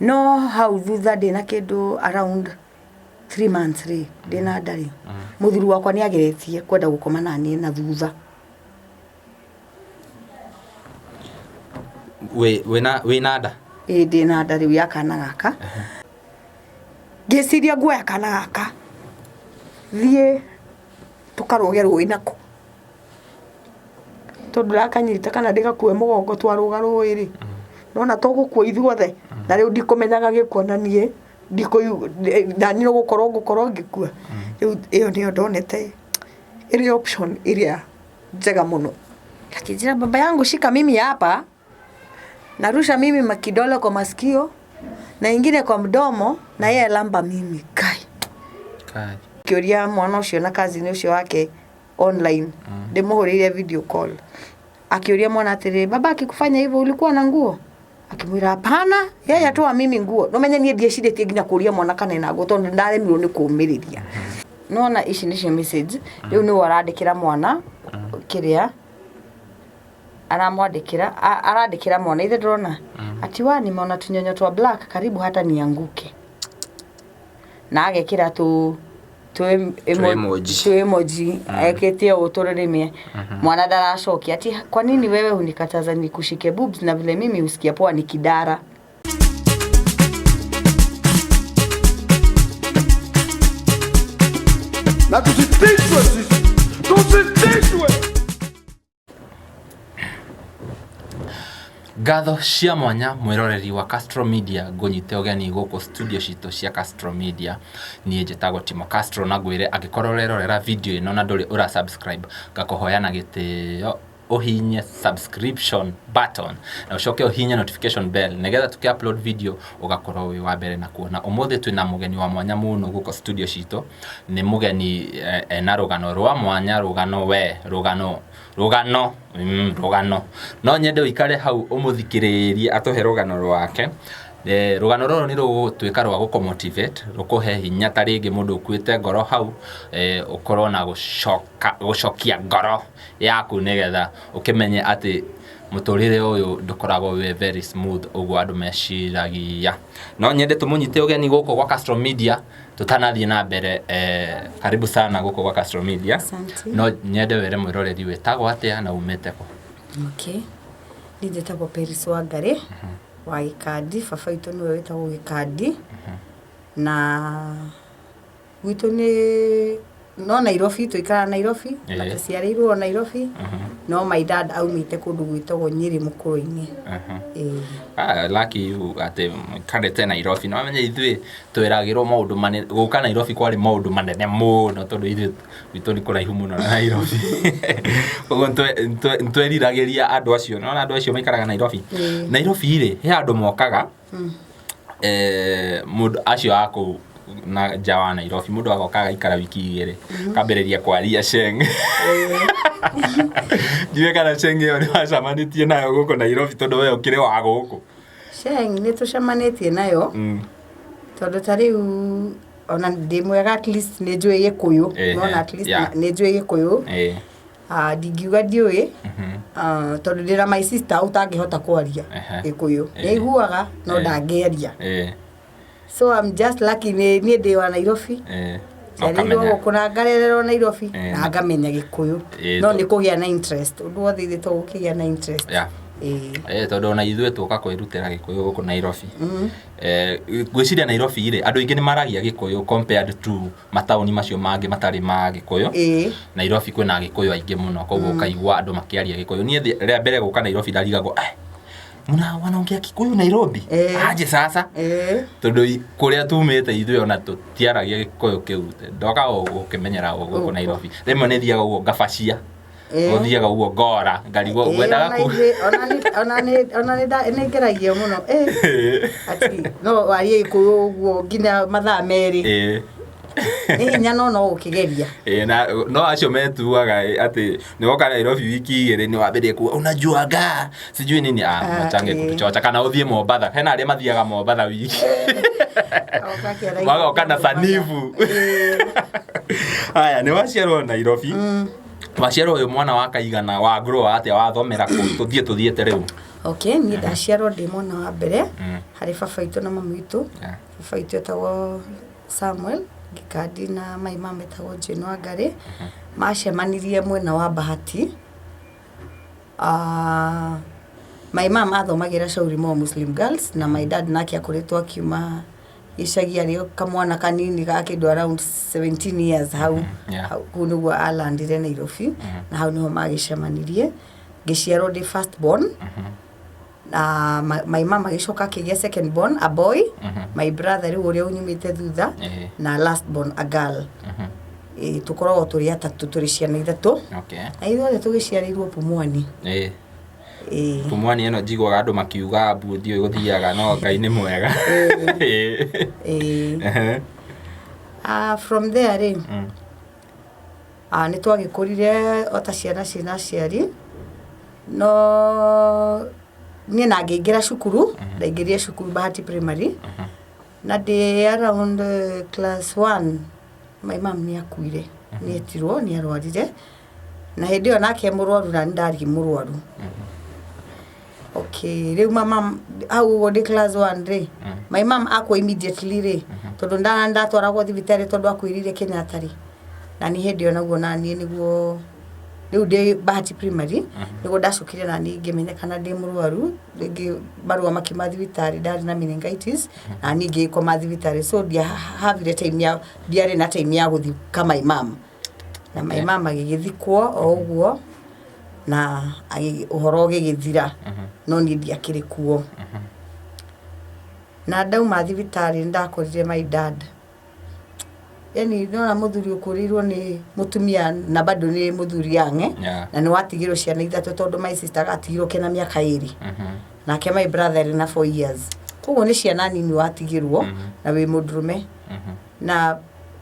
No hau thutha ndĩna kĩndũ around 3 months rĩ, ndĩna nda rĩ, mũthuri wakwa nĩ ageretie kwenda gũkoma naniĩ na thutha. Wĩna nda? Ĩĩ, ndĩna nda rĩu ya kana gaka. Ngĩciria nguoya kana gaka thiĩ tũkarũge rũĩ nako, tondũ ndakanyita kana ndĩgakue mũgongo twarũga rũĩ rĩ, nona tũgũkua ithuothe, na rĩu ndikũmenyaga gĩkuo na niĩ naniĩ no gũkorwo ngũkorwo ngĩkua. Rĩu ĩyo nĩyo ndonete ĩrĩ option ĩrĩa njega mũno. Akĩnjĩra, "Baba yangu, shika mimi hapa, narusha mimi makidole kwa masikio na ingine kwa mdomo na yeye lamba mimi." Kai. Kai. Kĩũria mwana ũcio na cousin ũcio wake online, ndĩmũhũrĩire video call, akĩũria mwana atĩrĩ, "Baba akikufanya hivyo ulikuwa na nguo?" Akĩmwĩra, "Hapana, yeye atoa mimi nguo." Nomenye niĩ ndiecirĩtie nginya kũria mwana kana ena nguo, tondũ ndaremirwo nĩ kũmĩrĩria. Nona ici nĩcio message rĩu nĩwe arandĩkĩra mwana, kĩrĩa aramwandĩkĩra, arandĩkĩra mwana ithe ndĩrona ati wa nimeona tunyonyo twa black karibu hata nianguke, na agekĩra tũ emoji. Tũ emoji ekĩte ũũ tũrũrĩmĩ. Mwana ndaracokia, ati kwa nini wewe hunikataza nikushike boobs na vile mimi husikia poa nikidara. Na tusitishwe sisi, tusitishwe. Ngatho cia mwanya mwĩroreri wa Castro Media, ngũnyite ũgeni gũkũ studio citũ cia Castro Media. Niĩ njĩtagwo Timo Castro, na ngwĩre angĩkorwo ũrerorera video ĩno na ndũrĩ ũra subscribe, ngakũhoya na gĩtĩo ũhinye subscription button na ũcoke ũhinye notification bell, nĩgetha tũkĩ upload video ũgakorwo wĩ wa mbere na kuona. Ũmũthĩ twĩna mũgeni wa mwanya mũno gũkũ studio citũ. Nĩ mũgeni ena rũgano rwa mwanya, rũgano we rũgano rũgano rũgano. No nyende ũikare hau ũmũthikĩrĩrie atũhe rũgano rwake. Rũgano rũrũ nĩ rũgũtuĩka rwa gũkũ motivate, rũkũhe hinya, ta rĩngĩ mũndũ ũkuĩte ngoro hau, ũkorwo na gũcoka gũcokia ngoro yaku, nĩgetha ũkĩmenye atĩ mũtũrĩre ũyũ ndũkoragwo wĩ very smooth ũguo andũ meciragia. No nyende tũmũnyite ũgeni gũkũ gwa Castro Media. Tũtanathiĩ na mbere, karibu sana gũkũ gwa Castro Media. Asante. No nyende wĩre mwĩroreri wĩtagwo atĩa na umĩte kũ. Okay. Niĩ njĩtagwo Peris Wangari wa Gĩkandi, baba witũ nĩwe wĩtagwo Gĩkandi, na gwitũ nĩ no Nairobi, tũikaraga Nairobi na tũciarĩirwo o Nairobi, no my dad aumĩte kũndũ gwĩtagwo Nyĩrĩ Mũkũrũ-inĩ. Ĩĩ. Ah, lucky you atĩ mũikarĩte Nairobi. No menye ithuĩ twĩragĩrwo maũndũ manene, gũka Nairobi kwarĩ maũndũ manene mũno, tondũ ithuĩ gwitũ nĩ kũraihu mũno na Nairobi. Koguo nĩtweriragĩria andũ acio, nĩwona andũ acio maikaraga Nairobi. Nairobi rĩ, he andũ mokaga, mũndũ acio a kũu na nja wa Nairobi, mũndũ agoka agaikara wiki 2, akambĩrĩria kwaria Sheng. Ndiũĩ kana Sheng ĩyo nĩ wacemanĩtie nayo gũkũ Nairobi, tondũ we ũkĩrĩ wa gũkũ. Sheng nĩ tũcemanĩtie nayo, tondũ ta rĩu ona ndĩ mwega, at least nĩ njũĩ Gĩkũyũ. Nona at least nĩ njũĩ Gĩkũyũ. Ah, ndingiuga ndiũĩ, ah, tondũ ndĩna my sister ũtangĩhota kwaria Gĩkũyũ. Nĩ aiguaga no ndangĩaria. So I'm just lucky, nĩ niĩ ndĩ wa Nairobi. Na Njiarĩirwo ũkamenya. gũkũ na ngarererwo Nairobi na ngamenya Gĩkũyũ. No nĩ kũgĩa na interest. Ũndũ wothe ithuĩ to gũkĩgĩa na interest. Ĩĩ. Tondũ ona ithuĩ tũka kwĩrutĩra Gĩkũyũ gũkũ Nairobi. Ngwĩciria Nairobi rĩ, andũ aingĩ nĩ maragia Gĩkũyũ compared to mataũni macio mangĩ matarĩ ma Gĩkũyũ. Nairobi kwĩna Agĩkũyũ aingĩ mũno, koguo ũkaigua andũ makĩaria Gĩkũyũ. Niĩ rĩa mbere gũka Nairobi ndarigagwo, muna wanaongea Kikuyu Nairobi? Aje sasa? Tondũ kũrĩa tumĩte ithuĩ ona tũtiaragia Gĩkũyũ kĩu. Ndoka gũkĩmenyera o gũkũ Gũkũ. Nairobi. Rĩmwe nĩ thiaga ũguo ngabacia. Gũthiaga ũguo ngora, ngarigwo ngwendaga Ona ku ithuĩ, ona nĩ ngeragia mũno. Ati no warie Gĩkũyũ ũguo nginya mathaa 2. Nĩ hinya no no gũkĩgeria. Ĩĩ, na no acio metuaga atĩ nĩ woka Nairobi wiki 2 nĩ wambĩrĩria kuga unajuaga sijui nini, ah, machange kutuchocha. Kana ũthiĩ Mombatha, hena arĩa mathiaga Mombatha wiki Oka akĩaragia magoka na Mombatha. sanifu. Haya, nĩ waciarwo Nairobi, waciarwo wĩ mwana wa kaigana, wa grow atĩa, wathomera kũ? Tũthiĩ tũthiĩte rĩu. Okay, niĩ ndaciarwo ndĩ mwana wa mbere harĩ baba witũ na mami witũ. Baba witũ etagwo Samuel Gikandi na my mom etagwo Jane Wangari. Macemanirie mwena wa Bahati. My mom athomagĩra Shauri Moyo Muslim Girls na my dad nake akoretwo akiuma gĩcagi arĩ o kamwana kanini ga kĩndũ around 17 years hau. Hau kũu nĩguo alandire Nairobi na hau nĩho magĩcemanirie. Ngĩciarwo ndĩ first born na my mom agĩcoka akĩgĩa second born a boy, my brother rĩu ũrĩa ũnyumĩte thutha, na last born a girl. Tũkoragwo tũrĩ atatũ, tũrĩ ciana ithatũ na ithuothe tũgĩciarĩirwo Pumwani. Pumwani ĩno njiguaga andũ makiuga mbu ndiũĩ gũthiaga, no Ngai nĩ mwega. From there rĩ, nĩ twagĩkũrire o ta ciana ciĩna aciari, no niĩ na ngĩingĩra cukuru, ndaingĩrire cukuru Bahati Primary na ndĩ around class 1 my mom nĩ akuire, nĩ etirwo, nĩ arwarire, na hĩndĩ ĩyo nake mũrwaru na nĩ ndarĩ mũrwaru. Okay, rĩu mama hau ũguo ndĩ class 1 rĩ, my mom akua immediately rĩ, tondũ ndatwaragwo thibitarĩ tondũ akuĩrĩire Kenyatta rĩ, na niĩ hĩndĩ ĩyo naguo na niĩ nĩguo rĩu ndĩ Bahati Primary nĩguo ndacokire na niĩ ngĩmenyekana ndĩ mũrwaru rĩngĩ, marũa makiuma thibitarĩ ndarĩ na meningitis na niĩ ngĩgĩkoma thibitarĩ, so ndiahavire time ya ndiarĩ na time ya gũthika my mom, na my mom agĩgĩthikwo o ũguo na ũhoro ũgĩgĩthira, no niĩ ndiakĩrĩ kuo. Na ndauma thibitarĩ nĩndakorire my dad, yani nona mũthuri ũkũrĩirwo nĩ mũtumia na bado nĩ mũthuri yange na nĩ watigirwo ciana ithatũ, tondũ my sister agatigirwo kena mĩaka 2, nake my brother arĩ na 4 years, koguo nĩ ciana nini watigirwo na wĩ mũndũrũme. Na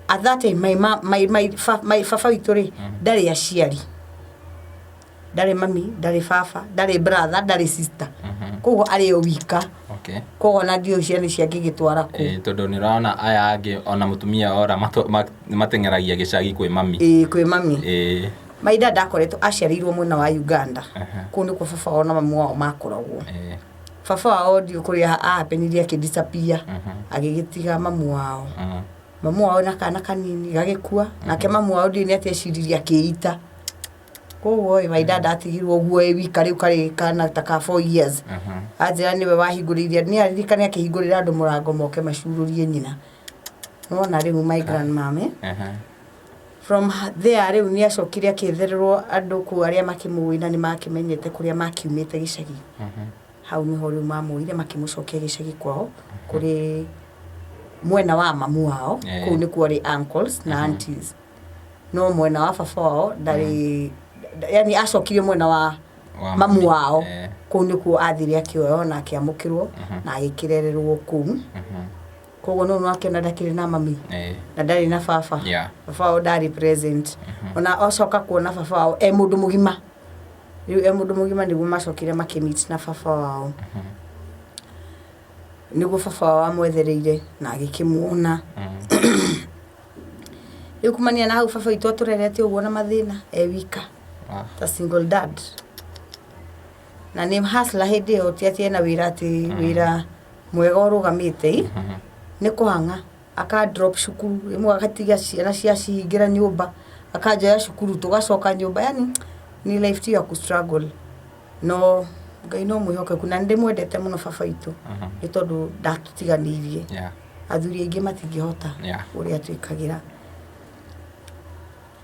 at that time my, ma, my, my, fa, my baba witũ rĩ ndarĩ aciari, ndarĩ mami, ndarĩ baba, ndarĩ brother, ndarĩ sister, koguo arĩ o wika. Koguo ona ndiũĩ ciana ici angĩgĩtwara kũ. Tondũ nĩ ũrona aya angĩ ona mũtumia ora mateng'eragia gĩcagi kwĩ mami. Ĩĩ, kwĩ mami. My dad akoretwo aciarĩirwo mwena wa Uganda. Kũu nĩkuo baba wao na mamu wao makoragwo. Baba wao ndiũĩ kũrĩa ahapenirie akĩdisappear, agĩgĩtiga mamu wao. Mamu wao na kana kanini gagĩkua, nake mamu wao ndiũĩ nĩ atĩa eciririe akĩita. Koguo ĩ my dad atigirwo ũguo ĩ wika rĩu karĩ kana ta ka 4 years. Anjĩra nĩwe wahingũrĩire, nĩ aririkane akĩhingũrĩra andũ mũrango moke macurũrie nyina. Nĩwona rĩu my grandmom, eh? From there rĩu nĩ acokire akĩethererwo andũ kũu arĩa makĩmũĩ na nĩ makĩmenyete kũrĩa makiumĩte gĩcagi. Hau nĩho rĩu mamuoire makĩmũcokia gĩcagi kwao kũrĩ mwena wa mamu wao. Kũu nĩkuo arĩ uncles na aunties. No mwena wa baba wao ndarĩ, yani acokirio mwena wa Wa mamu mami. Wao. Kũu nĩkuo athire akĩoywo na akĩamũkĩrwo na agĩkĩrererwo kũu. Koguo no akĩona ndakĩrĩ na mami na ndarĩ na baba. Baba wao ndarĩ present. Ona acoka kuona baba wao e mũndũ mũgima. Rĩu e mũndũ mũgima nĩguo macokire makĩmeet na baba wao. Nĩguo baba wao amwethereire na agĩkĩmuona. Rĩu kumania na hau baba witũ atũrerete ũguo na mathĩna e wika ta single dad. Na nĩ hustler hĩndĩ ĩyo, ti atĩ ena wĩra atĩ wĩra mwega ũrũgamĩte i, nĩ kũhang'a aka drop cukuru rĩmwe, agatiga ciana ciacihingĩra nyũmba, akanjoya cukuru tũgacoka nyũmba, yani ni life tu ya ku struggle, no Ngai no mwĩhokeku na nĩ ndĩmwendete mũno baba witũ nĩ tondũ ndatũtiganĩirie. Athuri aingĩ matingĩhota ũrĩa twĩkagĩra,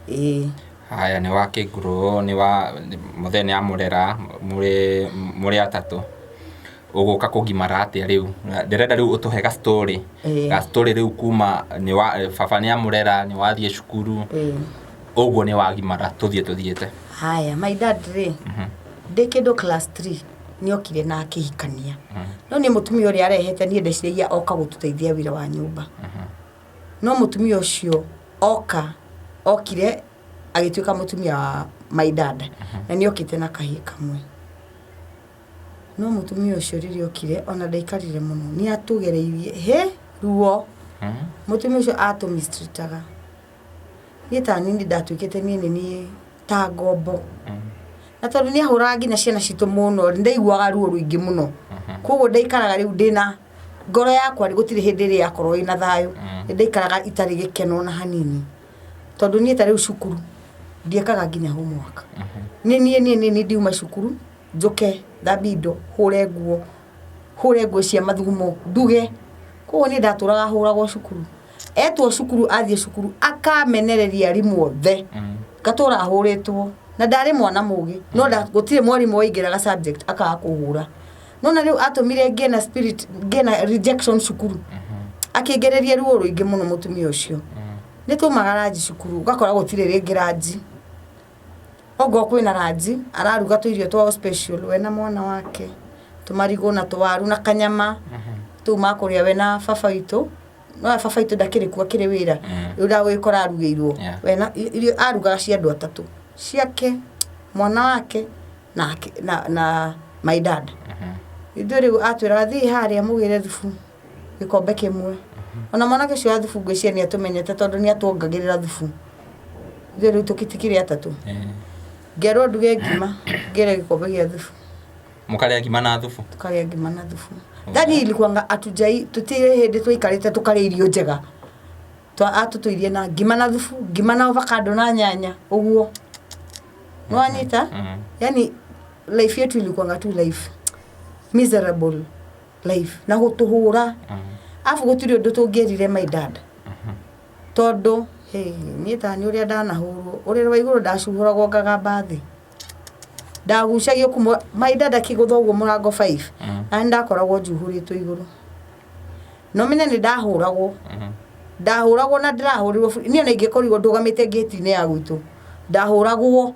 ĩĩ. Haya, nĩ wakĩngurũ nĩ wa mũthee nĩ amũrera mũrĩ atatũ, ũgũka kũgimara atĩa rĩu? Ndĩrenda rĩu ũtũhe ga story, ga story rĩu kuma nĩ wa baba nĩ amũrera, nĩ wathiĩ cukuru, ũguo nĩ wagimara, tũthiĩ tũthiĩte. Haya, my dad rĩ, ndĩ kĩndũ class 3 nĩ okire na akĩhikania, no niĩ mũtumia ũrĩa arehete niĩ ndeciragia oka gũtũteithia wĩra wa nyũmba, no mũtumia ũcio oka okire agĩtuĩka mũtumia wa my dad na nĩ okĩte na kahĩĩ kamwe, no mũtumia ũcio rĩrĩa okire ona ndaikarire mũno, nĩ atũgereirie he ruo. Mũtumia ũcio atũmistreataga niĩ ta nini, ndatuĩkĩte niĩ nĩ niĩ ta ngombo. Na tondũ nĩ ahũraga nginya ciana citũ mũno rĩ, ndaiguaga ruo rũingĩ mũno. Koguo ndaikaraga rĩu ndĩna ngoro yakwa rĩ, gũtirĩ hĩndĩ ĩrĩ yakorwo ĩna thayũ. Nĩ ndaikaraga itarĩ gĩkeno ona hanini. Tondũ niĩ ta rĩu cukuru ndiekaga nginya homework. Nĩ niĩ niĩ nĩ niĩ ndiuma cukuru njũke thambie indo, hũre nguo, hũre nguo cia mathugumo, nduge. Koguo niĩ ndatũraga hũragwo cukuru. Etwo cukuru athiĩ cukuru akamenereria arimũ othe. Ngatũra hũrĩtwo. Na ndarĩ mwana mũgĩ no gũtirĩ mwarimũ waingĩraga subject akaga kũhũra. Nona rĩu atũmire ngĩe na spirit, ngĩe na rejection cukuru. Akĩngereria ruo rũingĩ mũno mũtumia ũcio. Nĩ twaumaga ranji cukuru ũgakora gũtirĩ rĩngĩ ranji. Okorwo kwĩna ranji araruga tũirio twao special we na mwana wake. Tũmarigũ na tũwaru na kanyama. Tũu makũrĩa we na baba witũ. No baba witũ ndakĩrĩ kuo akĩrĩ wĩra. Rĩu ndagũgĩkora arugĩirwo. We na irio arugaga cia andũ atatũ. Ciake, mwana wake na my dad. Ithuĩ rĩu atwĩraga thiĩi harĩa mũgĩre thubu gĩkombe kĩmwe. Ona mwanake ũcio wa thubu ngwĩciria nĩ atũmenyete tondũ nĩ atuongagĩrĩra thubu. Ithuĩ rĩu tũtikĩrĩ atatũ. Ngerwo nduge ngima, ngĩre gĩkombe gĩa thubu. Mũkarĩa ngima na thubu? Tũkarĩa ngima na thubu. Thani ilikuwanga atujai, tũtirĩ hĩndĩ twaikarĩte tũkarĩa irio njega. Atũtũirie na ngima na thubu, ngima na avocado na nyanya, ũguo. Nĩwanyita? Yani life yetu ilikuwanga tu life miserable life na gũtũhũra. Arabu gũtirĩ ũndũ tũngĩerire my dad. Tondũ hey, niĩ ta nĩ ũrĩa ndanahũrwo, ũrĩrĩ wa igũrũ ndacuhũragwo ngagamba thĩ. Ndagucagio kuma my dad akĩgũtha ũguo mũrango 5. Na nĩ ndakoragwo njuhũrĩtwo igũrũ. No menye nĩ ndahũragwo. Ndahũragwo na ndĩrahũrĩrwo niĩ ona ingĩkorirwo ndũgamĩte ngĩti-inĩ ya gwitũ. Ndahũragwo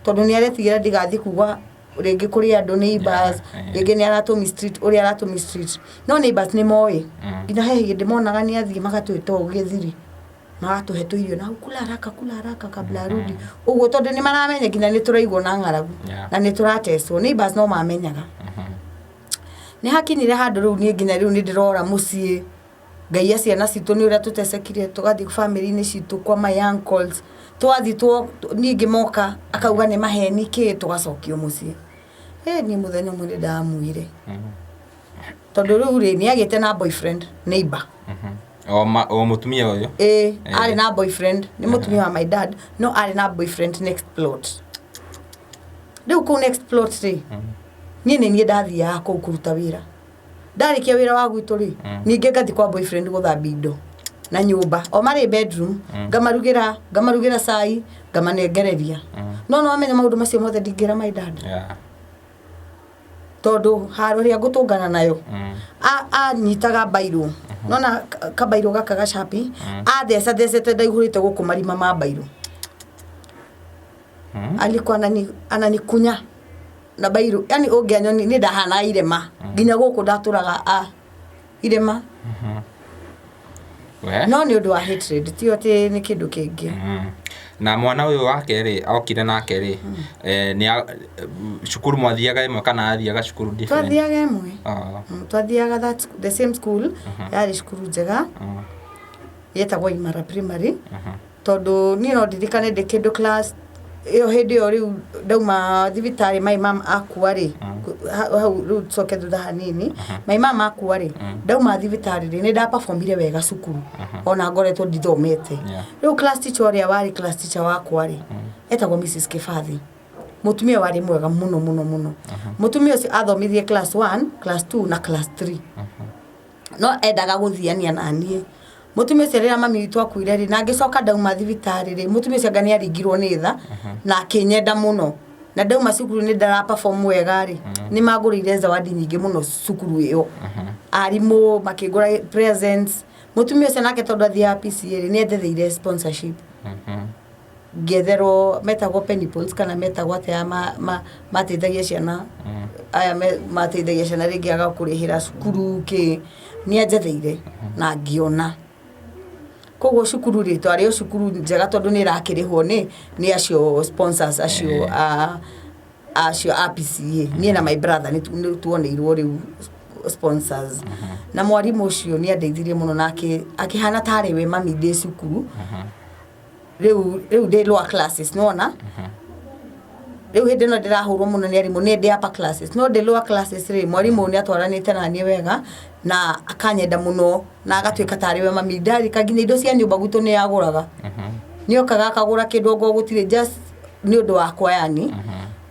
tondũ nĩ aretigĩra ndigathiĩ kuga rĩngĩ kũrĩ andũ neighbors, rĩngĩ nĩ aratũ mistreat ũrĩa aratũ mistreat. No neighbors nĩ moĩ. Nginya he hĩndĩ monaga nĩ athiĩ magatwĩta ũũ gĩthiri. Magatũhe tũirio na kula haraka kula haraka kabla arudi. Ũguo tondũ nĩ maramenya nginya nĩ tũraigwo na ng'aragu. Na nĩ tũratecwo. Neighbors no mamenyaga. Nĩ hakinyire handũ rĩu niĩ nginya rĩu nĩ ndĩrora mũciĩ. Ngai a ciana citũ nĩ ũrĩa tũtecekire tũgathiĩ bamĩrĩ-inĩ citũ kwa my uncles. Twathiĩ niĩ ngĩmoka akauga nĩ maheni kĩ tũgacokio mũciĩ. Niĩ mũthenya ũmwe nĩ ndamuire. Tondũ rĩu rĩ nĩ agĩte na boyfriend neighbor. O mũtumia ũyũ? Ĩĩ, arĩ na boyfriend, nĩ mũtumia wa my dad, no arĩ na boyfriend next plot. Rĩu kũu next plot rĩ, niĩ nĩ niĩ ndathiaga kũu kũruta wĩra. Ndarĩkia wĩra wa gwitũ rĩ, ningĩ ngathiĩ kwa boyfriend gũthambia indo na nyũmba. O marĩ bedroom, ngamarugĩra cai, ngamanengereria. No nĩ wamenya maũndũ macio mothe ndingĩra my dad. Tondũ haro ĩrĩa ngũtũngana nayo, anyitaga mbairũ. Nona kabairũ gaka gacapi, athecathecete ndaihũrĩte gũkũ marima ma mbairũ. Alikuwa ananikunya na mbairũ. Yani ũngĩanyoni niĩ ndahanaga irema. Nginya gũkũ ndatũraga irema. No nĩ ũndũ wa hatred, ti atĩ nĩ kĩndũ kĩngĩ. Na mwana ũyũ wake rĩ, okire nake rĩ, nĩ cukuru mwathiaga ĩmwe kana athiaga cukuru different? Twathiaga ĩmwe. Twathiaga the same school, yarĩ cukuru njega. Yetagwo Imara Primary. Tondũ niĩ no ndirikane ndĩ kĩndũ class ĩyo hĩndĩ ĩyo rĩu ndauma thibitarĩ my mom akua rĩ, hau rĩu tũcoke thutha hanini, my mom akua rĩ, ndauma thibitarĩ rĩ, nĩ ndaperformire wega cukuru ona ngoretwo ndithomete. Rĩu class teacher ũrĩa warĩ class teacher wakwa rĩ, etagwo Mrs Kibathi. Mũtumia warĩ mwega mũno mũno mũno. Mũtumia ũcio athomithirie class 1, class 2 na class 3. No endaga gũthiania na niĩ. Mũtumia ũcio rĩrĩa mami witũ akuire rĩ, na ngĩcoka ndauma thibitarĩ rĩ, mũtumia ũcio anga nĩ aringirwo nĩ tha, na akĩnyenda mũno. Na ndauma cukuru nĩ ndara perform wega rĩ, nĩ mangũrĩire zawadi nyingĩ mũno cukuru ĩyo. Arimũ makĩngũra presents. Mũtumia ũcio nake tondũ athiaga PCA rĩ, nĩ endetheire sponsorship. Ngĩetherwo metagwo penny poles kana metagwo atĩa mateithagia ciana. Aya mateithagia ciana rĩngĩ agakũrĩhĩra cukuru kĩ, nĩ anjetheire na ngĩona. Koguo cukuru rĩ, twarĩ o cukuru njega tondũ nĩ ĩrakĩrĩhwo nĩ acio sponsors acio acio a PCA. Niĩ na my brother nĩ tuoneirwo rĩu sponsors. Na mwarimũ ũcio nĩ andeithirie mũno na akĩhana tarĩ we mami ndĩ cukuru. Rĩu ndĩ lower classes, nĩwona? Rĩu hĩndĩ ĩno ndĩrahũrwo mũno nĩ arimũ, nĩ ndĩ upper classes, no ndĩ lower classes rĩ, mwarimũ nĩ atwaranĩte na niĩ wega na akanyenda mũno na agatuĩka tarĩ we mami. Ndarika nginya indo cia nyũmba gwitũ nĩ agũraga, nĩ okaga akagũra kĩndũ okorwo gũtirĩ, just nĩ ũndũ wakwa, yani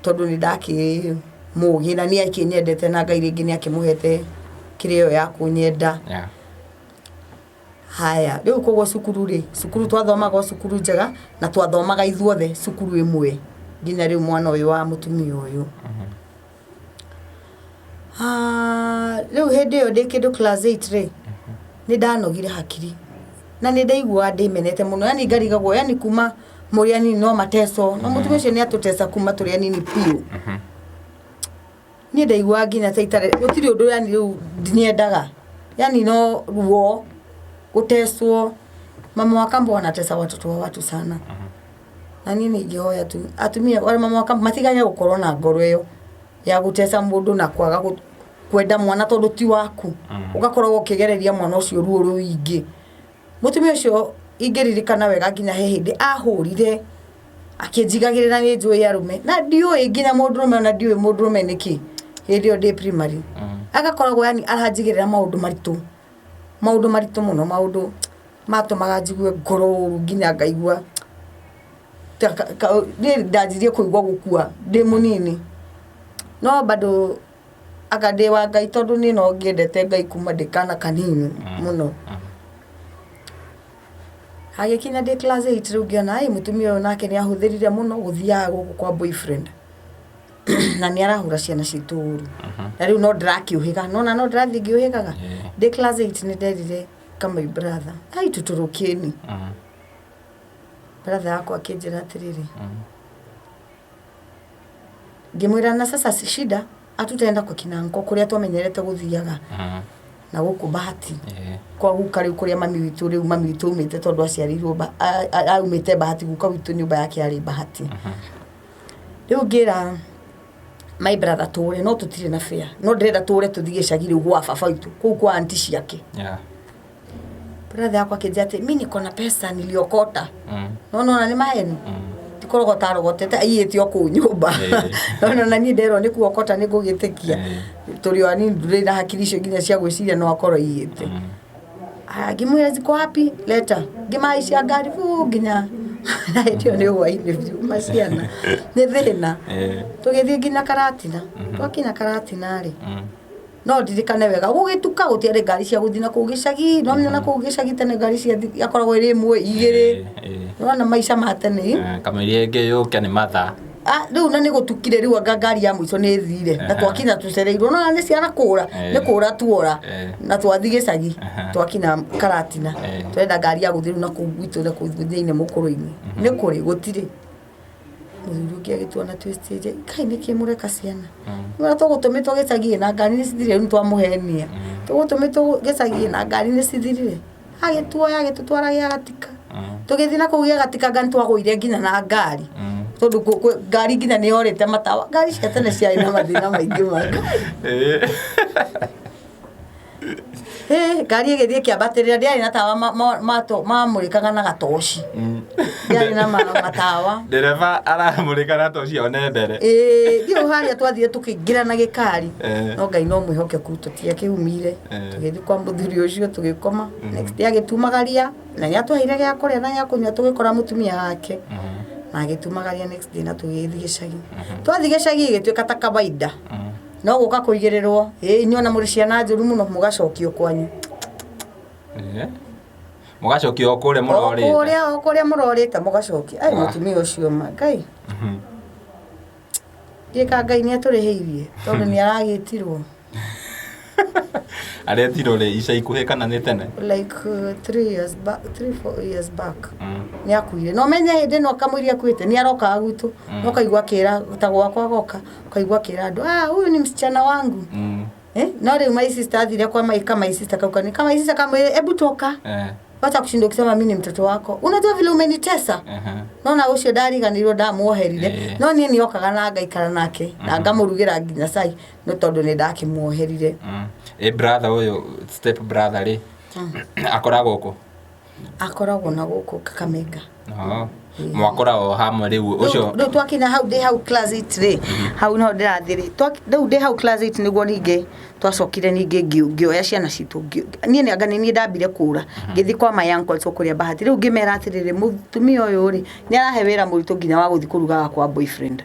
tondũ nĩ ndakĩ mũgĩ na nĩ akĩnyendete na Ngai rĩngĩ nĩ akĩmũhete kĩrĩa ĩyo ya kũnyenda. Haya, rĩu koguo cukuru rĩ, cukuru twathomaga o cukuru njega na twathomaga ithuothe cukuru ĩmwe nginya rĩu mwana ũyũ wa mũtumia ũyũ. Ah, rĩu hĩndĩ ĩyo ndĩ kĩndũ class 8 rĩ, nĩ ndanogire hakiri na nĩ ndaiguaga ndĩmenete mũno, yani ngarigagwo, yani kuma mũrĩ anini no mateso, na mũtumia ũcio nĩ atũtesa kuma tũrĩ anini biũ. Niĩ ndaiguaga nginya ta itarĩ, gũtirĩ ũndũ, yani rĩu nyendaga, yani no ruo gũtecwo. Mama wa kambo wanatesa watoto wa watu sana, na niĩ nĩ ingĩhoya tu atumia arĩa mama wa kambo matigage gũkorwo na ngoro ĩyo ya gũteca mũndũ na kwaga kwenda mwana tondũ ti waku, ũgakoragwo ũkĩgereria mwana ũcio ruo rũingĩ. Mũtumia ũcio ingĩririkana wega nginya he hĩndĩ ahũrire akĩnjigagĩrĩra nĩ njũĩ arũme na ndiũĩ nginya mũndũrũme, ona ndiũĩ mũndũrũme nĩkĩ hĩndĩ ĩyo ndĩ primary. Agakoragwo yani aranjigĩrĩra maũndũ maritũ, maũndũ maritũ mũno, maũndũ matũmaga njigue ngoro ũru nginya ngaigua niĩ ndanjirie kũigua gũkua ndĩ mũnini, no bado anga ndĩ wa Ngai tondũ niĩ no ngĩendete Ngai kuma ndĩ kana kanini mũno. Hagĩkinya ndĩ class 8, rĩu ngĩona ĩ mũtumia ũyũ nake nĩ ahũthĩrire mũno gũthiaga gũkũ kwa boyfriend na nĩ arahũra ciana citũ ũru, na rĩu no ndĩrakĩũhĩga, nona no ndĩrathiĩ ngĩũhĩgaga. Ndĩ class 8 nĩ nderire ka my brother, ai, tutũrũkĩni. Brother yakwa akĩnjĩra atĩrĩrĩ, ngĩmwĩra na sasa si shida, hatutaenda kwa kina uncle kũrĩa twamenyerete gũthiaga na gũkũ Bahati kwa guka rĩu kũrĩa mami witũ, rĩu mami witũ aumĩte tondũ aciarĩirwo aumĩte Bahati, guka witũ nyũmba yake yarĩ Bahati. Rĩu ngĩra my brother tũre, no tũtirĩ na fare, no ndĩrenda tũre tũthiĩ gĩcagi rĩu gwa baba witũ kũu kwa anti ciake. Brother yakwa akĩnjĩra atĩ mi niko na pesa niliokota. No nona nĩ maheni, ti kũrogota arogotete, aiyĩte o kũu nyũmba. No nona niĩ nderwo nĩ kuokota nĩ ngũgĩtĩkia? Tũrĩ o anini, ndũrĩ na hakiri icio nginya cia gwĩciria no akorwo aiyĩte. Aya, ngĩmwĩra ziko wapi, leta, ngĩmahaicia ngari buu nginya na hĩndĩ ĩyo nĩ hwainĩ biũ, maciana nĩ thĩna. Tũgĩthiĩ nginya Karatina. Twakinya Karatina rĩ, no ndirikane wega gũgĩtuka, gũtiarĩ ngari cia gũthiĩ na kũu gĩcagi, no na kũu gĩcagi tene ngari ciakoragwo ĩrĩ ĩmwe, igĩrĩ. Nĩwona maica ma tene ĩ? Kamũiria ĩngĩ yũke nĩ mathaa. Ah, rĩu na nĩ gũtukire rĩu, anga ngari ya mũico nĩ ĩthire na twakinya tũcereirwo, no nĩ ciana kũra nĩ kũra tuora na twathiĩ gĩcagi. Twakinya Karatina, twenda ngari ya gũthiĩ rĩu na kũu gwitũ na kũu thĩinĩ mũkũrũ-inĩ, nĩ kũrĩ gũtirĩ. Mũthuri ũngĩ agĩtuona twĩ stage, kai nĩkĩ mũreka ciana nĩwona tũgũtũmĩtwo gĩcagi na ngari nĩ cithirire, rĩu nĩtwamũhenia, tũgũtũmĩtwo gĩcagi na ngari nĩ cithirire. Agĩtuoya agĩtũtwara gĩagatika. Tũgĩthiĩ na kũu gĩagatika nga nĩtwagũire nginya na ngari tondũ ngari nginya nĩ yorĩte matawa. Ngari cia tene ciarĩ na mathĩna maingĩ ma ngari. Ĩ, ngari ĩgĩthiĩ ĩkĩambatĩrĩra, ndĩarĩ na tawa mamũrĩkaga na gatoci, ndĩarĩ na matawa. Ndereba aramũrĩka na toci one mbere. Ĩĩ, ndiũĩ harĩa twathire tũkĩingĩra na gĩkari. No Ngai no mwĩhokeku, tũtiakĩumire. Tũgĩthiĩ kwa mũthuri ũcio tũgĩkoma. Next day agĩtumagaria na nĩ atũheire gĩa kũrĩa na gĩa kũnyua, tũgĩkora mũtumia wake na agĩtumagaria next day na tũgĩthiĩ gĩcagi. Twathiĩ gĩcagi ĩgĩtuĩka ta kawaida, no gũka kũigĩrĩrwo, ĩ inyuĩ ona mũrĩ ciana njũru mũno, mũgacokio kwanyu. Mũgacokio o kũrĩa o mũrorĩte. Kũrĩa, o kũrĩa mũrorĩte mũgacokio. Ai, mũtumia ũcio ma Ngai, ndiĩka Ngai nĩ atũrĩhĩirie tondũ nĩ aragĩtirwo. Aretirwo rĩ, ica ikuhĩ kana nĩ tene? Like 3 years back, 3, 4 years back. Nĩ akuire, no menye hĩndĩ ĩno kamũiria akuĩte nĩ arokaga gwitũ, no kaigua akĩra ta gwakwa goka, ũkaigua akĩra andũ, "Ah, huyu ni msichana wangu." Eh, no rĩu my sister athire kwa my kama my sister kau kani kama my sister kamwĩre, "Hebu toka, wacha kushinda ukisema mimi ni mtoto wako, unajua vile umenitesa." Nona ũcio ndariganĩirwo ndamuoherire. No niĩ nĩokaga na ngaikara nake na ngamũrugĩra nginya cai, no tondũ nĩ ndakĩmuoherire. Ĩ brother ũyũ, step brother rĩ, akoragwo kũ? Akoragwo na gũkũ Kakamega. Oh. Mwakũra o hamwe rĩu ũcio. Rĩu twakinya hau ndĩ hau class 8 rĩ, hau no ndĩrathiĩ rĩ, rĩu ndĩ hau class 8 nĩguo ningĩ twacokire ningĩ ngĩoya ciana citũ, niĩ nĩ anga nĩ niĩ ndambire kũra, ngĩthiĩ kwa my uncles kũrĩa Bahati. Rĩu ngĩmera atĩrĩrĩ, mũtumia ũyũ rĩ, nĩ arahe wĩra mũritũ nginya wa gũthiĩ kũrugaga kwa boyfriend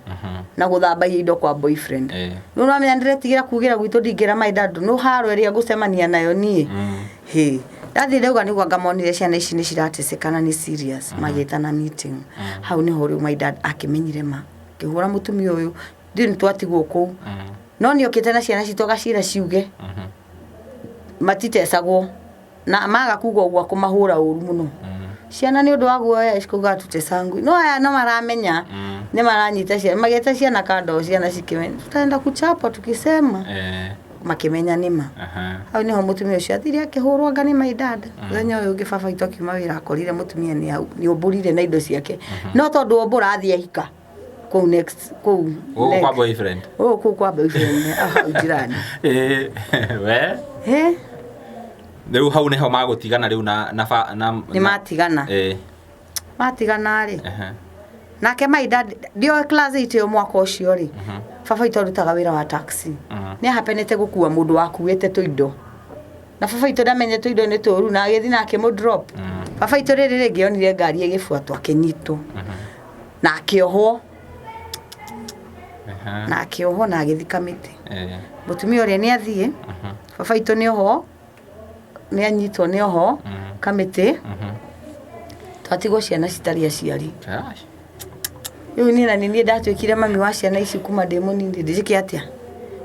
na gũthambagia indo kwa boyfriend. Rĩu nĩwamenya ndĩretigĩra kugĩra gwitũ, ndingĩra my dad no haro ĩrĩa ngũcemania nayo niĩ. Hĩ, ndathiĩ ndauga nĩguo anga monire ciana ici nĩ cirateceka na nĩ serious, magĩtana meeting. Hau nĩho rĩu my dad akĩmenyire ma, ngĩhũra mũtumia ũyũ, ithuĩ nĩ twatigwo kũu. No nĩ okĩte na ciana citũ agacira ciuge matitecagwo, na maga kuga ũguo akũmahũra ũru mũno. Ciana nĩ ũndũ wa guoya cikauga tutecangwi, no aya no maramenya, nĩ maranyita ciana, magĩta ciana kando, ciana cikĩmenya tutaenda kuchapwa tukisema. Makĩmenya nĩ ma. Hau nĩho mũtumia ũcio athire akĩhũrwo anga nĩ my dad. Mũthenya ũyũ ũngĩ baba witũ akiuma wĩra akorire mũtumia nĩ ũmbũrire na indo ciake, no tondũ ombũra athiĩ ahika kũu next kũu. Gũkũ kwa boyfriend. Gũkũ kũu kwa boyfriend hau jirani. We. He. Rĩu hau nĩho magũtigana rĩu na na ba- na Nĩ matigana. Matigana rĩ, nake my dad ndioe class 8 ĩyo mwaka ũcio rĩ, baba witũ arutaga wĩra wa taxi. Nĩ ahapenete gũkua mũndũ wakuĩte tũindo, na baba witũ ndamenye tũindo nĩ tũru, na agĩthiĩ na akĩmũ drop. Baba witũ rĩrĩ rĩngĩ onire ngari ĩgĩbuatwo, akĩnyitwo na akĩohwo na akĩohwo na agĩthiĩ kamĩtĩ. Mũtumia ũrĩa nĩ athiĩ, baba witũ nĩ oho, nĩ anyitwo, nĩ oho kamĩtĩ, twatigwo ciana citarĩ aciari. Rĩu niĩ na nĩ niĩ ndatuĩkire mami wa ciana ici kuma ndĩ mũnini. Ndĩjĩke atĩa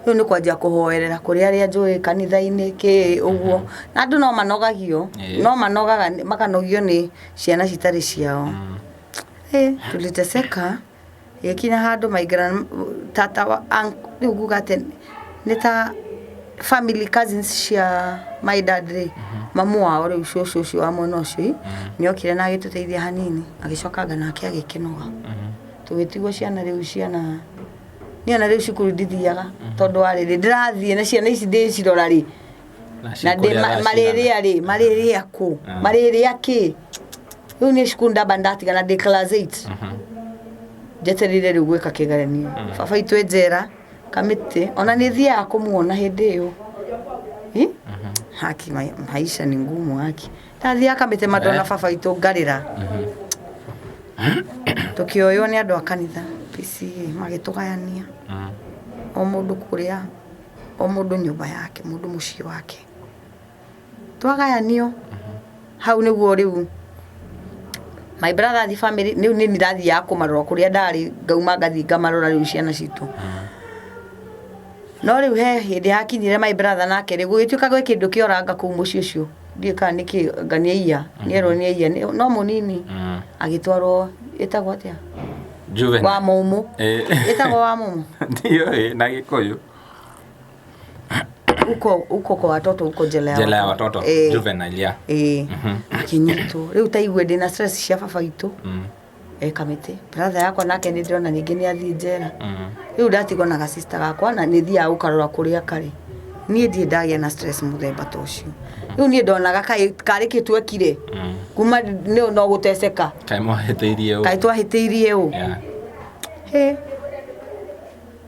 rĩu? Nĩ kwanjia kũhoerera kũrĩ arĩa njũĩ kanitha-inĩ kĩ ũguo, na andũ no manogagio. No manogaga, makanogio nĩ ciana citarĩ ciao. Tuliteseka gĩkinya handũ my grand tata wa rĩu nguga atĩ nĩ ta family cousins cia my dad rĩ, mamu wao rĩu, cũcũ ũcio wa mwena ũcio nĩ okire na agĩtũteithia hanini, agĩcoka anga nake agĩkĩnoga, tũgĩtigwo ciana rĩu. Ciana niĩ ona rĩu cukuru ndithiaga, tondũ wa rĩrĩ ndĩrathiĩ na ciana ici ndĩcirora rĩ, na ndĩ marĩrĩa rĩ, marĩrĩa kũ, marĩrĩa kĩ. Rĩu niĩ cukuru ndamba ndatigana ndĩ class 8, njetereire rĩu gwĩka kĩgeranio. Baba itũ e njera kamĩtĩ, ona nĩ thiaga kũmuona hĩndĩ ĩyo. Ĩ? Haki maisha ni ngumu, haki ndathiaga kamĩtĩ mandona baba itũ ngarĩra. Tũkĩoywo nĩ andũ a kanitha PCEA, magĩtũgayania o mũndũ kũrĩa, o mũndũ nyũmba yake, mũndũ mũciĩ wake. Twagayanio hau nĩguo rĩu my brother athi family. Rĩu nĩ ndathiaga kũmarora kũrĩa ndarĩ, ngauma ngathiĩ ngamarora rĩu ciana citũ. No rĩu he hĩndĩ yakinyire my brother nake rĩ, gũgĩtuĩka gwĩ kĩndũ kĩoranga kũu mũciĩ ũcio, ndiũĩ kana nĩ kĩ, anga nĩ aiya, nĩerwo nĩ aiya, no mũnini, agĩtwarwo ĩtagwo atĩa? Juvenile. Wa mũmũ. Ĩtagwo wa mũmũ. Ndiũĩ na Gĩkũyũ. Huko huko kwa watoto huko jela ya Jela ya watoto. Juvenile, yeah. Akinyitwo rĩu ta igue ndĩna stress cia baba witũ e kamĩtĩ, brother yakwa nake nĩ ndĩrona ningĩ nĩ athiĩ njera. Rĩu ndatigwo na gacista gakwa, na nĩ thiaga gũkarora kũrĩa karĩ. Niĩ ndirĩ ndagĩa na stress mũthemba ta ũcio. Rĩu niĩ ndonaga kaĩ karĩ kĩ twekire kuma nĩ no gũteceka. Kaĩ mwahĩtĩirie ũ? Kaĩ twahĩtĩirie ũ? Hĩ,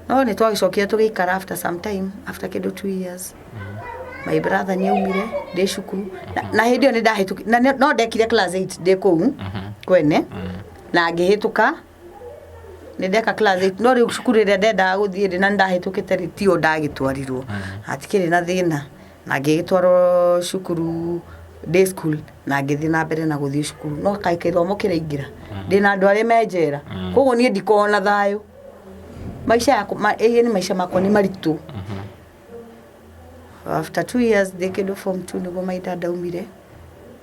no nĩ twagĩcokire tũgĩikara. After some time, after kĩndũ 2 years, my brother nĩ aumire ndĩ cukuru, na hĩndĩ ĩyo nĩ ndahĩtũki na no ndekire class 8 ndĩ kũu kwene, na ngĩhĩtũka. Nĩ ndeka class 8, no rĩu cukuru ĩrĩa ndendaga gũthiĩ rĩ, na nĩ ndahĩtũkĩte rĩ, tio ndagĩtwarirwo, hatikĩrĩ na thĩna, na ngĩgĩtwarwo cukuru day school, na ngĩthiĩ na mbere na gũthiĩ cukuru. No kaĩ kĩthomo kĩraingĩra ndĩna andũ arĩa me njera, koguo niĩ ndikoragwo na thayũ. Maisha yakwa ĩĩ, nĩ maica makwa nĩ maritũ. After 2 years ndĩ kĩndũ form two nĩguo my dad aumire.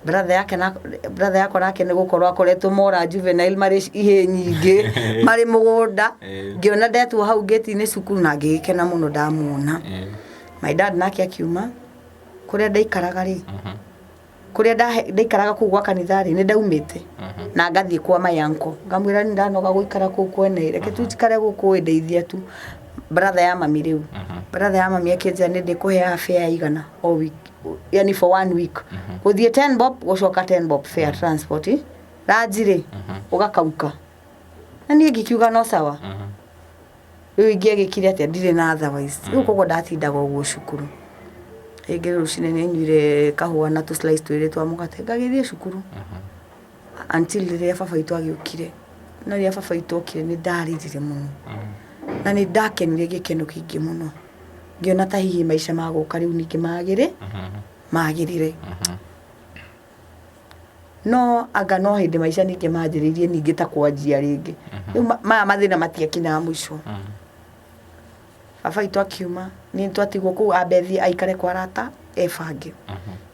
Brother yake na brother yakwa nake nĩ gũkorwo akoretwo mora juvenile, marĩ ihĩ nyingĩ marĩ mũgũnda. Ngĩona ndetwo hau ngĩti-inĩ cukuru na ngĩgĩkena mũno ndamuona. My dad nake akiuma kũrĩa ndaikaraga rĩ, kũrĩa ndaikaraga kũu gwa kanitha rĩ, nĩ ndaumĩte na ngathiĩ kwa my uncle, ngamwĩra nĩ ndanoga gũikara kũu kwene, reke tu njikare gũkũ ĩ ndeithia tu. Brother ya mami rĩu, brother ya mami akĩnjĩra nĩ ndĩkũheaga fare igana o week, yani for one week. Gũthiĩ 10 bob, gũcoka 10 bob fare transport. Ranji rĩ, ũgakauka. Na niĩ ngĩkiuga no sawa. Rĩu ingĩagĩkire atĩa ndirĩ na otherwise. Rĩu koguo ndatindaga ũguo cukuru. Rĩngĩ rũcinĩ nĩ nyuire kahũa na tũ slice twĩrĩ twa mũgate ngagĩthiĩ cukuru. Until rĩrĩa baba witũ agĩũkire. Na rĩrĩa baba witũ okire nĩ ndarĩrire mũno. Na nĩ ndakenire gĩkeno kĩingĩ mũno. Ngĩona ta hihi maica magũka rĩu ningĩ magĩrĩ, magĩrĩre. No anga no hĩndĩ maica ningĩ manjĩrĩirie ningĩ ta kwanjia rĩngĩ. Rĩu maya mathĩna matiakinyaga mũico. Baba witũ akiuma, niĩ twatigwo kũu ambe athiĩ aikare kwa arata ebange.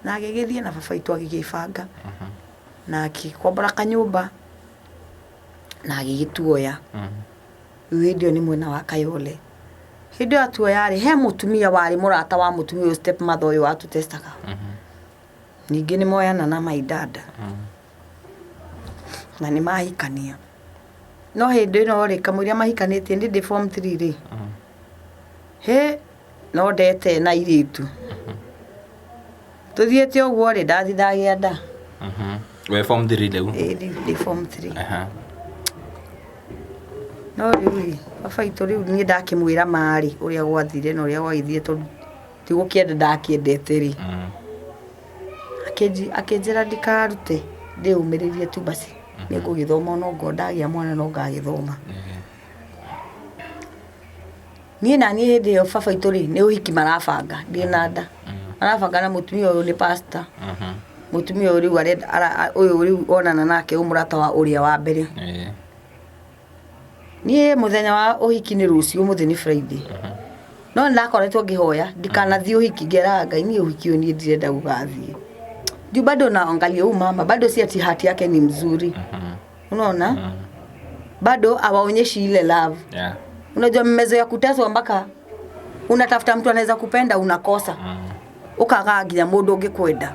Na agĩgĩthiĩ na baba witũ agĩgĩbanga. Na akĩkombora kanyũmba na agĩgĩtuoya. Rĩu hĩndĩ ĩyo nĩ mwena wa Kayole. Hĩndĩ ĩyo atuoya rĩ, he mũtumia warĩ mũrata wa mũtumia ũyũ step mother ũyũ watũtestaga. Ningĩ nĩ moyana na my dad. Na nĩ mahikania. No hĩndĩ ĩno rĩ, kamũira mahikanĩtie niĩ ndĩ form 3 rĩ, hĩ no ndete na airĩtu. Tũthiĩte ũguo rĩ, ndathiĩ ndagĩa nda. Wĩ form 3 rĩu? Ĩĩ ndĩ form 3. No rĩu rĩ, baba witũ rĩu niĩ ndakĩmwĩra ma rĩ, ũrĩa gwathire na ũrĩa gwagĩthire tondũ ti gũkĩenda ndakĩendete rĩ, akĩnjĩra ndikarute ndĩyũmĩrĩrie tu basi, nĩ ngũgĩthoma ona okorwo ndagĩa mwana no ngagĩthoma. Niĩ naniĩ hĩndĩ ĩyo baba witũ rĩ, nĩ ũhiki marabanga ndĩna nda, marabanga na mũtumia ũyũ nĩ pastor, mũtumia ũyũ rĩu arenda ũyũ rĩu onana nake ũyũ mũrata wa ũrĩa wa mbere. Niĩ mũthenya wa ũhiki nĩ rũciũ, ũmũthĩ nĩ Friday. No nĩ ndakoretwo ngĩhoya ndikanathiĩ ũhiki, ngeraga Ngai niĩ ũhiki ũyũ niĩ ndirenda gũgathiĩ. Juu bado naangalia huyu mama, bado si ati hati yake ni mzuri. Unaona? Bado hawaonyeshi ile love. Unajua mmezoea kuteswa mpaka unatafuta mtu anaweza kupenda unakosa. Ukaga nginya mũndũ ũngĩkwenda.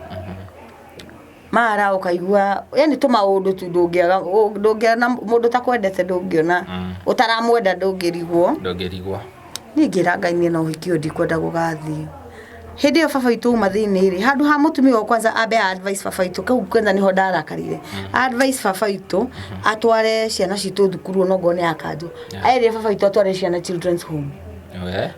Mara ũkaigua yani tũmaũndũ tu ndũngĩaga ndũngĩona mũndũ ũtakwendete ndũngĩona ũtaramwenda ndũngĩrigwo. Ndũngĩrigwo. Niĩ ngĩra Ngai niĩ no ũhiki ũyũ ndikwenda gũgathiĩ. Hĩndĩ ĩyo baba witũ auma thĩinĩ rĩ, handũ ha mũtumia ũyũ kwanza ambe advice baba witũ, kau kwanza nĩho ndarakarire. Advice baba witũ atware ciana citũ thukuru onokorwo nĩ ya kanjũ. Erire baba witũ atware ciana children's home.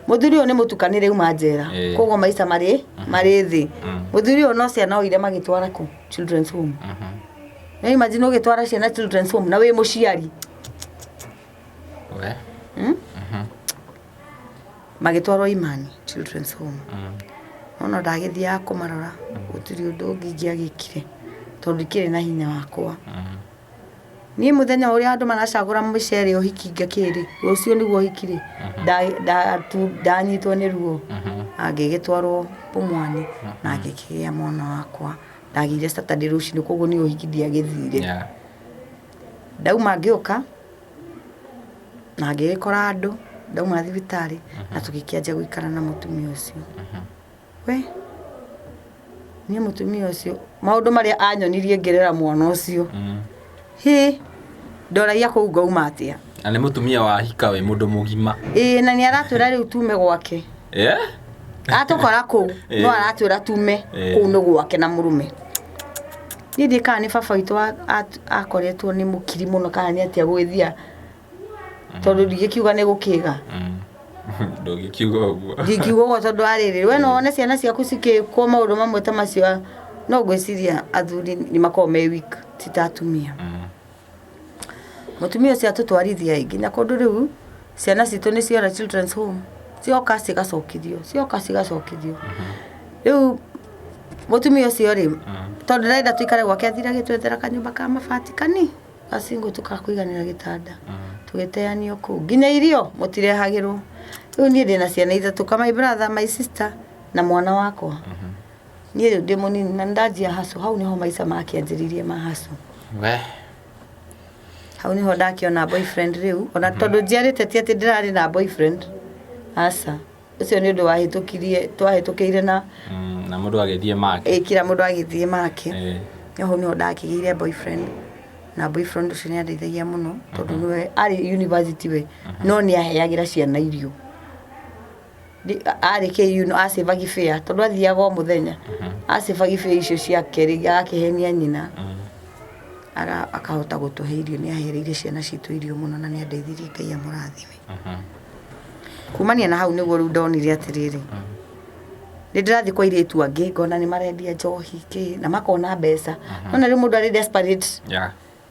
Mũthuri ũyũ nĩ mũtukanĩre auma njera, koguo maica marĩ marĩ thĩ. Mũthuri ũyũ no ciana oire magĩtwara kũ? Children's home. Na imagine ũgĩtwara ciana children's home na wĩ mũciari. Magĩtwarwo Imani Children's Home. No no ndagĩthiaga kũmarora, gũtirĩ ũndũ ũngĩ ingĩagĩkire tondũ ndikĩrĩ na hinya wakwa. Niĩ mũthenya ũrĩa andũ maracagũra mĩcere ũhiki ngakĩ rĩ, rũciũ nĩguo ũhiki rĩ, ndanyitwo nĩ ruo na ngĩgĩtwarwo Pumwani na ngĩkĩgĩa mwana wakwa. Ndagĩire Saturday rũcinĩ koguo niĩ ũhiki ndiagĩthire. Ndauma ngĩũka na ngĩgĩkora andũ ndauma thibitarĩ na tũgĩkĩanjia gũikara na mũtumia ũcio. We niĩ mũtumia ũcio maũndũ marĩa anyonirie ngĩrera mwana ũcio, hĩ ndoragia kũu ngauma atĩa. Na nĩ mũtumia wa hika wĩ mũndũ mũgima. Ĩĩ na nĩ aratwĩra rĩu tume gwake. Atũkora kũu no aratwĩra tume kũu nĩ gwake na mũrũme. Niĩ ndiũĩ kana nĩ baba witũ akoretwo nĩ mũkiri mũno kana nĩ atĩa gũgĩthiaga tondũ ndingĩkiuga nĩ gũkĩga. Ndũngĩkiuga ũguo. Ndingiuga ũguo tondũ wa rĩrĩ, we no wone ciana ciaku cikĩkwo maũndũ mamwe ta macio, no ngwĩciria athuri nĩ makoragwo me weak ti ta atumia. Mũtumia ũcio atũtwarithia ĩ nginya kũndũ rĩu ciana citũ nĩ ciora children's home, cioka cigacokithio, cioka cigacokithio. Rĩu mũtumia ũcio rĩ, tondũ ndarenda tũikare gwake athire agĩtwethera kanyũmba ka mabati kani, gacingo tũkakũiganĩra gĩtanda, tũgĩteanio kũu. Nginya irio mũtirehagĩrwo. Rĩu niĩ ndĩna ciana ithatũ ka my brother, my sister na mwana wakwa. Niĩ rĩu ndĩ mũnini na nĩndanjia hustle, hau nĩho maica makĩanjĩrĩirie ma hustle. Hau nĩho ndakĩona boyfriend rĩu, ona tondũ njiarĩte ti atĩ ndĩrarĩ na boyfriend, aca. Ũcio nĩ ũndũ wahĩtũkirie, twahĩtũkĩire na Na mũndũ agĩthiĩ make. Ĩ kila mũndũ agĩthiĩ make. No hau nĩho ndakĩgĩire boyfriend, na boyfriend ũcio nĩ andeithagia mũno, tondũ nĩwe arĩ university we, no nĩ aheagĩra ciana irio. Arĩ KU no acĩbagi fare tondũ athiaga o mũthenya, acĩbagi fare icio ciake rĩngĩ agakĩhenia nyina, akahota gũtũhe irio. Nĩ ahereire ciana citũ irio mũno na nĩ andeithirie, Ngai amũrathime. Kumania na hau nĩguo rĩu ndonire atĩrĩrĩ, nĩ ndĩrathiĩ kwa airĩtu angĩ ngona nĩ marendia njohi kĩ na makona mbeca. Nona rĩu mũndũ arĩ desperate,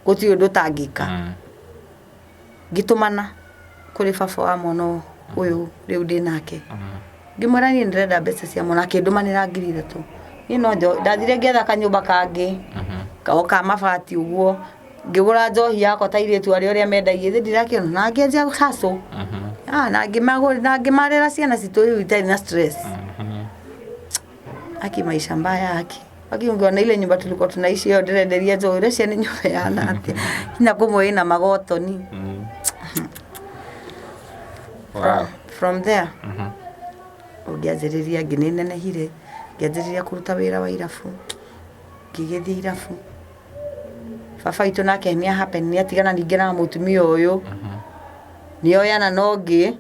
gũtirĩ ũndũ ũtangĩka. Ngĩtũmana kũrĩ baba wa mwana ũyũ rĩu ndĩ nake, ngĩmwĩra niĩ ndĩrenda mbeca cia mwana. Akĩndũmanĩra 3,000. Niĩ no ndathire ngĩetha kanyũmba kangĩ o ka mabati ũguo, ngĩgũra njohi yakwa ta airĩtu arĩa ũrĩa mendagia ithĩ ndirakĩona, na ngĩanjia hustle. Ah, na na ngĩmarera ciana citũ rĩu itarĩ na stress. Aki maisha mbaya, aki aki ungeona ile nyumba tulikuwa tunaishi, hiyo ndĩrenderia njohi ũreciria nĩ nyũmba yana atĩa, nginya kũmwe ĩna magotoni. From there ngĩanjĩrĩria, ngĩnĩnenehire, ngĩanjĩrĩria kũruta wĩra wa irabu, ngĩgĩthiĩ irabu. Baba witũ nake nĩ happen nĩ atigana ningĩ na mũtumia ũyũ, nĩ oyana na ũngĩ.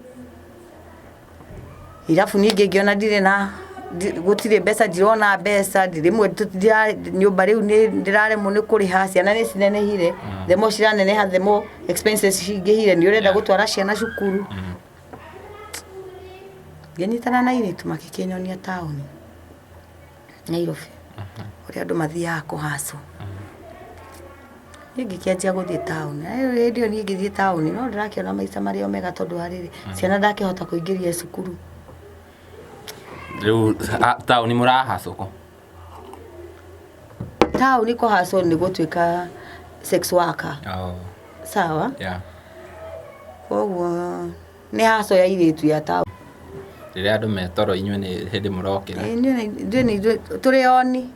Irabu ningĩ ngĩona ndirĩ na gũtirĩ mbeca, ndirona mbeca rĩmwe, nyũmba rĩu nĩ ndĩraremwo nĩ kũrĩha. Ciana nĩ cinenehire, the more ciraneneha, the more expenses cingĩhire, nĩ ũrenda gũtwara ciana cukuru. Ngĩnyitana na airĩtu makĩkĩnyonia taũni Nairobi ũrĩa andũ mathiaga kũhacwo. Niĩ ngĩkĩanjia gũthiĩ taũni, na rĩu hĩndĩ ĩyo niĩ ngĩthiĩ taũni no ndĩrakĩona maica marĩ o mega, tondũ wa rĩrĩ, ciana ndakĩhota kũingĩria cukuru. Rĩu taũni mũrahacwo kũ? Taũni kũhacwo nĩ gũtuĩka sex worker. Oh. Sawa. Koguo nĩ haco ya airĩtu ya taũni. Rĩrĩa andũ me toro, inyuĩ nĩ hĩndĩ mũrokĩra. Ĩ, ithuĩ nĩ ithuĩ tũrĩ oni.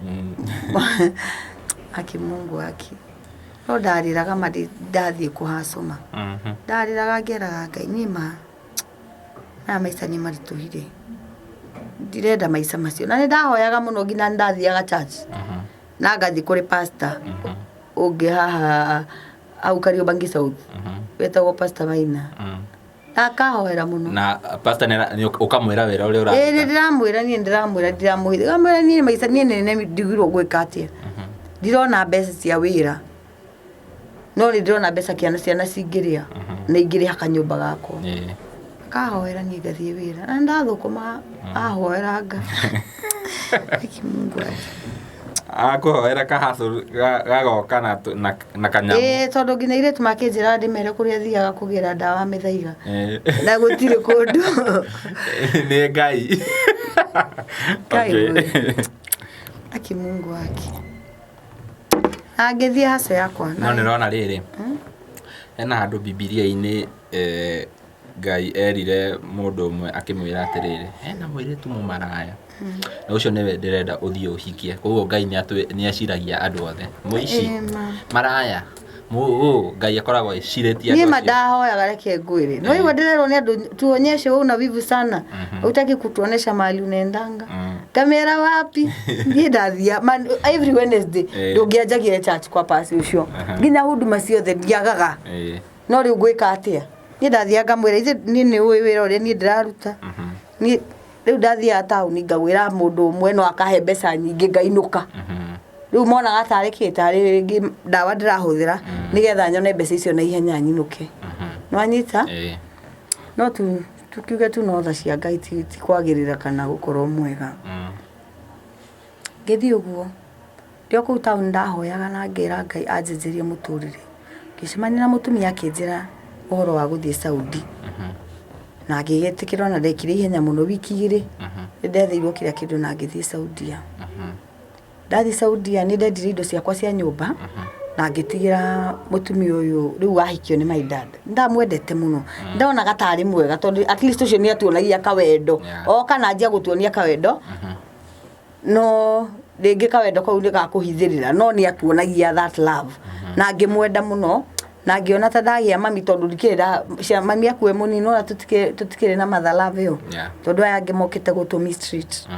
Aki Mungu, aki no ndarĩraga ma ndathiĩ kũhacũma. Ndarĩraga ngeraga Ngai, niĩ ma maya maica nĩ maritũhire, ndirenda maica macio. Na nĩ ndahoyaga mũno, nginya nĩ ndathiaga church na ngathiĩ kũrĩ pastor ũngĩ haha hau Kariobangi South wetagwo Pastor Maina, na akahoera mũno. Na pastor nĩ ũkamwĩra wĩra ũrĩa Ĩĩ, nĩ ũraruta? Ndĩramwĩra niĩ, ndĩramwĩra, ndiramwĩra, ngamwĩra niĩ maica niĩ nĩ ndigirwo gwĩka atĩa, ndirona mbeca cia wĩra, no nĩ ndĩrona mbeca kĩana ciana cingĩrĩa na ingĩrĩha kanyũmba gakwa. Akahoera niĩ ngathiĩ wĩra na ndathũkũma, ahoera nga. Aki Mungu ake. Akũhoera kahacũ gagoka na kanyamũ. Ĩĩ, tondũ nginya airĩtu makĩnjĩra ndĩmere kũrĩa thiaga kũgĩra ndawa mĩthaiga, na gũtirĩ kũndũ. Nĩ Ngai. Ngai. We. Aki Mungu wake, na ngĩthiĩ haco yakwa. No nĩ ũrona rĩrĩ, hena handũ Bibilia-inĩ, Ngai erire mũndũ ũmwe akĩmwĩra atĩrĩrĩ, hena mũirĩtu mũmaraya na ũcio nĩwe ndĩrenda ũthiĩ ũhikie. Koguo Ngai nĩ eciragia andũ othe, mũici, Ĩĩ, ma. maraya, Ngai akoragwo ecirĩtie Niĩ andũ ma acio. Ndahoyaga, reke ngwĩre, no igua ndĩrerwo nĩ andũ, tuonyeshe wewe una wivu sana, hutaki kutuonesha mahali unaendanga. Kamera wapi? Niĩ ndathia man, every Wednesday. Ndũngĩanjagire church kwa pasi ũcio, nginya huduma ciothe ndiagaga. No rĩu ngwĩka atĩa? Niĩ ndathiaga ngamwĩra, ithe niĩ nĩ ũĩ wĩra ũrĩa niĩ ndĩraruta. Niĩ rĩu ndathiaga taũni ngagwĩra mũndũ ũmwe no akahe mbeca nyingĩ, ngainũka. Rĩu monaga tarĩ kĩ, tarĩ rĩngĩ ndawa ndĩrahũthĩra nĩgetha nyone mbeca icio na ihenya nyinũke. Nĩwanyita? Ĩĩ. No tu tukiuge tu no tha cia Ngai, ti kwagĩrĩra kana gũkorwo mwega. Ngĩthiĩ ũguo ndĩ o kũu taũni, ndahoyaga na ngĩra Ngai anjenjerie mũtũrĩre. Ngĩcemania na mũtumia akĩnjĩra ũhoro wa gũthiĩ Saudi, na ngĩgĩtĩkĩra, ona ndekire ihenya mũno, wiki 2 nĩ ndetheirwo kĩrĩa kĩndũ na ngĩthiĩ Saudia. Ndathiĩ Saudia nĩ ndendirie indo ciakwa cia nyũmba na ngĩtigĩra mũtumia ũyũ rĩu wahikio nĩ my dad. Ndamwendete mũno, ndonaga tarĩ mwega tondũ at least ũcio nĩ atuonagia kawendo. Oka na anjia gũtuonia kawendo, no rĩngĩ kawendo kau nĩ gakũhithĩrĩra, no nĩ atuonagia that love na ngĩmwenda mũno na ngĩona ta ndagĩa mami, tondũ ndikĩrĩ mami akue mũnini, ona tũtikĩrĩ na mother love ĩyo, tondũ aya angĩ mokĩte gũtũ mistreat.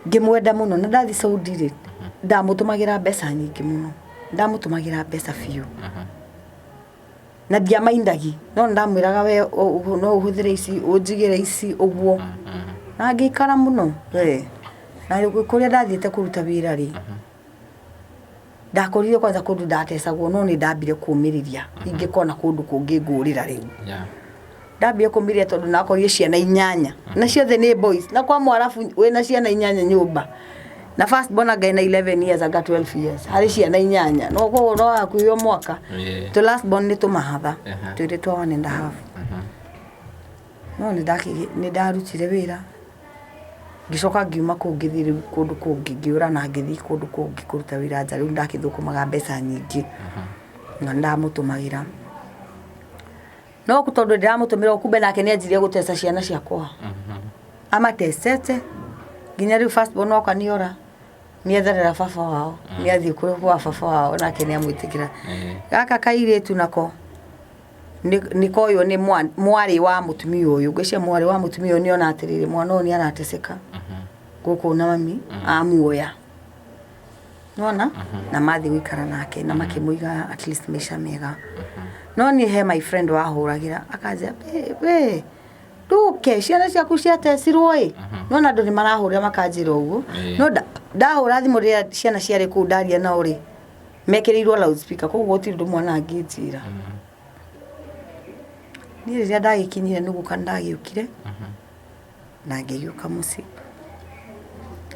Ngĩmwenda mũno, na ndathiĩ Saudi rĩ, ndamũtũmagĩra mbeca nyingĩ mũno, ndamũtũmagĩra mbeca biũ. Na ndiamaindagi, no nĩndamwĩraga we no ũhũthĩre ici, ũnjigĩre ici, ũguo. Na ngĩikara mũno we. Na kũrĩa ndathiĩte kũruta wĩra rĩ, ndakorire kwanza kũndũ ndatecagwo no nĩ ndambire kũmĩrĩria ingĩkona kũndũ kũngĩ ngũrĩra rĩu. Ndambire kũmĩrĩria tondũ nakorire ciana inyanya na ciothe nĩ boys, na kwa mwarabu wĩna ciana inyanya nyũmba, na first born anga ena 11 years anga 12 years, harĩ ciana inyanya, no koguo no hakuhĩ o mwaka. Tũ last born nĩ tũmahatha twĩrĩ twa one and a half. No nĩ ndarutire wĩra, ngĩcoka ngiuma kũu ngĩthiĩ rĩu kũndũ kũngĩ, ngĩũra na ngĩthiĩ kũndũ kũngĩ kũruta wĩra nja, rĩu ndakĩthũkũmaga mbeca nyingĩ na nĩ ndamũtũmagĩra. No tondũ ndĩramũtũmĩra, kumbe nake nĩ anjirie gũteca ciana ciakwa, amatecete nginya rĩu first born wakwa nĩ ora, nĩ etherera baba wao, nĩ athiĩ kwa baba wao nake nĩ amwĩtĩkĩra. Gaka kairĩtu nako nĩ koywo nĩ mwarĩ wa mũtumia ũyũ, ngwĩciria mwarĩ wa mũtumia ũyũ nĩ ona atĩrĩrĩ, mwana ũyũ nĩ arateceka gũkũ na mami, amuoya. Nĩwona? Na mathiĩ gũikara nake na makĩmũiga at least maica mega. No niĩ he my friend wahũragĩra akanjĩra, we ndũke ciana ciaku ciatecirwo ĩ. Nĩwona andũ nĩ marahũrĩra makanjĩra ũguo. No ndahũra thimũ rĩrĩa ciana ciarĩ kũu ndaria nao rĩ, mekĩrĩirwo loudspeaker koguo gũtirĩ ũndũ mwana angĩnjĩra. Niĩ rĩrĩa ndagĩkinyire nĩ gũka nĩndagĩũkire na ngĩgĩũka mũciĩ.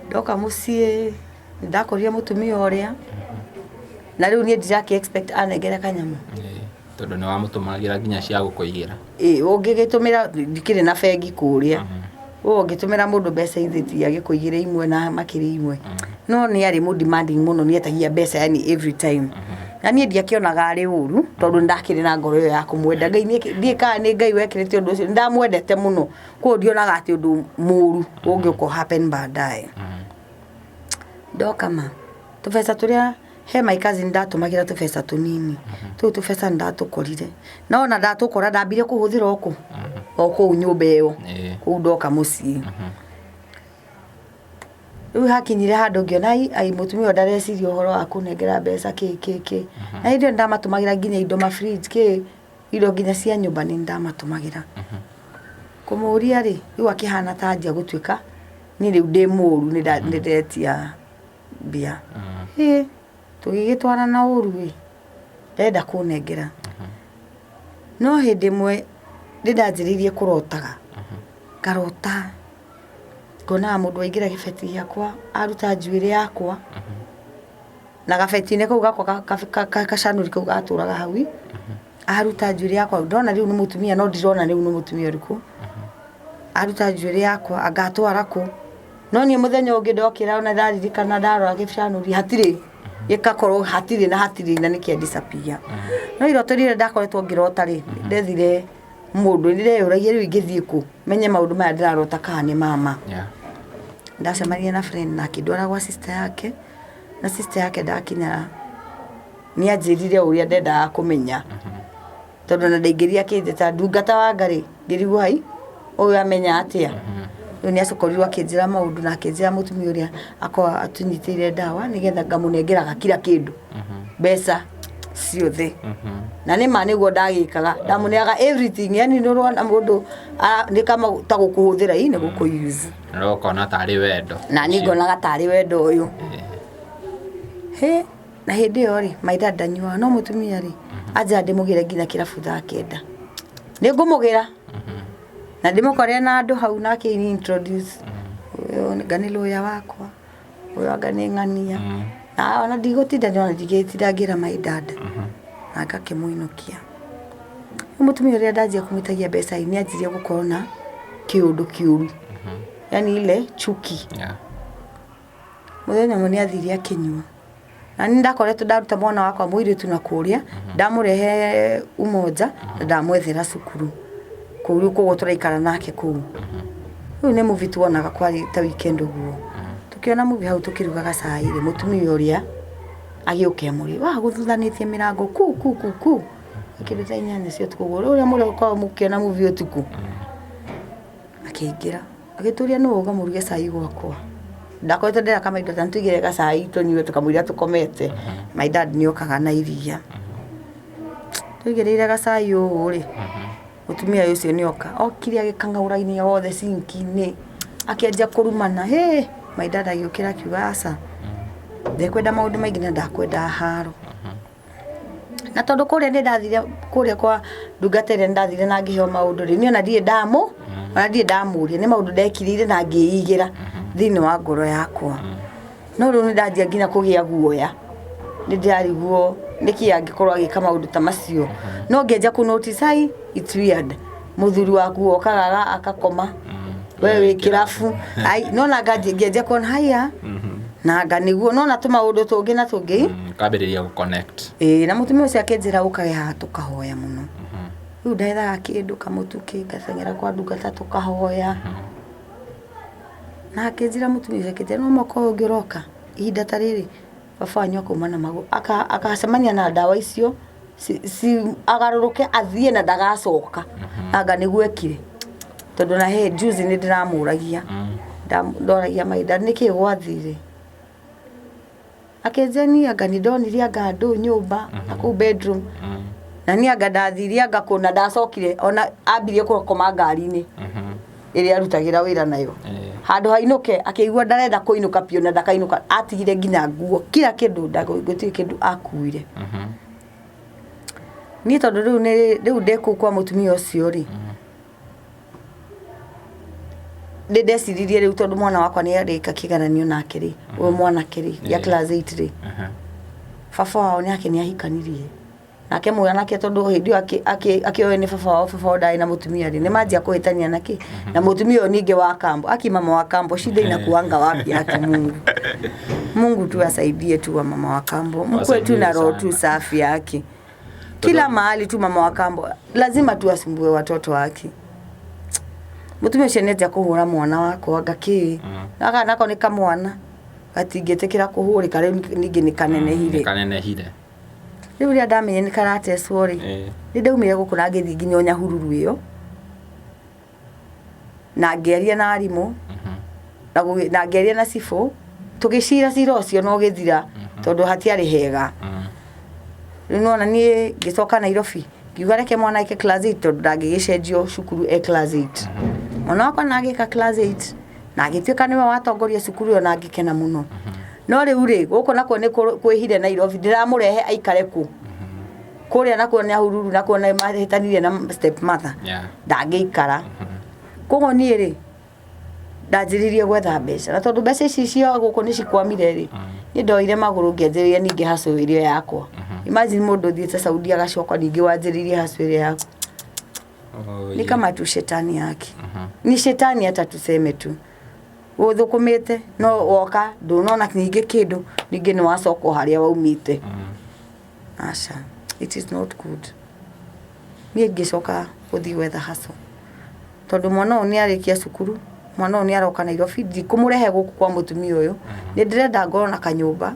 Ndoka mũciĩ nĩndakorire mũtumia ũrĩa, na rĩu niĩ ndirakĩ expect anengere kanyamũ. Tondũ nĩ wamũtũmagĩra nginya cia gũkũigĩra. Ĩĩ ũngĩgĩtũmĩra, ndikĩrĩ na bengi kũrĩa, ũguo ũngĩtũmĩra mũndũ mbeca ithe ti agĩkũigĩre imwe na makĩria imwe. No nĩ arĩ mũ demanding mũno, nĩ etagia mbeca yani every time. Na niĩ ndiakĩonaga arĩ ũru tondũ nĩ ndakĩrĩ na ngoro ĩyo ya kũmwenda. Ngai ndiũĩ kana nĩ Ngai wekĩrĩte ũndũ ũcio, nĩ ndamwendete mũno koguo ndionaga atĩ ũndũ mũru ũngĩũka ũ happen baadaye. Ndoka ma, tũbeca tũrĩa he my cousin ndatũmagĩra tũbeca tũnini, tũu tũbeca nĩ ndatũkorire. No ona ndatũkora ndambire kũhũthĩra o kũ? O kũu nyũmba ĩyo, kũu ndoka mũciĩ. Rĩu hakinyire handũ ngĩona ai ai mũtumia ũyũ ndareciria ũhoro wa kũnengera mbeca kĩ kĩ kĩ. Na hĩndĩ ĩyo nĩ ndamatũmagĩra nginya indo ma fridge kĩ, indo nginya cia nyũmba nĩ ndamatũmagĩra. Kũmũria rĩ, rĩu akĩhana ta anjia gũtuĩka niĩ rĩu ndĩ mũru nĩ ndetia mbia. Ĩ tũgĩgĩtwarana ũru ĩ, ndenda kũnengera. No hĩndĩ ĩmwe nĩ ndanjĩrĩirie kũrotaga, ngarota ngonaga mũndũ waingĩra gĩbeti gĩakwa aruta njuĩrĩ yakwa, na gabeti-inĩ kau gakwa gacanũri kau gatũraga hau ĩ, aruta njuĩrĩ yakwa, ndĩrona rĩu nĩ mũtumia no ndirona rĩu nĩ mũtumia ũrĩkũ, aruta njuĩrĩ yakwa anga atwara kũ, no niĩ mũthenya ũngĩ ndokĩra ona ndaririkana ndarora gĩcanũri hatirĩ, gĩgakorwo hatirĩ na hatirĩ na nĩkĩa disappear. No iroto rĩrĩa ndakoretwo ngĩrota rĩ, ndethire mũndũ, nĩndeyũragia rĩu ingĩthiĩ kũ menye maũndũ maya ndĩrarota kana nĩ mama. Ndacemanirie na friend na akĩndwara gwa sister yake, na sister yake ndakinya nĩ anjĩrire ũrĩa ndendaga kũmenya, tondũ ona ndaingĩrire akĩnjĩta ndungata wa Ngai, ngĩrigwo hai ũyũ amenya atĩa. Rĩu nĩ acokorirwo akĩnjĩra maũndũ na akĩnjĩra mũtumia ũrĩa akoragwo atũnyitĩire ndawa nĩgetha ngamũnengeraga kila kĩndũ, mbeca ciothe. Na nĩ ma nĩguo ndagĩkaga, ndamũneaga everything, yani nĩ ũrona mũndũ nĩ kama ta gũkũhũthĩra ĩ nĩ gũkũ use. Na ũkona tarĩ wendo. Na niĩ ngonaga tarĩ wendo ũyũ. Hĩ, na hĩndĩ ĩyo rĩ, my dad ndanyuaga, no mũtumia rĩ, anjĩra ndĩmũgĩre nginya kĩrabu thaa kenda. Nĩ ngũmũgĩra. Na ndĩmũkore na andũ hau na akĩ introduce. Ũyũ anga nĩ lawyer wakwa, ũyũ anga nĩ ng'ania. Na ona ndigũtinda ona ndingĩtinda ngĩra my dad. Na ngakĩmũinũkia. Rĩu mũtumia ũrĩa ndanjia kũmwĩtagia mbeca ĩ, nĩ anjirie gũkorwo na kĩũndũ kĩũru. Yani ile chuki. Mũthenya ũmwe nĩ athire akĩnyua. Na nĩ ndakoretwo ndaruta mwana wakwa mũirĩtu na kũrĩa, ndamũrehe Umoja na ndamwethera cukuru. Kũu rĩu koguo tũraikara nake kũu. Rĩu nĩ movie tuonaga kwarĩ ta weekend ũguo. Tũkĩona movie hau tũkĩrugaga cai rĩ, mũtumia ũrĩa agĩũka e mũrĩu. Agũthuthanĩtie mĩrango ku ku ku ku. Kĩndũ thaa inyanya cia ũtukũ ũguo. Rĩu ũrĩa mũrĩkoragwo mũkĩona movie ũtukũ. Akĩingĩra agĩtũria nũ ũga mũruge cai gwakwa. Ndakoretwo ndĩra kamaitũ ta nĩtũigĩre gacai tũnyue tũkamũira tũkomete. My dad nĩ okaga na iria. Tũigĩrĩire gacai ũũ rĩ, mũtumia ũyũ ũcio nĩ oka. Okire agĩkang'aũrania wothe sinki-inĩ, akĩanjia kũrumana. Hĩ, my dad agĩũkĩra akiuga aca, ndekwenda maũndũ maingĩ na ndakwenda haro. Na tondũ kũrĩa nĩ ndathire kũrĩa kwa ndungata ĩrĩa nĩ ndathire na ngĩheo maũndũ rĩ, niĩ ona ndirĩ ndamũ, ona ndirĩ ndamũria, nĩ maũndũ ndekirĩire na ngĩigĩra thĩinĩ wa ngoro yakwa. No rĩu nĩ ndanjia nginya kũgĩa guoya, nĩ ndĩrarigwo nĩkĩ angĩkorwo agĩka maũndũ ta macio. No ngĩanjia kũ notice ai it's weird, mũthuri waku okaga agakoma we wĩ kĩrabu, ai nona ngĩanjia kuona haiya, na anga nĩguo nona tũmaũndũ tũngĩ na tũngĩ. Ũkambĩrĩria gũ connect. Ĩĩ na mũtumia ũcio akĩnjĩra ũkage haha tũkahoya mũno. Rĩu ndethaga kĩndũ kamũtu kĩ ngateng'era kwa ndungata tũkahoya. Na akĩnjĩra mũtumia ũcio akĩnjĩra no mwaka ũyũ ũngĩ ũroka ihinda ta rĩrĩ baba wanyu akauma na magũrũ akacemania na ndawa icio agarũrũke athiĩ na ndagacoka. Anga nĩguo ekire. Tondũ na he juzi nĩ ndĩramũragia ndoragia mahinda nĩkĩ gwathire. Akĩnjĩra niĩ anga nĩ ndonire anga andũ nyũmba na kũu bedroom. Na niĩ anga ndathire anga kũ na ndacokire ona ambirie gũkoma ngari-inĩ ĩrĩa arutagĩra wĩra nayo. Handũ hainũke akĩigua ndarenda kũinũka biũ na ndakainũka atigire nginya nguo kila kĩndũ gũtirĩ kĩndũ akuire. Niĩ tondũ rĩu nĩ rĩu ndĩ kũu kwa mũtumia ũcio rĩ, nĩ ndeciririe rĩu tondũ mwana wakwa nĩ arĩka kĩgeranio nake rĩ, ũyũ mwanake rĩ, gĩa class 8 rĩ, baba wao nake nĩ ahikanirie. Nake mwanake tondũ hĩndĩ ĩyo akĩoywo nĩ baba wao, baba wao ndarĩ na mũtumia rĩ, nĩ manjia kũhĩtania na kĩ, na mũtumia ũyũ ningĩ wa kambo, aki mama wa kambo, shida inakuanga wapi haki Mungu. Mungu tu asaidie tu wa mama wa kambo, mkuwe tu na roho tu safi haki. Kila mahali tu mama wa kambo lazima tu asumbue watoto wake. Mũtumia ũcio nĩanjia kũhũra mwana wakwa anga kĩ, gaka nako nĩ kamwana gatingĩtĩkĩra kũhũrĩka rĩu ningĩ nĩ kanenehire. Nĩ kanenehire. Rĩu rĩrĩa ndamenyire nĩ karatecwo rĩ, nĩ ndaumire gũkũ na ngĩthiĩ nginya o Nyahururu ĩyo, na ngĩaria na arimũ, na ngĩaria na cibũ, tũgĩcira cira ũcio na ũgĩthira tondũ hatiarĩ hega. Rĩu nĩwona niĩ ngĩcoka Nairobi, ngiuga reke mwana eke class 8 tondũ ndangĩgĩcenjio cukuru e class 8. Mwana wakwa na agĩka class 8 na agĩtuĩka nĩwe watongoria cukuru ĩyo na ngĩkena mũno. No rĩu rĩ, gũkũ nakuo nĩ kwĩhire Nairobi, ndĩramũrehe aikare kũ? Kũrĩa nakuo Nyahururu nakuo nĩ mahĩtanirie na step mother, ndangĩikara. Koguo niĩ rĩ, ndanjĩrĩirie gwetha mbeca na tondũ mbeca ici cia gũkũ nĩ cikwamire rĩ, niĩ ndoire magũrũ ngĩanjĩrĩria ningĩ hustle ĩrĩa yakwa. Imagine mũndũ ũthiĩte Saudi agacoka ningĩ wanjĩrĩirie hustle ĩrĩa yaku. Ni kama tu shetani yake. Ni shetani hata tuseme tu. Ũthũkũmĩte no woka ndũnona ningĩ kĩndũ ningĩ nĩ wacoka o harĩa waumĩte. Aca, it is not good. Niĩ ngĩcoka gũthiĩ gwetha hustle. Tondũ mwana ũyũ nĩ arĩkia cukuru, mwana ũyũ nĩ aroka Nairobi, ndikũmũrehe gũkũ kwa mũtumia ũyũ. Nĩ ndĩrenda ngorwo na kanyũmba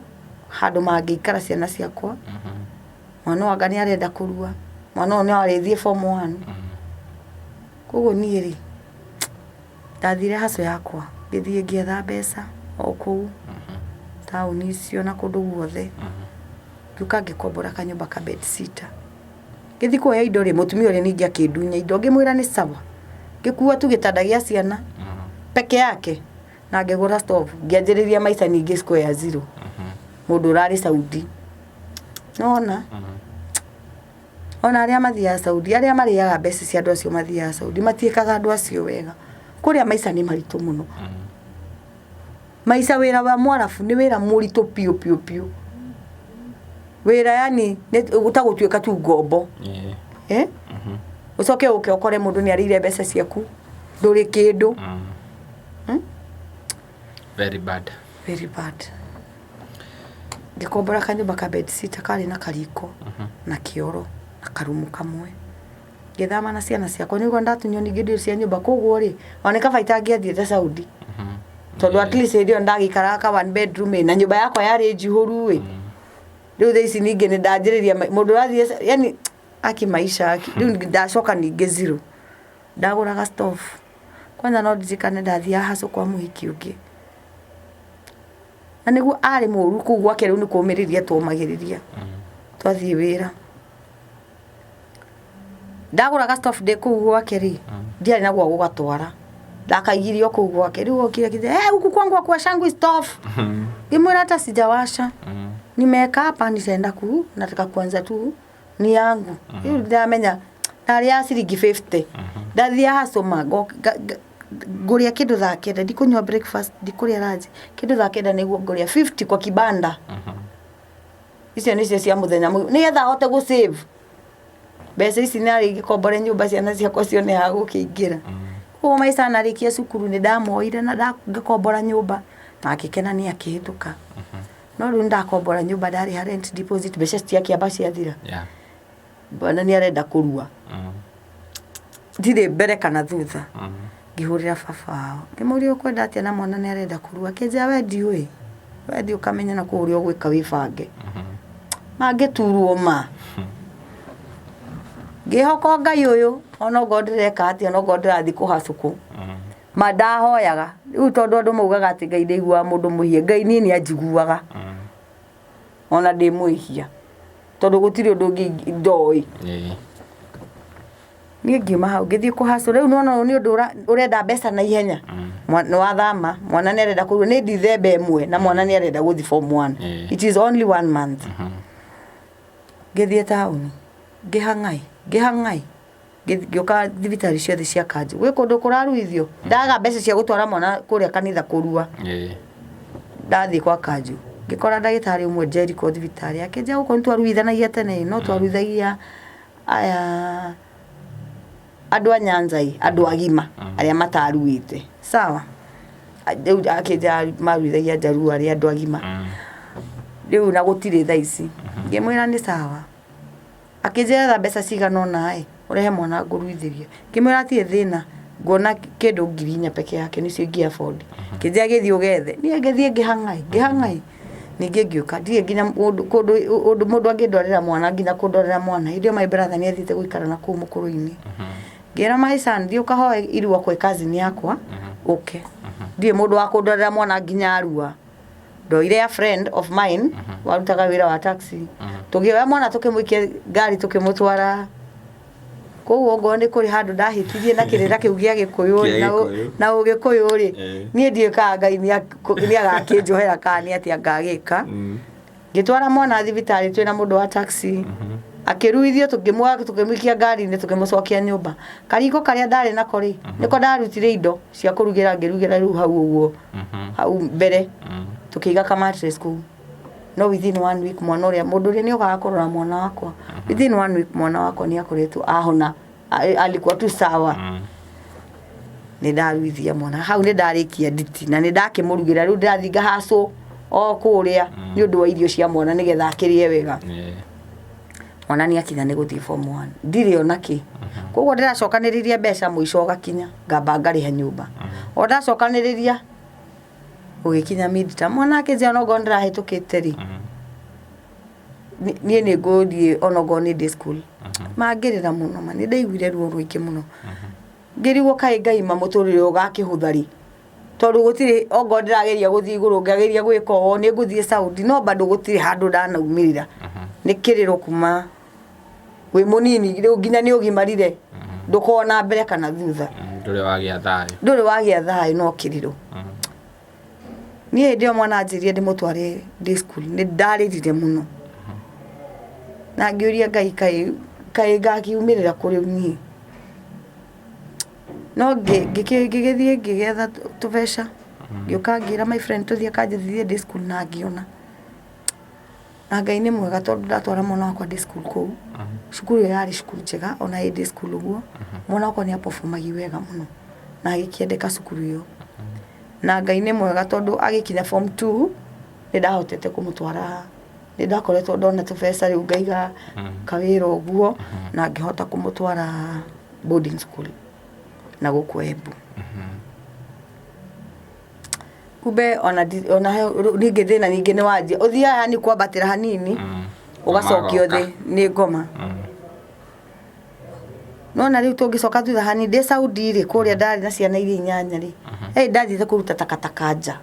handũ mangĩikara ciana ciakwa. Mwana ũyũ anga nĩ arenda kũrua, mwana ũyũ no arĩthiĩ form one. Koguo niĩ rĩ, ndathire hustle yakwa, ngĩthiĩ ngĩetha mbeca o kũu taũni icio na kũndũ guothe. Ngĩũka ngĩkombora kanyũmba ka bed sitter. Ngĩthiĩ kuoya indo rĩ, mũtumia ũrĩa ningĩ akĩndunya indo, ngĩmwĩra nĩ sawa. Ngĩkua tu gĩtanda gĩa ciana peke yake na ngĩgũra stove, ngĩanjĩrĩria maica ningĩ square zero. Mũndũ ũrarĩ Saudi. Nĩwona? Ona arĩa mathiaga Saudi, arĩa marĩaga mbeca cia andũ acio mathiaga Saudi, matiĩkaga andũ acio wega. Kũrĩa maica nĩ maritũ mũno. Maica wĩra wa mwarabu nĩ wĩra mũritũ biũ biũ biũ. Wĩra yani nĩ ta gũtuĩka tu ngombo. Eh? Ũcoke ũke ũkore mũndũ nĩ arĩire mbeca ciaku, ndũrĩ kĩndũ. Very bad. Very bad. Ngĩkombora kanyũmba ka bed sitter karĩ na kariko na kĩoro na karumu kamwe. Ngĩthama na ciana ciakwa nĩguo ndatunywo ningĩ indo cia nyũmba koguo rĩ, ona nĩ kaba itangĩathiĩte Saudi. Tondũ at least hĩndĩ ĩyo ndagĩikaraga ka one bedroom ĩ, na nyũmba yakwa yarĩ njihũru ĩ. Rĩu thaa ici ningĩ nĩ ndanjĩrĩria mũndũ ũrathiĩ yani aki maisha aki rĩu ndacoka ningĩ zero. Ndagũraga stove. Kwanza no ndirikane ndathiaga hustle kwa mũhiki ũngĩ. Na nĩguo arĩ mũru kũu gwake rĩu nĩ kũmĩrĩria twomagĩrĩria. Twathiĩ wĩra. Ndagũra ga stove ndĩ kũu gwake rĩ, ndiarĩ na gwa gũgatwara, ndakaigire o kũu gwake. Rĩu okire akĩnjĩra, "Eh, huku kwangu hakuwashangwi stove." Ngĩmwĩra hata sijawasha, nimeweka hapa, nitaenda ku nataka kuanza tu ni yangu. Rĩu ndamenya ndarĩ ya ciringi 50. Ndathiĩ hacũma ngũrĩa kĩndũ thaa 9, ndikũnyua breakfast, ndikũrĩa lunch, kĩndũ thaa 9 nĩguo ngũrĩa 50 kwa kibanda. Icio nĩcio cia mũthenya mũgima nĩgetha hote gũ save mbeca ici, narĩ ingĩkombore nyũmba ciana ciakwa cione ha gũkĩingĩra. Koguo maica narĩkia cukuru nĩ ndamoire na ngĩkombora nyũmba na akĩkena nĩ akĩhĩtũka. No rĩu nĩndakombora nyũmba, ndarĩha rent deposit, mbeca citiakĩamba ciathira. Bwana nĩ arenda kũrua, ndirĩ mbere kana thutha. Ngĩhũrĩra baba wao, ngĩmũria, "Ũkwenda atĩa na mwana nĩ arenda kũrua?" Akĩnjĩra, "We ndiũĩ, we thiĩ ũkamenya na kũu ũrĩa ũgwĩka, wĩbange." Mangĩturwo ma ngĩhoka Ngai ũyũ, ona okorwo ndĩreka atĩa, ona okorwo ndĩrathiĩ kũhacũkũ ma ndahoyaga rĩu, tondũ andũ maugaga atĩ Ngai ndaiguaga mũndũ mwĩhia. Ngai niĩ nĩ anjiguaga ona ndĩ mwĩhia, tondũ gũtirĩ ũndũ ũngĩ ndoĩ. Niĩ ngiuma hau ngĩthiĩ kũhacũ. Rĩu nĩwona ũyũ nĩ ũndũ ũrenda mbeca na ihenya. Nĩ wathama, mwana nĩ arenda kũrua, nĩ Dithemba 1 na mwana nĩ arenda gũthiĩ form one. It is only one month. Ngĩthiĩ taũni, ngĩhang'ai ngĩhang'ai, ngĩũka thibitarĩ ciothe cia kanjũ, gwĩ kũndũ kũraruithio, ndaga mbeca cia gũtwara mwana kũrĩa kanitha kũrua. Ndathiĩ kwa kanjũ, ngĩkora ndagĩtarĩ ũmwe Jericho thibitarĩ, akĩnjĩra, "Gũkũ nĩ twaruithanagia tene, no twaruithagia aya andũ a Nyanza ĩ, andũ agima arĩa mataruĩte sawa." Rĩu akĩnjĩra maruithagia njaruo arĩa andũ agima rĩu na gũtirĩ thaa ici. Ngĩmwĩra nĩ sawa. Akĩnjĩra, "Etha mbeca cigana ũna ĩ ũrehe mwana ngũruithĩrie." Ngĩmwĩra hatirĩ thĩna, nguona kĩndũ 4,000 peke yake nĩcio ingĩ afford. Akĩnjĩra, "Gĩthiĩ ũgethe." Niĩ ngĩthiĩ ngĩhang'ai ngĩhang'ai, ningĩ ngĩũka ndirĩ nginya mũndũ kũndũ ũndũ mũndũ angĩndwarĩra mwana, nginya kũndwarĩra mwana. Hĩndĩ ĩyo my brother nĩ athiĩte gũikara na kũu mũkũrũ-inĩ. Ngĩra my son, "Thiĩ ũkahoe irua kwĩ cousin yakwa ũke, ndirĩ mũndũ wa kũndwarĩra mwana nginya arua." Ndoire a friend of mine warutaga wĩra wa taxi, tũgĩoya mwana, tũkĩmũikia ngari, tũkĩmũtwara. Koguo ongorwo nĩ kũrĩ handũ ndahĩtirie na kĩrĩra kĩu gĩa gĩkũyũ Kĩa na Gĩkũyũ. Na ũgĩkũyũ rĩ, niĩ ndiũĩ kana Ngai nĩ agakĩnjohera kana nĩ atĩa ngagĩka. Ngĩtwara mwana thibitarĩ twĩna mũndũ wa taxi, akĩruithio, tũkĩmuoya, tũkĩmũikia ngari-inĩ, tũkĩmũcokia nyũmba. Kariko karĩa ndarĩ nako rĩ, nĩko ndarutire indo cia kũrugĩra, ngĩrugĩra rĩu hau ũguo hau mbere, tũkĩiga ka mattress kũu. No within one week mwana ũrĩa, mũndũ ũrĩa nĩ okaga kũrora mwana wakwa, within one week mwana wakwa nĩ akoretwo ahona. Alikuwa tu sawa. Nĩ ndaruithia mwana hau, nĩ ndarĩkia nditi na nĩ ndakĩmũrugĩra. Rĩu ndĩrathiĩ ngahacwo o kũrĩa nĩ ũndũ wa irio cia mwana nĩgetha akĩrĩe wega. Mwana nĩ akinya nĩ gũthiĩ form one, ndirĩ ona kĩ. Koguo ndĩracokanĩrĩria mbeca, mũico ũgakinya ngamba ngarĩha nyũmba. O ndacokanĩrĩria, gũgĩkinya midterm, mwana akĩnjĩra onokorwo ndĩrahĩtũkĩte rĩ, niĩ nĩ ngũthiĩ onokorwo nĩ day school. Mangĩrĩra mũno ma nĩ ndaiguire ruo rũingĩ mũno, ngĩrigwo kaĩ Ngai ma mũtũrĩre ũyũ ũgakĩhũtha rĩ, tondũ gũtirĩ ongorwo ndĩrageria gũthiĩ igũrũ, ngageria gwĩka ũũ, nĩ ngũthiĩ Saudi, no bado gũtirĩ handũ ndanaumĩrĩra. Nĩ kĩrĩro kuma wĩ mũnini rĩu nginya nĩ ũgimarire, ndũkorwo na mbere kana thutha. Ndũrĩ wagĩa thayũ. Ndũrĩ wagĩa thayũ, no kĩrĩro. Niĩ hĩndĩ ĩyo mwana anjĩrire ndĩmũtware day school, nĩ ndarĩrire mũno na ngĩũria Ngai, kaĩ kaĩ ngakiumĩrĩra kũrĩ niĩ? No ngĩgĩthiĩ ngĩgetha tũbeca, ngĩũka ngĩra my friend tũthiĩ akanjethithie day school, na ngĩona na Ngai nĩ mwega, tondũ ndatwara mwana wakwa day school kũu, cukuru ĩyo yarĩ cukuru njega. Ona ĩ day school ũguo mwana wakwa nĩ aperformagi wega mũno na agĩkĩendeka cukuru ĩyo. Na Ngai nĩ mwega, tondũ agĩkinya form 2 nĩ ndahotete kũmũtwara, nĩ ndakoretwo ndona tũbeca rĩu, ngaiga kawĩra ũguo na ngĩhota kũmũtwara boarding school na gũkũ Embu. Kumbe ona ona ningĩ thĩna ningĩ nĩ wanjia, ũthiaga yani kwambatĩra hanini, ũgacokio thĩ nĩ ngoma. Nona rĩu tũngĩcoka thutha hanini, ndĩ Saudi rĩ, kũrĩa ndarĩ na ciana iria inyanya rĩ, ndathiĩte kũruta takataka nja.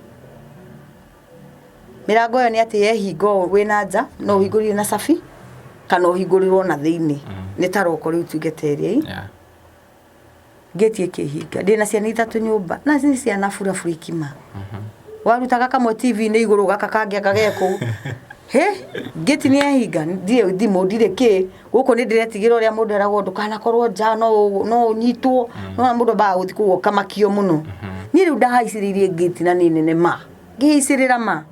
Mĩrango ĩyo nĩ atĩ yehinga ũũ wĩna nja, no ũhingũrire na cabi kana ũhingũrĩrwo na thĩinĩ. Nĩ ta roko rĩu tuge ta ĩrĩa. Ngĩti ĩkĩhinga ndĩna ciana ithatũ nyũmba na nĩ ciana buraburi kima. Warutaga kamwe TV-inĩ igũrũ, gaka kangĩ anga ge kũu. Hĩ, ngĩti nĩ yahinga, ndirĩ thimũ, ndirĩ kĩ. Gũkũ nĩ ndĩretigĩra ũrĩa mũndũ eragwo ndũkanakorwo nja, no ũnyitwo. No mũndũ ambaga gũthiĩ kũu ũkamakio mũno. Niĩ rĩu ndahaicĩrĩirie ngĩti na nĩ nene ma. Ngĩhaicĩrĩra ma.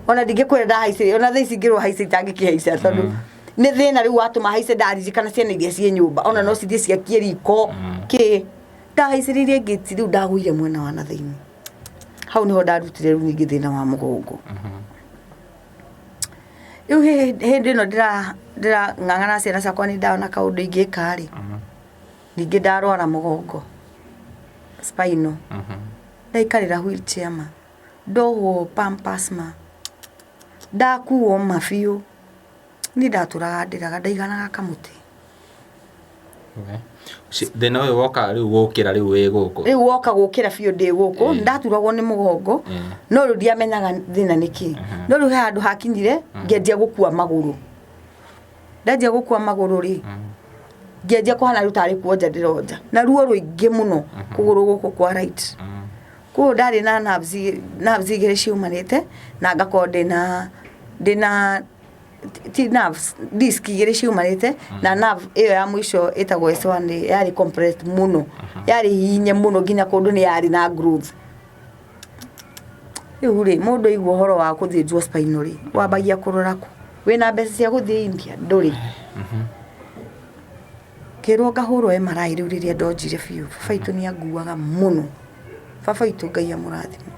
Ona ndingĩkwĩra ndahaicĩrĩire, ona thaa ici ngĩrwo haice itangĩkĩhaica tondũ nĩ thĩna rĩu watũma haice ndaririkana ciana iria ciĩ nyũmba, ona no cithiĩ ciakie riko kĩ. Ndahaicĩrĩirie ngĩti rĩu ndagũire mwena wa na thĩinĩ. Hau nĩho ndarutire rĩu ningĩ thĩna wa mũgongo. Rĩu hĩndĩ ĩno ndĩrang'ang'ana na ciana ciakwa nĩ ndona kaũndũ ingĩka rĩ, ningĩ ndarwara mũgongo, spinal. Ndaikarĩra wheelchair ma, ndohwo pampers ma, ndakuo ma biũ. Niĩ ndatũraga ndĩraga, ndaiganaga kamũtĩ. Thĩna ũyũ woka rĩu gũkĩra rĩu wĩ gũkũ? Rĩu woka gũkĩra biũ ndĩ gũkũ. Ndaturagwo nĩ mũgongo, no rĩu ndiamenyaga thĩna nĩ kĩ. No rĩu he handũ hakinyire ngĩanjia gũkua magũrũ. Ndanjia gũkua magũrũ rĩ, ngĩanjia kũhana rĩu tarĩ kuonja ndĩronja na ruo rũingĩ mũno kũgũrũ gũkũ kwa right. Koguo ndarĩ na nerves, nerves igĩrĩ ciumanĩte na ngakorwo ndĩna ti nerves, disc igĩrĩ ciumanĩte na nerve ĩyo ya mũico ĩtagwo S1 rĩ, yarĩ compressed mũno, yarĩ hihinye mũno nginya kũndũ nĩ yarĩ na growth. Rĩu rĩ, mũndũ aigua ũhoro wa gũthĩnjwo spinal rĩ, wambagia kũrora kũ? Wĩna mbeca cia gũthiĩ India? Ndũrĩ. Ngĩrwo ngahũrwo MRI rĩu rĩrĩa ndonjire biũ, baba witũ nĩ anguaga mũno. Baba witũ Ngai amũrathime,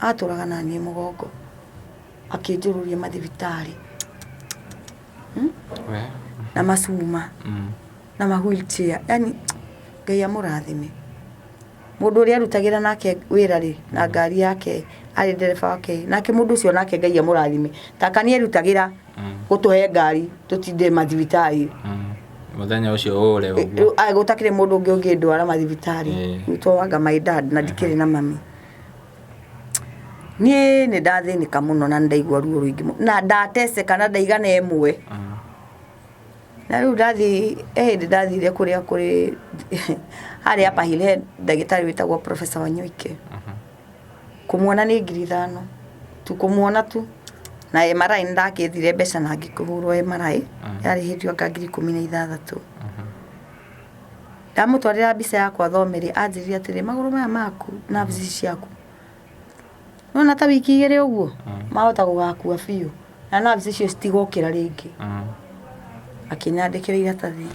atũraga naniĩ mũgongo, akĩnjũrũria mathibitarĩ na macuma na ma wheelchair, yani Ngai amũrathime. Mũndũ ũrĩa arutagĩra nake wĩra rĩ, na ngari yake arĩ ndereba wake, nake mũndũ ũcio nake Ngai amũrathime. Taka nĩ erutagĩra gũtũhe ngari tũtinde mathibitarĩ. Mũthenya ũcio ũre ũguo. Gũtakĩrĩ mũndũ ũngĩ ũngĩndwara mathibitarĩ. Rĩu twanga my dad na ndikĩrĩ na mami. Niĩ nĩ ndathĩnĩka mũno na nĩ ndaigua ruo rũingĩ mũno na ndateceka na ndaigana ĩmwe. Na rĩu ndathiĩ, he hĩndĩ ndathire kũrĩa kũrĩ harĩa Upper Hill he ndagĩtarĩ wĩtagwo Professor Wanyoike. Kũmuona nĩ 5,000 tu, kũmuona tu. Na MRI nĩ ndakĩethire mbeca na ngĩkĩhũrwo MRI, yarĩ hĩndĩ ĩyo anga 16,000. Ndamũtwarĩra mbica yakwa thome rĩ, anjĩrire atĩrĩ, magũrũ maya maku, nerves ici ciaku, nĩwona ta wiki igĩrĩ ũguo, mahota gũgakua biũ, na nerves icio citigokĩra rĩngĩ. Akĩnyandĩkĩra iratathi,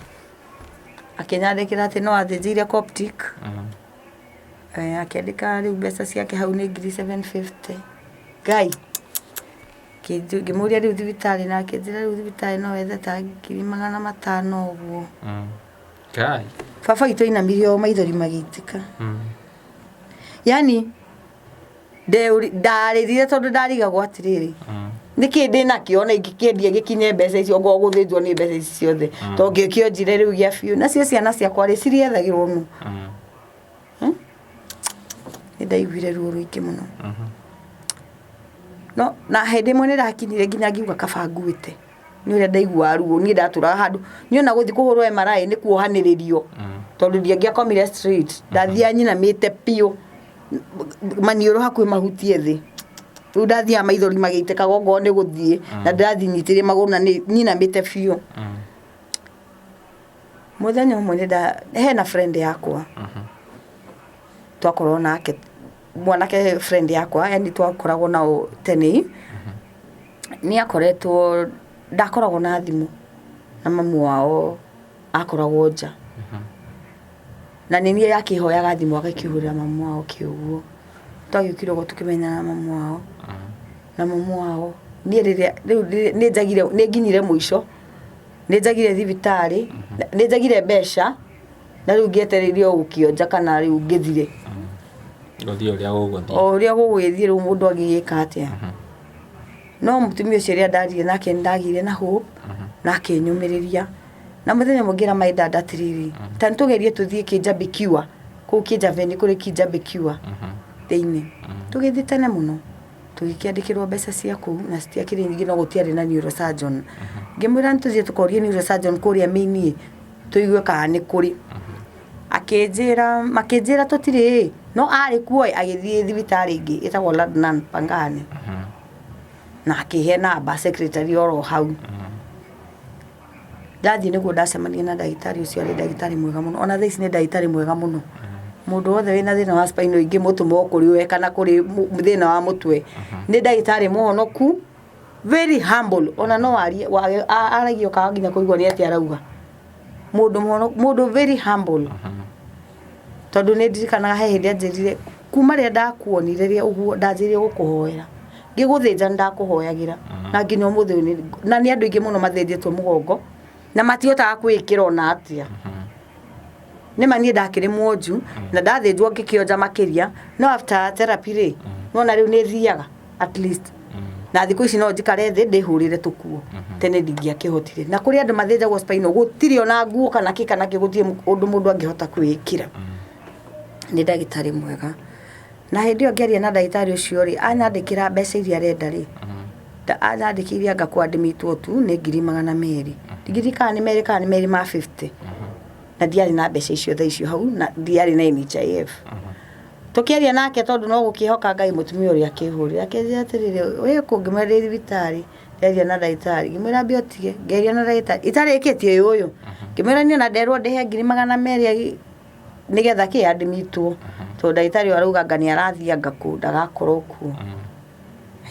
akĩnyandĩkĩra atĩ no athĩnjĩire Coptic, akĩandĩka rĩu mbeca ciake hau nĩ 750,000. Ngai, ngĩmũria rĩu thibitarĩ na akĩnjĩra rĩu thibitarĩ no wethe ta 500,000 ũguo. Ngai. Baba witũ ainamirie o maithori magĩitĩka. Yani ndarĩrire tondũ ndarigagwo atĩrĩrĩ, nĩkĩ ndĩnakĩo ona ingĩkĩendia gĩkinye mbeca icio ngorwo gũthĩnjwo nĩ mbeca ici ciothe, tondũ ngĩkĩonjire rĩu gĩa biũ. Nacio ciana ciakwa rĩ, cirĩethagĩrwo nũ? Nĩ ndaiguire ruo rũingĩ mũno. No na hĩndĩ ĩmwe nĩ ndakinyire nginya ngiuga kaba nguĩte nĩ ũrĩa ndaiguaga ruo. Niĩ ndatũraga handũ niĩ ona gũthiĩ kũhũrwo MRI nĩ kuohanĩrĩrio, tondũ ndingĩakomire straight, ndathiaga nyinamĩte biũ, maniũrũ hakuhĩ mahutie thĩ. Rĩu ndathiaga maithori magĩitĩkaga okorwo nĩ gũthiĩ, na ndĩrathiĩ nyitĩrĩire magũrũ na nyinamĩte biũ. Mũthenya ũmwe nĩ nda hena friend yakwa twakorwo nake, mwanake friend yakwa, yani twakoragwo nao tene, nĩ akoretwo, ndakoragwo na thimũ na mamu wao akoragwo nja, na nĩ niĩ akĩhoyaga thimũ agakĩhũrĩra mamu wao kĩũguo. Twagĩũkire ũguo tũkĩmenyana na mamu wao, na mamu wao niĩ rĩrĩa rĩu nĩ njagire, nĩ nginyire mũico, nĩ njagire thibitarĩ, nĩ njagire mbeca, na rĩu ngĩetereire o gũkĩonja kana rĩu ngĩthire. Gũthiĩ ũrĩa gũgũthiĩ. O ũrĩa gũgũgĩthiĩ rĩu mũndũ angĩgĩka atĩa? No mũtumia ũcio rĩrĩa ndaririe nake nĩ ndagĩire na hope na akĩnyũmĩrĩria. Na mũthenya ũmwe ngĩra my dad atĩrĩrĩ, ta nĩ tũgerie tũthiĩ Kijabe Cure, kũu Kijabe nĩ kũrĩ Kijabe Cure thĩinĩ. Tũgĩthiĩ tene mũno, tũgĩkĩandĩkĩrwo mbeca cia kũu na citiakĩrĩ nyingĩ no gũtiarĩ na neurosurgeon. Ngĩmwĩra nĩ tũthiĩ tũkorie neurosurgeon kũrĩa main ĩ. Tũigue kana nĩ kũrĩ. Akĩnjĩra, makĩnjĩra tũtirĩ ĩ, no arĩ kuo ĩ, agĩthiĩ thibitarĩ ĩngĩ ĩtagwo Ladnan Pangani. Na akĩhe namba secretary oro hau. Ndathiĩ nĩguo ndacemanirie na ndagĩtarĩ ũcio arĩ ndagĩtarĩ mwega mũno, ona thaa ici nĩ ndagĩtarĩ mwega mũno. Mũndũ wothe wĩna thĩna wa spinal ingĩmũtũma o kũrĩ we kana kũrĩ thĩna wa mũtwe, nĩ ndagĩtarĩ mũhonoku, very humble, ona no arie, aragia ũkaga nginya kũigua nĩ atĩa arauga. Mũndũ mũhonoku, mũndũ very humble. Tondũ nĩ ndirikanaga he hĩndĩ anjĩrire, kuma rĩrĩa ndakuonire rĩ ũguo ndanjĩrĩirie gũkũhoera. Ngĩgũthĩnja nĩ ndakũhoyagĩra na nginya ũmũthĩ ũyũ na nĩ andũ aingĩ mũno mathĩnjĩtwo mũgongo na matihotaga kwĩĩkĩra ona atĩa. Nĩ ma niĩ ndakĩrĩ mwonju na ndathĩnjwo ngĩkĩonja makĩria no after therapy rĩ, nĩwona rĩu nĩ thiaga at least. Na thikũ ici no njikare thĩ ndĩhũrĩre tũkuo. Tene ndingĩakĩhotire. Na kũrĩ andũ mathĩnjagwo spinal gũtirĩ ona nguo kana kĩ kana kĩ gũtirĩ ũndũ mũndũ angĩhota kwĩĩkĩra. Nĩ ndagĩtarĩ mwega. Na hĩndĩ ĩyo ngĩaria na ndagĩtarĩ ũcio rĩ, anyandĩkĩra mbeca iria arenda rĩ, anyandĩkĩire anga kũ admit wo tu nĩ 200,000. Ndingĩririkana kana nĩ merĩ kana nĩ merĩ ma fifty. Na ndiarĩ na mbeca icio thaa icio hau na ndiarĩ na NHIF. Tũkĩaria nake tondũ no gũkĩhoka Ngai mũtumia ũrĩa akĩhũrĩra akĩnjĩra atĩrĩrĩ, wĩ kũ? Ngĩmwĩra ndĩ thibitarĩ, ndĩraria na ndagĩtarĩ. Ngĩmwĩra ambia ũtige, ngĩaria na ndagĩtarĩ itarĩkĩtie ĩ ũyũ. Ngĩmwĩra niĩ ona nderwo ndĩhe 200,000 nĩgetha kĩ admitwo tondũ ndagĩtarĩ ũyũ arauga anga nĩ arathiĩ anga kũ ndagakorwo kuo.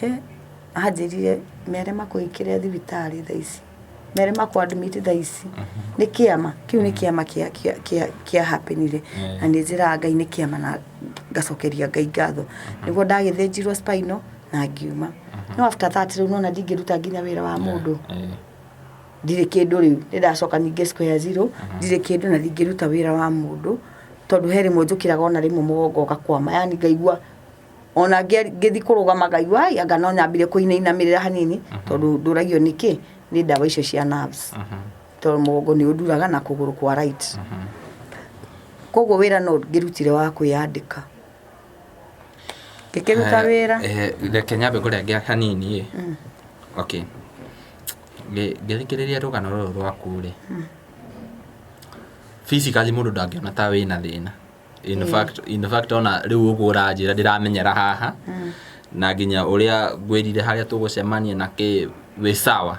Hĩ, anjĩrire mere makũhingĩre thibitarĩ thaa ici. Mere makũ admit thaa ici nĩ kĩama kĩu nĩ kĩama kĩa kĩa kĩa kĩa happenire na nĩ njĩraga Ngai nĩ kĩama na ngacokeria Ngai ngatho nĩguo ndagĩthĩnjirwo spinal na ngiuma no after that rĩu nona ndingĩruta nginya wĩra wa mũndũ ndirĩ kĩndũ rĩu nĩ ndacoka ningĩ square zero ndirĩ kĩndũ na ndingĩruta wĩra wa mũndũ tondũ he rĩmwe njũkĩraga ona rĩmwe mũgongo ũgakwama yani ngaigua Ona ngĩthiĩ kũrũgama ngaigua ai anga no nyambire kũinainamĩrĩra hanini tondũ ndũragio nĩ kĩ? Nĩ ndawa icio cia nerves. Tondũ mũgongo nĩ ũnduraga na kũgũrũ kwa right. Koguo wĩra no ngĩrutire wa kwĩyandĩka. Ngĩkĩruta wĩra. Reke nyambe ngũrenge hanini ĩ. Okay. Ngĩthikĩrĩria rũgano rũrũ rwaku rĩ, physically mũndũ ndangĩona ta wĩna thĩna. In fact, in fact ona rĩu ũguo ũranjĩra ndĩramenyera haha na nginya ũrĩa ngwĩrire harĩa tũgũcemania na kĩ wĩ sawa.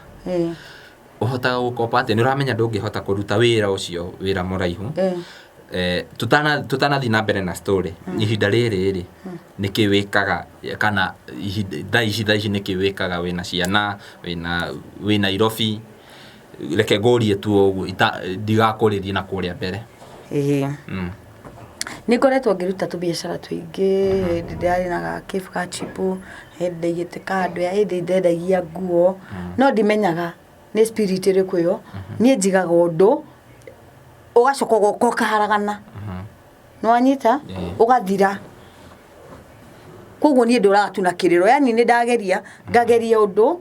Ũhotaga gũkopa atĩa? Nĩ ũramenya ndũngĩhota kũruta wĩra ũcio wĩra mũraihu. Tũtanathiĩ na mbere na story, ihinda rĩrĩ rĩ, nĩkĩ wĩkaga kana ihinda thaa ici nĩkĩ wĩkaga wĩna ciana, wĩ Nairobi? Reke ngũrie tu o ũguo ndigakũrĩrie na kũrĩa mbere. Ĩĩ. Nĩ ngoretwo ngĩruta tũbiacara tũingĩ, hĩndĩ ndĩrarĩ na gakĩbu ga chipo, hĩndĩ ndaigĩte kando, hĩndĩ ndendagia nguo, no ndimenyaga nĩ spirit ĩrĩkũ ĩyo, niĩ njigaga ũndũ, ũgacoka ũgoka ũkaharagana. Nĩwanyita? Ũgathira. Koguo niĩ ndũraga tu na kĩrĩro, yani nĩ ndageria, ngageria ũndũ,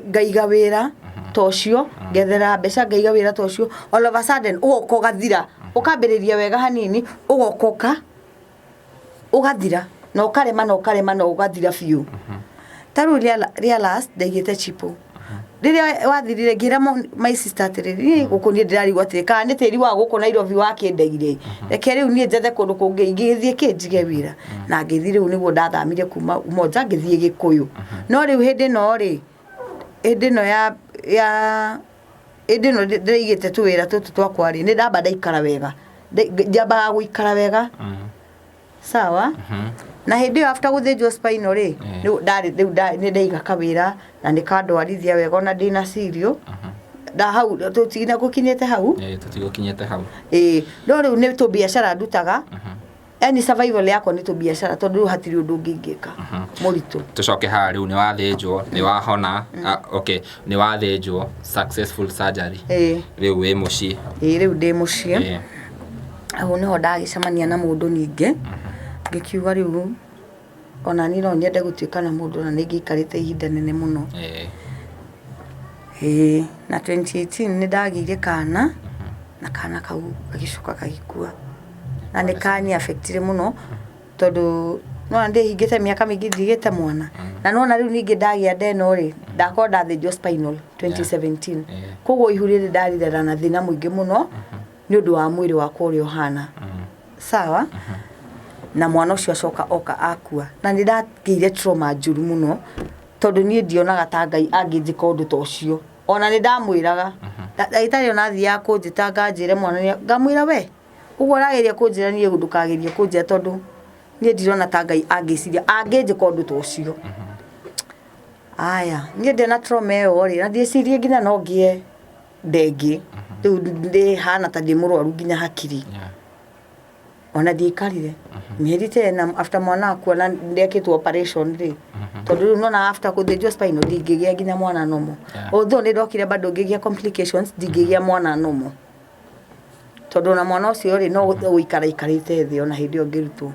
ngaiga wĩra ta ũcio, ngethera mbeca ngaiga wĩra ta ũcio, all of a sudden ũgoka ũgathira, ũkambĩrĩria wega hanini, ũgoka ũka ũgathira, na ũkarema na ũkarema na ũgathira biũ. Ta rĩu rĩa last ndaigĩte chipo. Rĩrĩa wathirire ngĩra my sister atĩrĩrĩ, niĩ gũkũ niĩ ndĩrarigwo atĩrĩ, kana nĩ tĩri wa gũkũ Nairobi wakĩndeire, reke rĩu niĩ njethe kũndũ kũngĩ ingĩgĩthiĩ kĩ njige wĩra. Na ngĩthiĩ rĩu nĩguo ndathamire kuma Umoja ngĩthiĩ Gĩkũyũ. No rĩu hĩndĩ ĩno rĩ, hĩndĩ ĩno ya hĩndĩ ĩno ndĩraigĩte tũwĩra tũtũ twakwa rĩ, nĩ ndamba ndaikara wega. Njambaga gũikara wega. Sawa. Na hĩndĩ ĩyo after gũthĩnjwo spinal rĩ, rĩu ndarĩ rĩu nĩ ndaiga kawĩra na nĩ kandwarithia wega ona ndĩna cirio. Na hau tũtinagũkinyĩte hau. Ĩĩ tũtigũkinyĩte hau. Ĩĩ no rĩu nĩ tũbiacara ndutaga. Yani survival yakwa nĩ tũbiacara tondũ rĩu hatirĩ ũndũ ũngĩ ingĩka mũritũ. Tũcoke haha rĩu nĩ wathĩnjwo, nĩ wahona, okay, nĩ wathĩnjwo successful surgery. Ĩĩ. Rĩu wĩ mũciĩ. Ĩĩ rĩu ndĩ mũciĩ. Hau nĩho ndagĩcemania na mũndũ ningĩ, ngĩkiuga rĩu ona niĩ no nyende gũtuĩka na mũndũ na nĩ ngĩikarĩte ihinda inene mũno. Ĩĩ na 2018 nĩ ndagĩire kana, na kana kau gagĩcoka gagĩkua. Na nĩ kani affect ire mũno, tondũ nĩwona ndĩhingĩte mĩaka mĩingĩ ndigĩte mwana. Na nĩwona rĩu ningĩ ndagĩa nda ĩno rĩ, ndakorwo ndathĩnjwo spinal 2017. Koguo ihu rĩrĩ ndarĩrera na thĩna mũingĩ mũno. Nĩ ũndũ wa mwĩrĩ wakwa ũrĩa ũhana. Sawa? Na mwana ũcio acoka oka akua. Na nĩ ndagĩire trauma njũru mũno tondũ niĩ ndionaga ta Ngai angĩnjĩka ũndũ ta ũcio. Ona nĩ ndamwĩraga. Ndagĩtarĩ ona athiaga kũnjĩta nganjĩre mwana nĩ ngamwĩra we ũguo ũrageria kũnjĩra niĩ ndũkagerie kũnjĩra tondũ niĩ ndirona ta Ngai angĩciria angĩnjĩka ũndũ ta ũcio. Aya, niĩ ndĩna trauma ĩyo rĩ, na ndiĩcirie nginya no ngĩe ndengĩ. Rĩu ndĩhana ta ndĩ mũrwaru nginya hakiri. Ona ndiaikarire mĩeri ta ĩna after mwana akua na ndekĩtwo operation rĩ, tondũ rĩu nona after gũthĩnjwo spinal ndingĩgĩa nginya mwana normal. Although nĩ ndokire bado ngĩgĩa complications, ndingĩgĩa mwana normal. Tondũ ona mwana ũcio rĩ, no gũikara aikarĩte thĩ ona hĩndĩ ĩyo ngĩrutwo.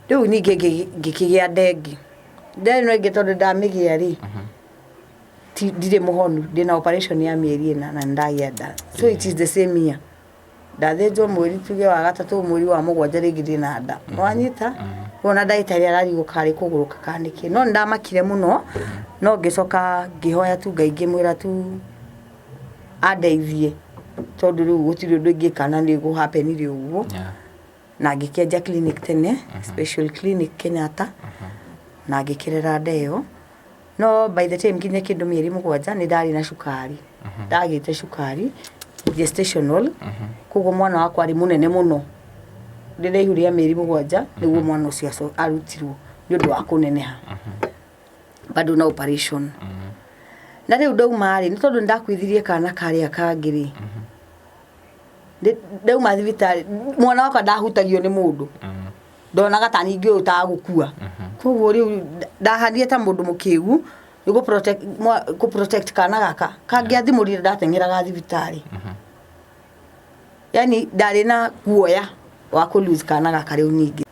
Rĩu ningĩ ngĩkĩgĩa ndengi. Nda ĩno ĩngĩ tondũ ndamĩgĩa rĩ, ti ndirĩ mũhonu, ndĩna operation ya mĩeri 4 na nĩ ndagĩa nda. So it is the same year. Ndathĩnjwo mweri tuge wa gatatũ, mweri wa mũgwanja rĩngĩ ndĩna nda. Nĩwanyita? Rĩu ona ndagĩtarĩ ararigwo karĩ kũgũrũka kana nĩkĩ. No nĩndamakire mũno, no ngĩcoka ngĩhoya tu Ngai ngĩmwĩra tu andeithie tondũ rĩu gũtirĩ ũndũ ingĩka na nĩ kũ happen ire ũguo. Na ngĩkĩanjia clinic tene, special clinic Kenyatta, na ngĩkĩrera nda ĩyo. No by the time nginya kĩndũ mĩeri 7 nĩ ndarĩ na cukari. Ndagĩte cukari gestational, koguo mwana wakwa arĩ mũnene mũno. Ndĩna ihu rĩa mĩeri 7 nĩguo mwana ũcio arutirwo nĩ ũndũ wa kũneneha. Bado na operation. Na rĩu ndauma rĩ, nĩ tondũ nĩ ndakuithirie kana karĩa kangĩ rĩ, ndauma thibitarĩ mwana wakwa ndahutagio nĩ mũndũ. Ndonaga ta ningĩ ũyũ ũtagũkua. Koguo rĩu ndahanire ta mũndũ mũkĩgu nĩ gũ protect kana gaka. Kangĩathimũrire ndateng'eraga thibitarĩ. Yani ndarĩ na guoya wa kũ lose kana gaka rĩu ningĩ.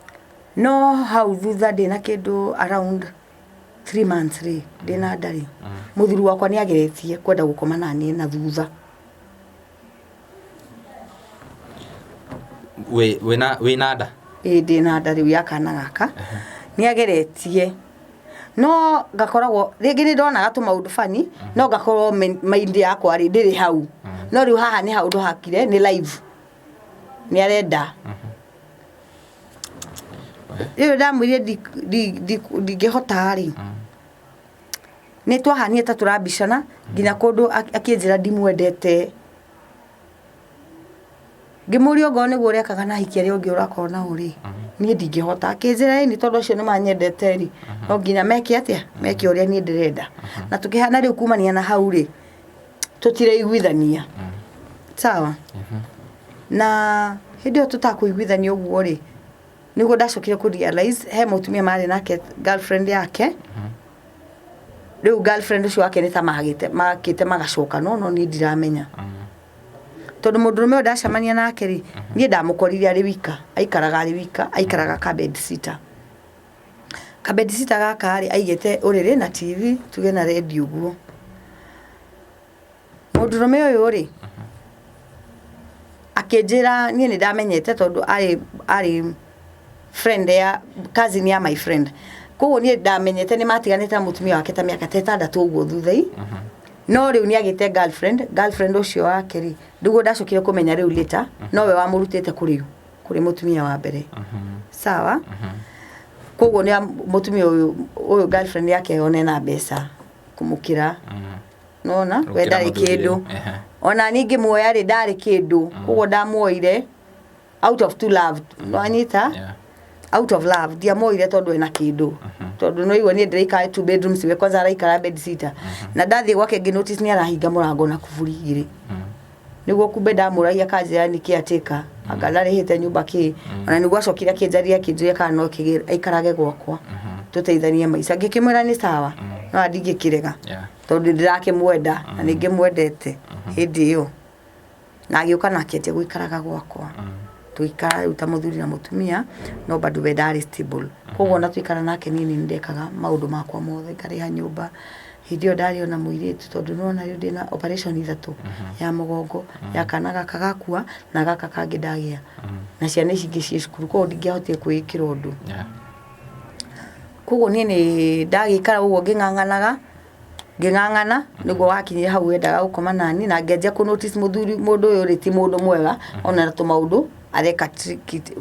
No hau thutha ndĩna kĩndũ around 3 months rĩ, ndĩna nda rĩ, mũthuri wakwa nĩ ageretie kwenda gũkoma naniĩ na thutha. Wĩna nda? Ĩĩ, ndĩna nda rĩu ya kana gaka. Nĩ ageretie no ngakoragwo rĩngĩ nĩ ndonaga tũmaũndũ bani, no ngakorwo mind yakwa rĩ ndĩrĩ hau. No rĩu haha nĩ haũndũ hakire nĩ live nĩ arenda. Rĩu ndamwĩrire ndingĩhota rĩ, nĩ twahanire ta tũrambicana nginya kũndũ akĩnjĩra ndimwendete. Ngĩmũria okorwo nĩguo ũrekaga na ahiki arĩa ũngĩ ũrakorwo nao rĩ, niĩ ndingĩhota. Akĩnjĩra ĩni tondũ acio nĩ manyendete rĩ, no nginya meke atĩa, meke ũrĩa niĩ ndĩrenda. Na tũkĩhana rĩu kumania na hau rĩ, tũtiraiguithania. Sawa? Na hĩndĩ ĩyo tũtakũiguithania ũguo rĩ, nĩguo ndacokire kũ realize he mũtumia marĩ nake, girlfriend yake. Rĩu girlfriend ũcio wake nĩ ta magĩte makĩte magacoka, no niĩ ndiramenya. Tondũ mũndũrũme ũyũ ndacemania nake rĩ, niĩ ndamũkorire arĩ wika, aikaraga arĩ wika, aikaraga ka bed sitter. Ka bed sitter gaka rĩ, aigĩte ũrĩrĩ na TV, tuge na radio ũguo. Mũndũrũme ũyũ rĩ, akĩnjĩra niĩ nĩ ndamenyete tondũ arĩ friend ya cousin ya my friend. Koguo niĩ ndamenyete nĩ matiganĩte na mũtumia wake ta mĩaka ta 6 ũguo thutha-i. No rĩu nĩ agĩte girlfriend, girlfriend ũcio wake rĩ, nĩguo ndacokire kũmenya rĩu later, nowe wamũrutĩte kũrĩ mũtumia wa mbere. Sawa? Koguo nĩ mũtumia ũyũ girlfriend yake ona ena mbeca kũmũkĩra. Nona we Gũkĩra ndarĩ mũthuri kĩndũ. rĩu, ehe. Ona niĩ ngĩmuoya rĩ, ndarĩ kĩndũ. Koguo ndamuoire out of to love. Nĩwanyita? Out of love. Ndiamuoire tondũ ena kĩndũ. Tondũ no igua niĩ ndĩraikara two bedrooms, we kwanza araikara bed sitter. Na ndathiĩ gwake ngĩ notice nĩ arahinga mũrango na kuburi igĩrĩ. Nĩguo kumbe ndamũragia akanjĩra nĩ caretaker. Anga ndarĩhĩte nyũmba kĩ. Ona nĩguo acokire akĩnjarĩria akĩnjũria kana no aikarage gwakwa. Tũteithanie maica. Ngĩkĩmwĩra nĩ sawa. No ndingĩkĩrega. Tondũ ndĩrakĩmwenda na nĩ ngĩmwendete hĩndĩ ĩyo. Na agĩũka na akĩanjia gũikaraga gwakwa. Tũgĩikara rĩu ta mũthuri na mũtumia, no bado we ndarĩ stable. Koguo ona twaikara nake niĩ nĩ ndekaga maũndũ makwa mothe, ngarĩha nyũmba. Hĩndĩ ĩyo ndarĩ ona mũirĩtu tondũ nĩ wona rĩu ndĩna operation ithatũ, ya mũgongo, ya kana gaka gakua na gaka kangĩ ndagĩa. Na ciana ici ingĩ ciĩ cukuru, koguo ndingĩahotire kwĩĩkĩra ũndũ. Koguo niĩ nĩ ndagĩikara ũguo ngĩng'ang'anaga. Ngĩng'ang'ana nĩguo wakinyire hau wendaga gũkoma nani, na ngĩanjia kũ notice mũthuri mũndũ ũyũ rĩ ti mũndũ mwega, ona na tũmaũndũ areka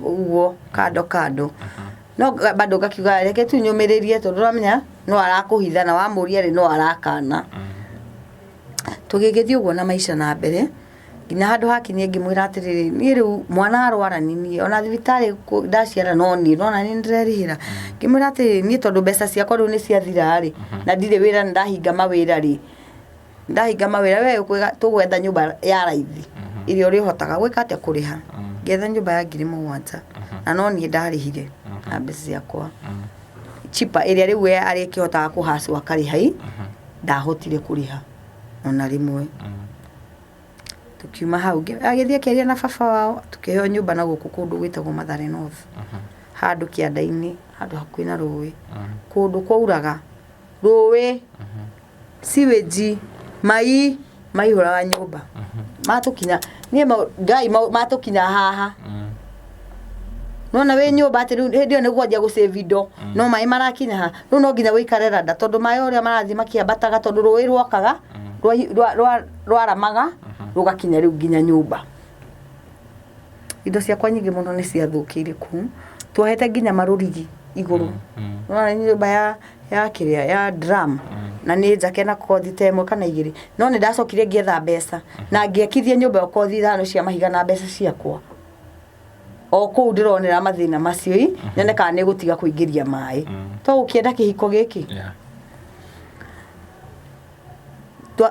ũguo kando kando. No bado ngakiuga reke tu nyũmĩrĩrie, tondũ ũramenya no arakũhitha, na wamũria rĩ, no arakana. Tũgĩgĩthiĩ ũguo na maica na mbere, nginya handũ hakinyie ngĩmwĩra atĩrĩrĩ, niĩ rĩu mwana arwara nĩ niĩ, ona thibitarĩ ndaciara no niĩ, nona nĩ ndĩrerĩhĩra. Ngĩmwĩra atĩrĩrĩ, niĩ tondũ mbeca ciakwa rĩu nĩ ciathira rĩ, na ndirĩ wĩra, nĩ ndahinga mawĩra rĩ, ndahinga mawĩra, we tũgwetha nyũmba ya raithi ĩrĩa ũrĩhotaga gwĩka atĩa, kũrĩha. Ngĩetha nyũmba ya 7,000, na no niĩ ndarĩhire na mbeca ciakwa, chipa ĩrĩa rĩu we arĩkĩhotaga kũhacwo akarĩha i ndahotire kũrĩha ona rĩmwe. Tũkiuma hau, agĩthiĩ akĩaria na baba wao, tũkĩheo nyũmba na gũkũ kũndũ gwĩtagwo Mathare North, handũ kĩanda-inĩ, handũ hakuhĩ na rũĩ, kũndũ kwauraga rũĩ, sewage, mai maihũraga nyũmba, matũkinya niĩ Ngai matũkinya haha. Nona wĩ nyũmba atĩ rĩu hĩndĩ ĩyo nĩ kwanjia gũ save indo, no maĩ marakinya ha, rĩu no nginya ũikare randa, tondũ maĩ ũrĩa marathiĩ makĩambataga, tondũ rũĩ rwokaga rwaramaga rũgakinya rĩu nginya nyũmba. Indo ciakwa nyingĩ mũno nĩ ciathũkĩire kũu, tuohete nginya marũrigi igũrũ. Nĩwona nĩ nyũmba ya kĩrĩa ya drum, na nĩ njake na kothi ta ĩmwe kana igĩrĩ, no nĩ ndacokire ngĩetha mbeca na ngĩakithia nyũmba ĩyo kothi ithano cia mahiga na mbeca ciakwa. O kũu ndĩronera mathĩna macio i nyone kana nĩ gũtiga kũingĩria maĩ, to gũkĩenda kĩhiko gĩkĩ.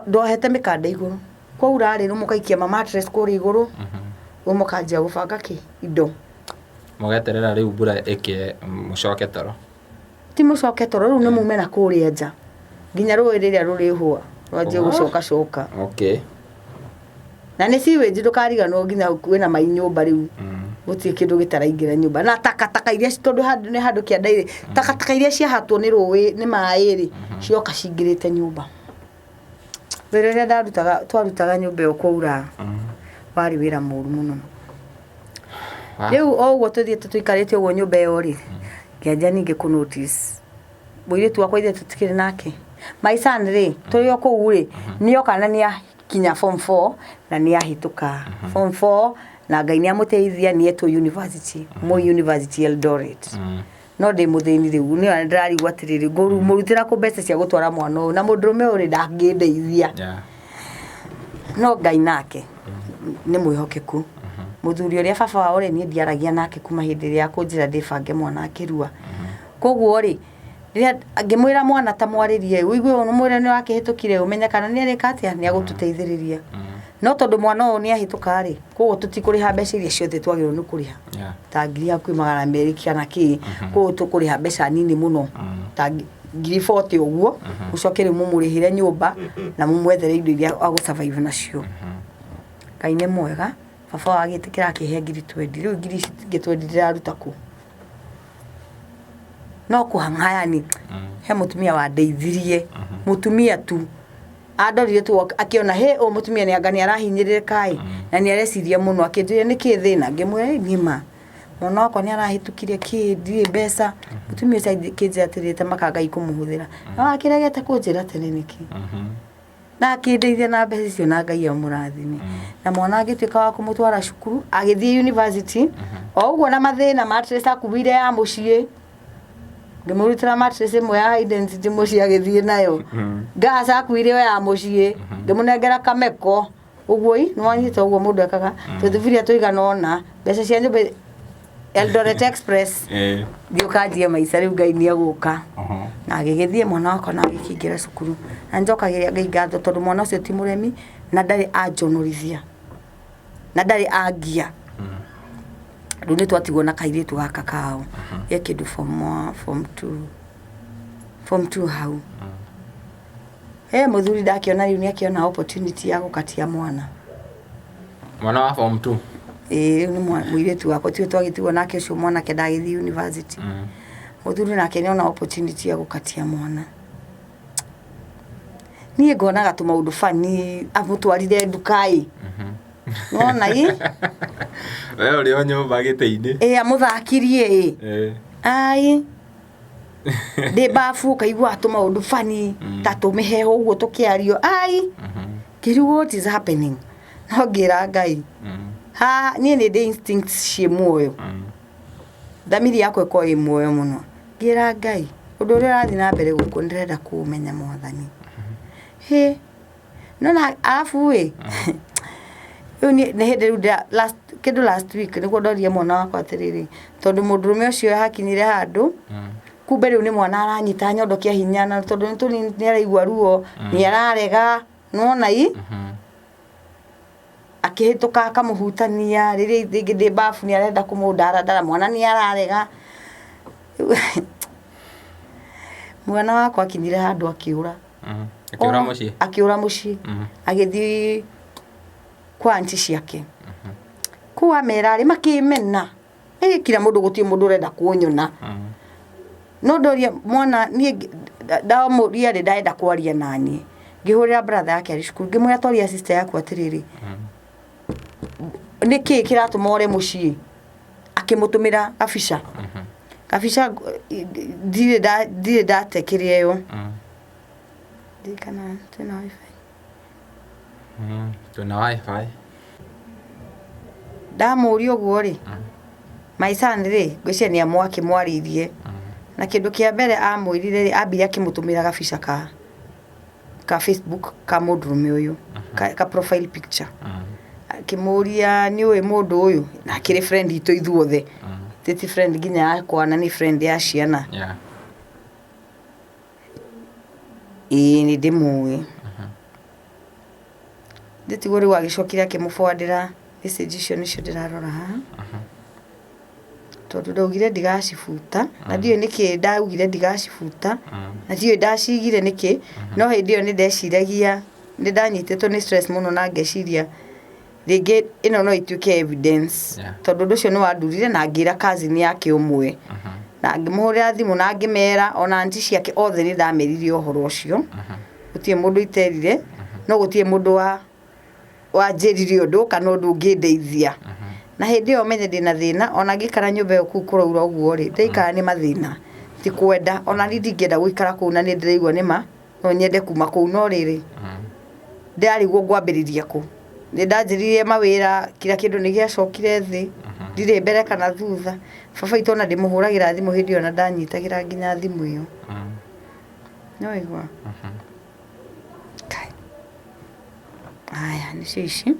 Ndohete mĩkanda igũrũ, kwaura rĩ, rĩu mũkaikia ma mattress kũrĩa igũrũ, rĩu mũkanjia gũbanga kĩ indo. Mũgeterera rĩu mbura ĩkĩe mũcoke toro. Ti mũcoke toro, rĩu nĩ mume na kũrĩa nja nginya rũĩ rĩrĩa rũrĩhũa rwanjie gũcoka coka. Na nĩ sewage, ndũkariganwo nginya kwĩna mai nyũmba rĩu. Gũtirĩ kĩndũ gĩtaraingĩra nyũmba, na takataka iria tondũ handũ nĩ handũ kĩanda rĩ, takataka iria ciahatwo nĩ rũĩ nĩ maĩ rĩ, cioka cingĩrĩte nyũmba. Wĩra ũrĩa ndarutaga, twarutaga nyũmba ĩyo kwaura, warĩ wĩra mũru mũno. Rĩu o ũguo tũthiĩte tũikarĩte ũguo nyũmba ĩyo rĩ, ngĩanjia ningĩ kũ notice mũirĩtu wakwa ithuĩ tũtikĩrĩ nake. My son rĩ, tũrĩ o kũu rĩ, nĩoka na nĩakinya form 4 na nĩahĩtũka form 4, na Ngai nĩamũteithia, nĩetwo university, Moi University Eldoret. No ndĩ mũthĩni rĩu, nĩ ndĩrarigwo atĩrĩrĩ, ngũmũrutĩra kũ mbeca cia gũtwara mwana ũyũ, na mũndũrũme ũyũ rĩ, ndangĩndeithia. No Ngai nake nĩ mwĩhokeku. Mũthuri ũrĩa baba wao rĩ, niĩ ndiaragia nake kuma hĩndĩ ĩrĩa akũnjĩra ndĩbange mwana akĩrua. Koguo rĩ, rĩrĩa ngĩmwĩra mwana ta mwarĩrie, ũigue ũũ mwĩre nĩ wakĩhĩtũkire, ũmenye kana nĩ arĩka atĩa, nĩ agũtũteithĩrĩria. No tondũ mwana ũyũ nĩ ahĩtũka rĩ, koguo tũtikũrĩha mbeca iria ciothe twagĩrĩirwo nĩ kũrĩha, ta 200,000 kana kĩ, koguo tũkũrĩha mbeca nini mũno, ta 40,000 ũguo, mũcoke rĩu mũmũrĩhĩre nyũmba na mũmwethere indo iria agũ survive nacio. Ngai nĩ mwega, baba wao agĩtĩkĩra akĩhe 20,000. Rĩu ngiri ici ingĩ 20 ndĩraruta kũ? No kũhang'a yani, he mũtumia wandeithirie, mũtumia tu andorire tu akĩona hĩ, ũyũ mũtumia nĩ anga nĩ arahinyĩrĩrĩka ĩ, na nĩ areciria mũno. Akĩnjũria nĩkĩ thĩna, ngĩmwĩra ĩ niĩ ma mwana wakwa nĩ arahĩtũkire kĩ, ndirĩ mbeca. Mũtumia ũcio akĩnjĩra atĩrĩrĩ, ta maka Ngai kũmũhũthĩra, na wakĩregete kũnjĩra tene nĩkĩ? Na akĩndeithia na mbeca icio, na Ngai amũrathime. Na mwana agĩtuĩka wa kũmũtwara cukuru, agĩthiĩ university o ũguo na mathĩna, mattress akuire ya mũciĩ, ngĩmũrutĩra mattress ĩmwe ya identity mũciĩ agĩthiĩ nayo. Gas akuire o ya mũciĩ, ngĩmũnengera kameko ũguo i nĩwanyita ũguo mũndũ ekaga, tũthuburia tũigana ũna, mbeca cia nyũmba, Eldoret Express. Thiĩ ũkanjie maica rĩu, Ngai nĩ egũka. Na agĩgĩthiĩ mwana wakwa na agĩkĩingĩra cukuru, na nĩnjokagĩria Ngai ngatho tondũ mwana ũcio ti mũremi, na ndarĩ anjonorithia, na ndarĩ angia. Rĩu nĩ twatigwo na kairĩtu gaka kao ge kĩndũ form one, form two, form two hau. He mũthuri ndakĩona rĩu nĩ akĩona opportunity ya gũkatia mwana. Mwana wa form 2? Ĩĩ, rĩu nĩ mũirĩtu wakwa tiwe twagĩtigwo nake, ũcio mwanake ndagĩthiĩ university. Mũthuri nake nĩona opportunity ya gũkatia mwana. Niĩ ngonaga tũmaũndũ funny, amũtwarire nduka ĩ. Nĩwona ĩ? We ũrĩ o nyũmba gĩtĩ-inĩ. Ĩ amũthakirie ĩ. Ai. Ndĩ bafu ũkaigua tũmaũndũ funny ta tũmĩheho ũguo tũkĩario ai ngĩrigwo what is happening no ngĩra Ngai haha niĩ nĩ ndĩ instincts ciĩ muoyo thamiri yakwa ĩkorwo ĩ muoyo mũno ngĩra Ngai ũndũ ũrĩa ũrathiĩ na mbere gũkũ ndĩrenda kũũmenya mwathani hĩ no na arabu ĩ rĩu niĩ nĩ hĩndĩ rĩu ndĩra last kĩndũ last week nĩguo ndoririe mwana wakwa atĩrĩrĩ tondũ mũndũrũme ũcio hakinyire handũ kumbe rĩu nĩ mwana aranyita nyondo kĩa hinya na tondũ nĩ tũnini nĩ araigua ruo nĩ ararega nĩwona i akĩhĩtũka akamũhutania rĩrĩa rĩngĩ ndĩ babu nĩ arenda kũmũndarandara mwana nĩ ararega mwana wakwa akinyire handũ akĩũra Akĩũra mũciĩ? Akĩũra mũciĩ. Agĩthiĩ kwa anti ciake. Kũu amera rĩ makĩmena. Ĩ kila mũndũ gũtirĩ mũndũ ũrenda kũnyona. No ndoria mwana niĩ ndamũria rĩ ndarenda kwaria naniĩ. Ngĩhũrĩra brother yake arĩ cukuru ngĩmwĩra twaria sister yaku atĩrĩrĩ, nĩkĩĩ kĩratũma ore mũciĩ? Akĩmũtũmĩra gabica. Gabica ndirĩ ndate kĩrĩa ĩyo. Ndiũĩ kana twĩna wifi. Twĩna wifi. Ndamũria ũguo rĩ, my son rĩ, ngwĩciria nĩ akĩmwarĩirie. Na kĩndũ kĩa mbere amwĩrire rĩ, ambire akĩmũtũmĩra gabica ka Facebook ka mũndũrũme ũyũ, ka profile picture. Akĩmũria nĩ ũĩ mũndũ ũyũ? Na akĩrĩ friend itũ ithuothe. Ti friend nginya yakwa na nĩ friend ya ciana. Ĩĩ nĩ ndĩmũĩ. Ndĩtigwo rĩu agĩcokire akĩmũbwandĩra message icio nĩcio ndĩrarora haha. Tondũ ndaugire ndigacibuta, na ndiũĩ nĩkĩ ndaugire ndigacibuta, na ndiũĩ ndacigire nĩkĩ, no hĩndĩ ĩyo nĩ ndeciragia, nĩ ndanyitĩtwo nĩ stress mũno na ngeciria rĩngĩ ĩno no ĩtuĩke evidence tondũ ũndũ ũcio nĩ wandurire na ngĩra cousin yake ũmwe na ngĩmũhũrĩra thimũ na ngĩmera ona aunty ciake othe nĩ ndamerire ũhoro ũcio gũtirĩ mũndũ iterire no gũtirĩ mũndũ wa wanjĩrire ũndũ kana ũndũ ũngĩndeithia na hĩndĩ ĩyo menye ndĩna thĩna ona ngĩikara nyũmba ĩyo kũu kũraura ũguo rĩ ndĩraikara nĩ mathĩna ti kwenda ona niĩ ndingĩenda gũikara kũu na nĩ ndĩraigua nĩma no nyende kuma kũu no rĩrĩ ndĩrarigwo ngwambĩrĩria kũ nĩ ndanjĩrĩirie mawĩra kila kĩndũ nĩ gĩacokire thĩ ndirĩ mbere kana thutha baba witũ ona ndĩmũhũragĩra thimũ hĩndĩ ĩyo na ndanyitagĩra nginya thimũ ĩyo nĩ waigua Kai. Aya nĩcio ici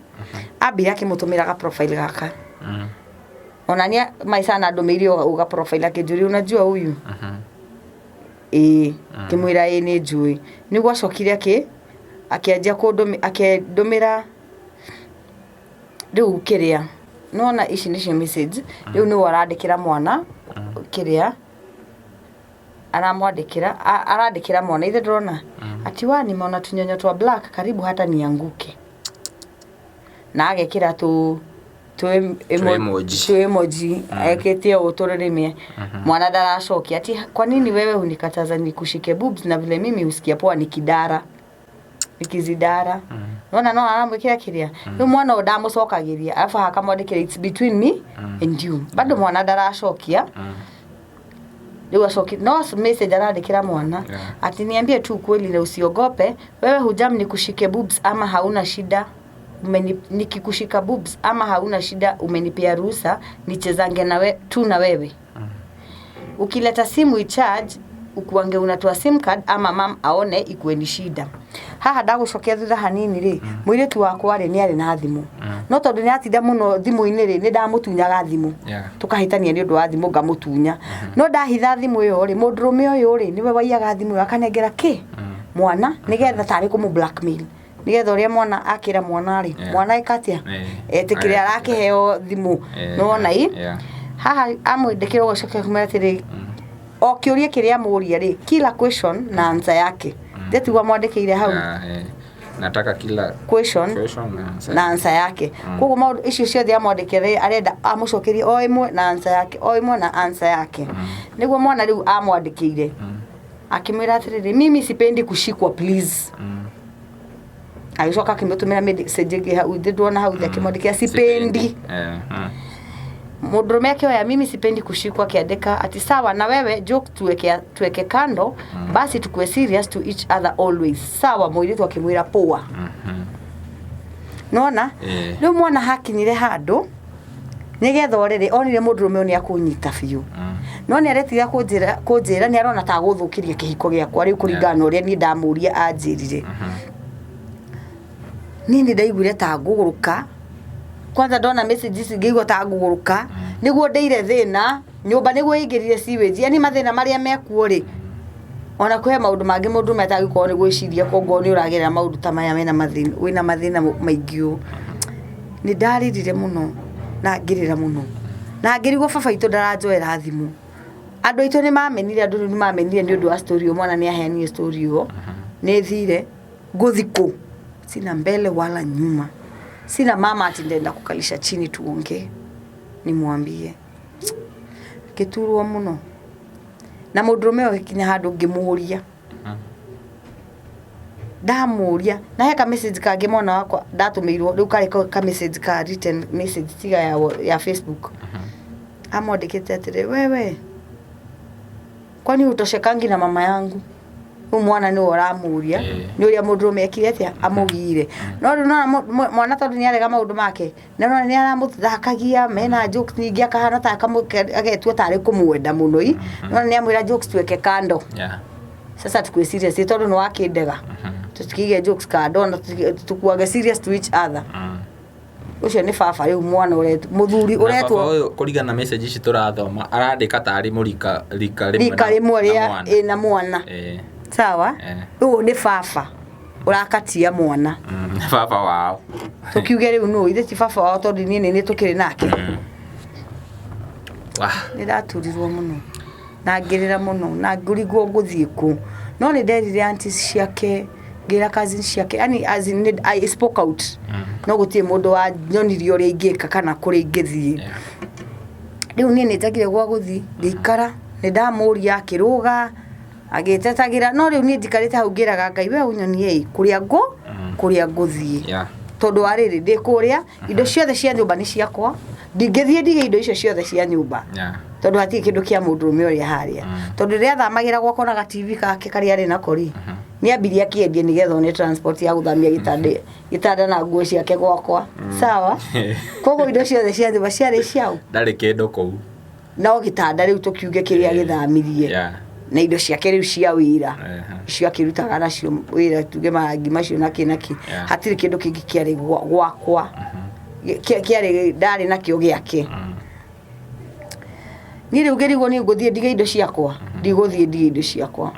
ambire akĩmũtũmĩra ga profile gaka ona nĩ maicana andũmĩire o ga profile akĩnjũria unajua huyu ĩĩ ngĩmwĩra ĩĩ nĩ njũĩ nĩguo acokire akĩ akĩanjia kũndũmĩra akĩndũmĩra rĩu kĩrĩa nĩwona ici nĩcio message rĩu nĩwe arandĩkĩra mwana kĩrĩa aramwandĩkĩra arandĩkĩra mwana ithe ndũrona ati wa nimeona tunyonyo twa black karibu hata nianguke na agekĩra tũ tũ emoji. tũ emoji ekĩte ũũ tũrĩrĩmie mwana ndaracokia ati kwa nini wewe hunikataza nikushike boobs na vile mimi husikia poa nikidara nikizidara nona no aramwĩkĩra kĩrĩa rĩu mwana ũyũ ndamũcokagĩria arabu akamwandĩkĩra it's between me and you bado mwana ndaracokia rĩu acoki no message arandĩkĩra mwana ati niambie tu ukweli na usiogope wewe hujam nikushike boobs ama hauna shida Umeni, nikikushika boobs ama hauna shida umenipea ruhusa nichezange na we, tu na wewe ukileta simu icharge ukuange unatoa sim card ama mam aone ikuwe ni shida haha ndagũcokia thutha hanini rĩ mũirĩtu wakwa rĩ nĩ arĩ na thimũ no tondũ nĩ atinda mũno thimũ-inĩ rĩ nĩ ndamũtunyaga thimũ tũkahĩtania nĩ ũndũ wa thimũ ngamũtunya no ndahitha thimũ ĩyo rĩ mũndũrũme ũyũ rĩ nĩwe waiyaga thimũ ĩyo akanengera kĩ mwana nĩgetha tarĩ kũmũ blackmail nĩgetha ũrĩa mwana akĩra mwana rĩ mwana ĩka atĩa etĩkĩre arakĩheo thimũ nĩwona i haha amwĩndĩkĩra ũguo acoke kumwĩra atĩrĩ o kĩũria kĩrĩa amũria rĩ kila question na answer yake ndĩtigwo amwandĩkĩire hau Nataka kila question question na answer. na answer yake koguo maũndũ icio ciothe amwandĩkĩra rĩ arenda amũcokerie o ĩmwe na answer yake o ĩmwe na answer yake nĩguo mwana rĩu amwandĩkĩire akĩmwĩra atĩrĩrĩ mimi sipendi kushikwa please agĩcoka akĩmũtũmĩra message ĩngĩ hau ndĩ ndona hau thĩ akĩmwandĩkĩra sipendi Eh, mm. Mũndũrũme akĩoya "Mimi sipendi kushikwa", akiandika ati "Sawa na wewe, joke tuweke kando, basi tukue serious to each other always, sawa?" Mũirĩtu akĩmwĩra poa. Nona rĩu mwana hakinyire handũ nĩgetha ũrĩrĩ onire mũndũrũme ũyũ nĩ akũnyita biũ, no nĩ aretiga kũnjĩra nĩ arona ta agũthũkĩria kĩhiko gĩakwa rĩu kũringana na ũrĩa niĩ ndamũria anjĩrire. Niĩ nĩ ndaiguire ta ngũgũrũka. Kwanza ndona message ici ngĩigua ta ngũgũrũka, nĩguo ndĩire thĩna nyũmba, nĩguo ĩingĩrire sewage, yani mathĩna marĩa mekuo rĩ, ona kwĩ maũndũ mangĩ mũndũ atangĩkorwo nĩ gwĩciria kwoguo nĩ ũragerera maũndũ ta maya mena mathĩna, wĩna mathĩna maingĩ ũũ. Nĩ ndarĩrire mũno na ngĩrĩra mũno na ngĩrigwo baba itũ ndaranjoera thimũ. Andũ aitũ nĩ mamenire, andũ rĩu nĩ mamenire nĩ ũndũ wa story ĩyo. Mwana nĩ aheanire story ĩyo. Nĩ thire ngũthi kũ? Sina mbele wala nyuma, sina mama ati ndenda kukalisha chini tuongee nimwambie. Ngĩturwo mũno na mũndũrũme ũyũ kinya handũ ngĩmũria, ndamũria na he ka message kangĩ mwana wakwa ndatũmĩirwo rĩu, karĩ ka message ka written message tiga ya Facebook. Amwandĩkĩte atĩrĩ, "Wewe kwani utoshekangi na mama yangu?" Rĩu mwana nĩwe ũramũria nĩ ũrĩa mũndũrũme ekire atĩa amũgire. No rĩu nona mwana tondũ nĩ arega maũndũ make na nona nĩ aramũthakagia mena jokes nyingĩ, akahana ta agetua tarĩ kũmwenda mũno i nona nĩ amwĩra jokes tuweke kando, sasa tukue serious tondũ nĩ wakĩndega, tũtikige jokes kando na tukuage serious to each other. Ũcio nĩ baba rĩu mwana ũretwo mũthuri Na baba ũretwo ũyũ, kũringana na message ici tũrathoma, arandĩka tarĩ mũrika rika rĩmwe rika rĩmwe na rĩa mwana. ĩna mwana. Sawa. Ũyũ nĩ baba ũrakatia mwana. Baba wao. Tũkiuge rĩu nũ ithe ti baba wao tondũ niĩ nĩ tũkĩrĩ nake. Wah. Nĩ ndaturirwo mũno na ngĩrĩra mũno na ngũrigwo ngũthiĩ kũ, no nĩ nderire aunties ciake, ngĩra cousins ciake, yani as in, I spoke out, no gũtirĩ mũndũ wanyonirie ũrĩa ingĩka kana kũrĩa ingĩthiĩ. Rĩu niĩ nĩ njagire gwa gũthiĩ ngĩikara, nĩ ndamũria akĩrũga agĩtetagĩra, no rĩu niĩ njikarĩte hau ngĩraga Ngai, we ũnyonie ĩ kũrĩa ngũthiĩ, tondũ wa rĩrĩ ndĩ kũrĩa indo ciothe cia nyũmba nĩ ciakwa, ndingĩthiĩ ndige indo icio ciothe cia nyũmba tondũ hatirĩ kĩndũ kĩa mũndũrũme ũrĩa harĩa, tondũ rĩrĩa athamagĩra gwakwa na ga TV kake karĩa arĩ nako rĩ, nĩ ambirie akĩendia nĩgetha one transport ya gũthamia gĩtanda na nguo ciake gwakwa, sawa? Koguo indo ciothe cia nyũmba ciarĩ ciao. Ndarĩ kĩndũ kũu. No gĩtanda rĩu tũkiuge kĩrĩa gĩthamirie na indo ciake rĩu cia wĩra, icio akĩrutaga nacio wĩra, tuge marangi macio na kĩ na kĩ. Hatirĩ kĩndũ kĩngĩ kĩarĩ gwakwa kĩarĩ ndarĩ nakĩo gĩake. Niĩ rĩu ngĩrigwo nĩ ngũthiĩ ndige indo ciakwa, ndigũthiĩ ndige indo ciakwa,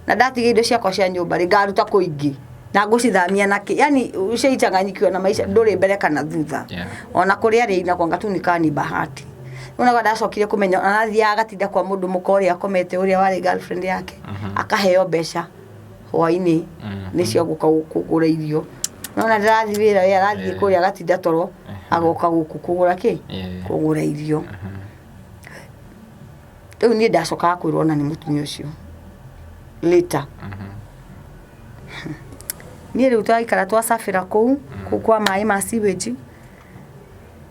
na ndatiga indo ciakwa cia nyũmba rĩ, ngaruta kũ ingĩ na ngũcithamia nakĩ? Yani ucaichanganyikiwa na maisha, ndũrĩ mbere kana thutha. Ona kũrĩa arĩ inakwanga tu nikaa ni bahati. Rĩu naguo ndacokire kũmenya ona athiaga agatinda kwa mũndũ mũka ũrĩa akomete, ũrĩa warĩ girlfriend yake, akaheo mbeca hwainĩ nĩ cia gũka kũgũra irio. Nona ndĩrathiĩ wĩra, we arathiĩ kũrĩa agatinda toro, agoka gũkũ kũgũra kĩ? Kũgũra irio. Rĩu niĩ ndacokaga kwĩrwo ona nĩ mũtumia ũcio later. Niĩ rĩu twaikara twacabĩra kũu kwa maĩ ma sewage.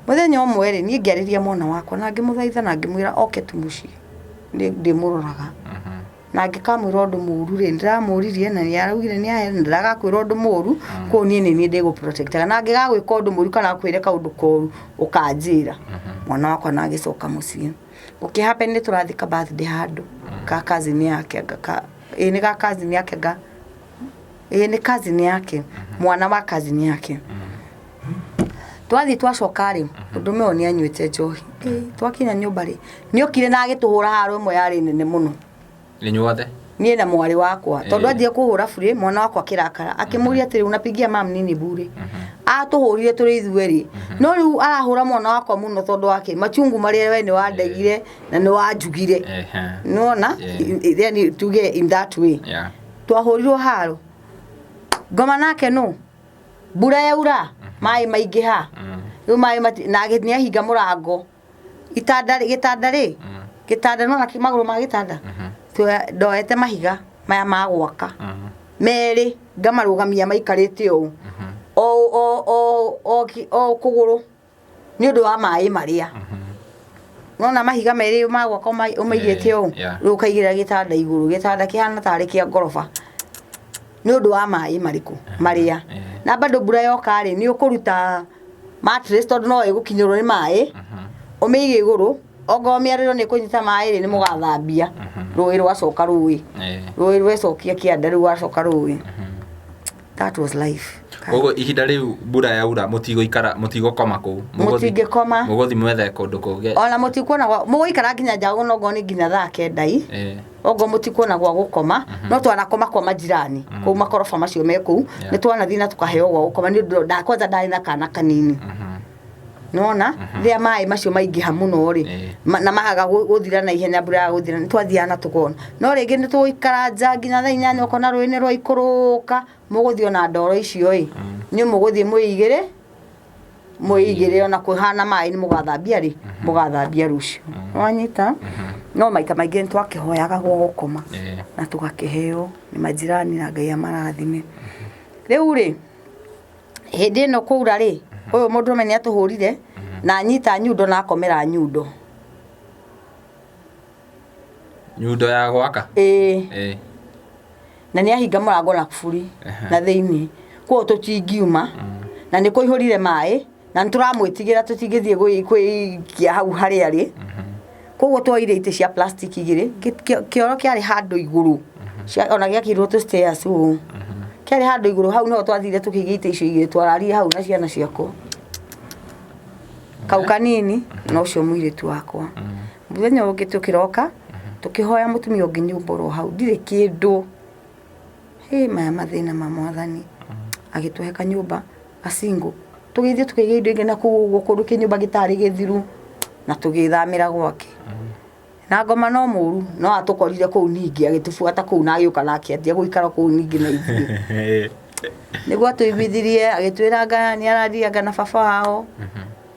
Mũthenya ũmwe rĩ, niĩ ngĩarĩria mwana wakwa na ngĩmũthaitha na ngĩmwĩra oke tu mũciĩ nĩ ndĩmũroraga, na angĩkamwĩra ũndũ mũru rĩ, ndĩramũririe na nĩ araugire nĩ ahe ndagakwĩra ũndũ mũru, koguo niĩ nĩ niĩ ndĩgũ-protectaga, na angĩgagwĩka ũndũ mũru kana akwĩre kaũndũ koru ũkanjĩra. Mwana wakwa na agĩcoka mũciĩ. Gũkĩ happen nĩ tũrathiĩ ka birthday handũ ka cousin yake, anga ka ĩĩ nĩ ga cousin yake, anga ĩĩ nĩ cousin yake, mwana wa cousin yake. Twathiĩ twacoka rĩ, mũndũrũme ũyũ nĩ anyuĩte njohi. Ĩ, twakinya nyũmba rĩ, nĩ okire na agĩtũhũra haro ĩmwe yarĩ nene mũno. Inyuothe? Niĩ na mwarĩ wakwa, tondũ anjia kũhũra burĩ, mwana wakwa akĩrakara akĩmũria atĩrĩ, "Unapigia mam nini bure?" Atũhũrire tũrĩ ithuerĩ, no rĩu arahũra mwana wakwa mũno tondũ wake machungu marĩa we nĩ wandegire na nĩ wanjugire. Nĩwona? Yani tuge in that way twahũrirwo haro ngoma nake no mbura yaura maĩ maingĩha. Rĩu maĩ na nĩ ahinga mũrango itanda rĩ, gĩtanda rĩ, gĩtanda nona magũrũ ma gĩtanda. Ndoete mahiga maya ma gwaka merĩ ngamarũgamia maikarĩte ũũ o kũgũrũ nĩ ũndũ wa maĩ marĩa. Nona mahiga merĩ ma gwaka ũmaigĩte ũũ, rĩu ũkaigĩrĩra gĩtanda igũrũ, gĩtanda kĩhana tarĩ kĩa ngoroba nĩ ũndũ wa maĩ marĩkũ marĩa. Na bado mbura yoka rĩ, nĩ ũkũruta mattress tondũ no ĩgũkinyĩrwo nĩ maĩ, ũmĩige igũrũ, ongorwo mĩarĩro nĩ ĩkũnyita maĩ rĩ, nĩ mũgathambia rũĩ rwacoka rũĩ, rũĩ rwecokia kĩanda rĩu wacoka rũĩ. That was life. Koguo ihinda rĩu mbura yaura mũtigũikara, mũtigũkoma kũu? Mũtingĩkoma. Mũgũthiĩ mwethe kũndũ kũngĩ? Ona mũtikuona gwa mũgũikara nginya nja ona okorwo nĩ nginya thaa kenda i, okorwo mũtikuona gwa gũkoma, no twanakoma kwa majirani kũu makoroba macio me kũu. Nĩ twanathiĩ na tũkaheo gwa gũkoma nĩ ũndũ kwanja ndarĩ na kana kanini. Nĩwona rĩrĩa maĩ macio maingĩha mũno rĩ, na maga gũthira na ihenya, mbura yaga gũthira, nĩ twathiaga na tũkona. No rĩngĩ nĩ tũgũikara nja nginya thaa 8, ũkona rũĩ nĩ rwaikũrũka, mũgũthiĩ ona ndoro icio ĩ, inyuĩ mũgũthiĩ mwĩigĩre, mwĩigĩre ona kũhana maĩ nĩ mũgathambia rĩ, mũgathambia rũciũ. Nĩwanyita? No maita maingĩ nĩ twakĩhoyaga gwa gũkoma na tũgakĩheo nĩ majirani na Ngai amarathime. Rĩu rĩ, hĩndĩ ĩno kwaura rĩ, ũyũ mũndũrũme nĩ atũhũrire na anyita nyundo na akomera nyundo. Nyundo ya gwaka? Ĩĩ. Na nĩ ahinga mũrango na kuburi na thĩinĩ, koguo tũtingiuma, na nĩ kũihũrire maĩ na nĩ tũramwĩtigĩra, tũtingĩthiĩ kwĩikia hau harĩa arĩ. Koguo twoire itĩ cia plastic igĩrĩ, kĩoro kĩarĩ handũ igũrũ, ona gĩakĩirwo tũ stairs ũũ, kĩarĩ handũ igũrũ, hau nĩho twathire tũkĩiga itĩ icio igĩrĩ, twararire hau na ciana ciakwa, kau kanini na ũcio mũirĩtu wakwa. Mũthenya ũngĩ tũkĩroka tũkĩhoya mũtumia ũngĩ nyũmba oro hau, ndirĩ kĩndũ. Hĩ maya mathĩna ma mwathani. Agĩtũhe kanyũmba ga single, tũgĩthiĩ tũkĩiga indo ingĩ nakũu ũguo kũndũ kĩnyũmba gĩtarĩ gĩthiru na tũgĩthamĩra gwake. Na ngoma no mũru, no atũkorire kũu ningĩ agĩtũbuata kũu na agĩũka na akĩanjia gũikara kũu ningĩ na ithuĩ. Nĩguo atũiguithirie agĩtwĩra anga nĩ arathianga na baba wao,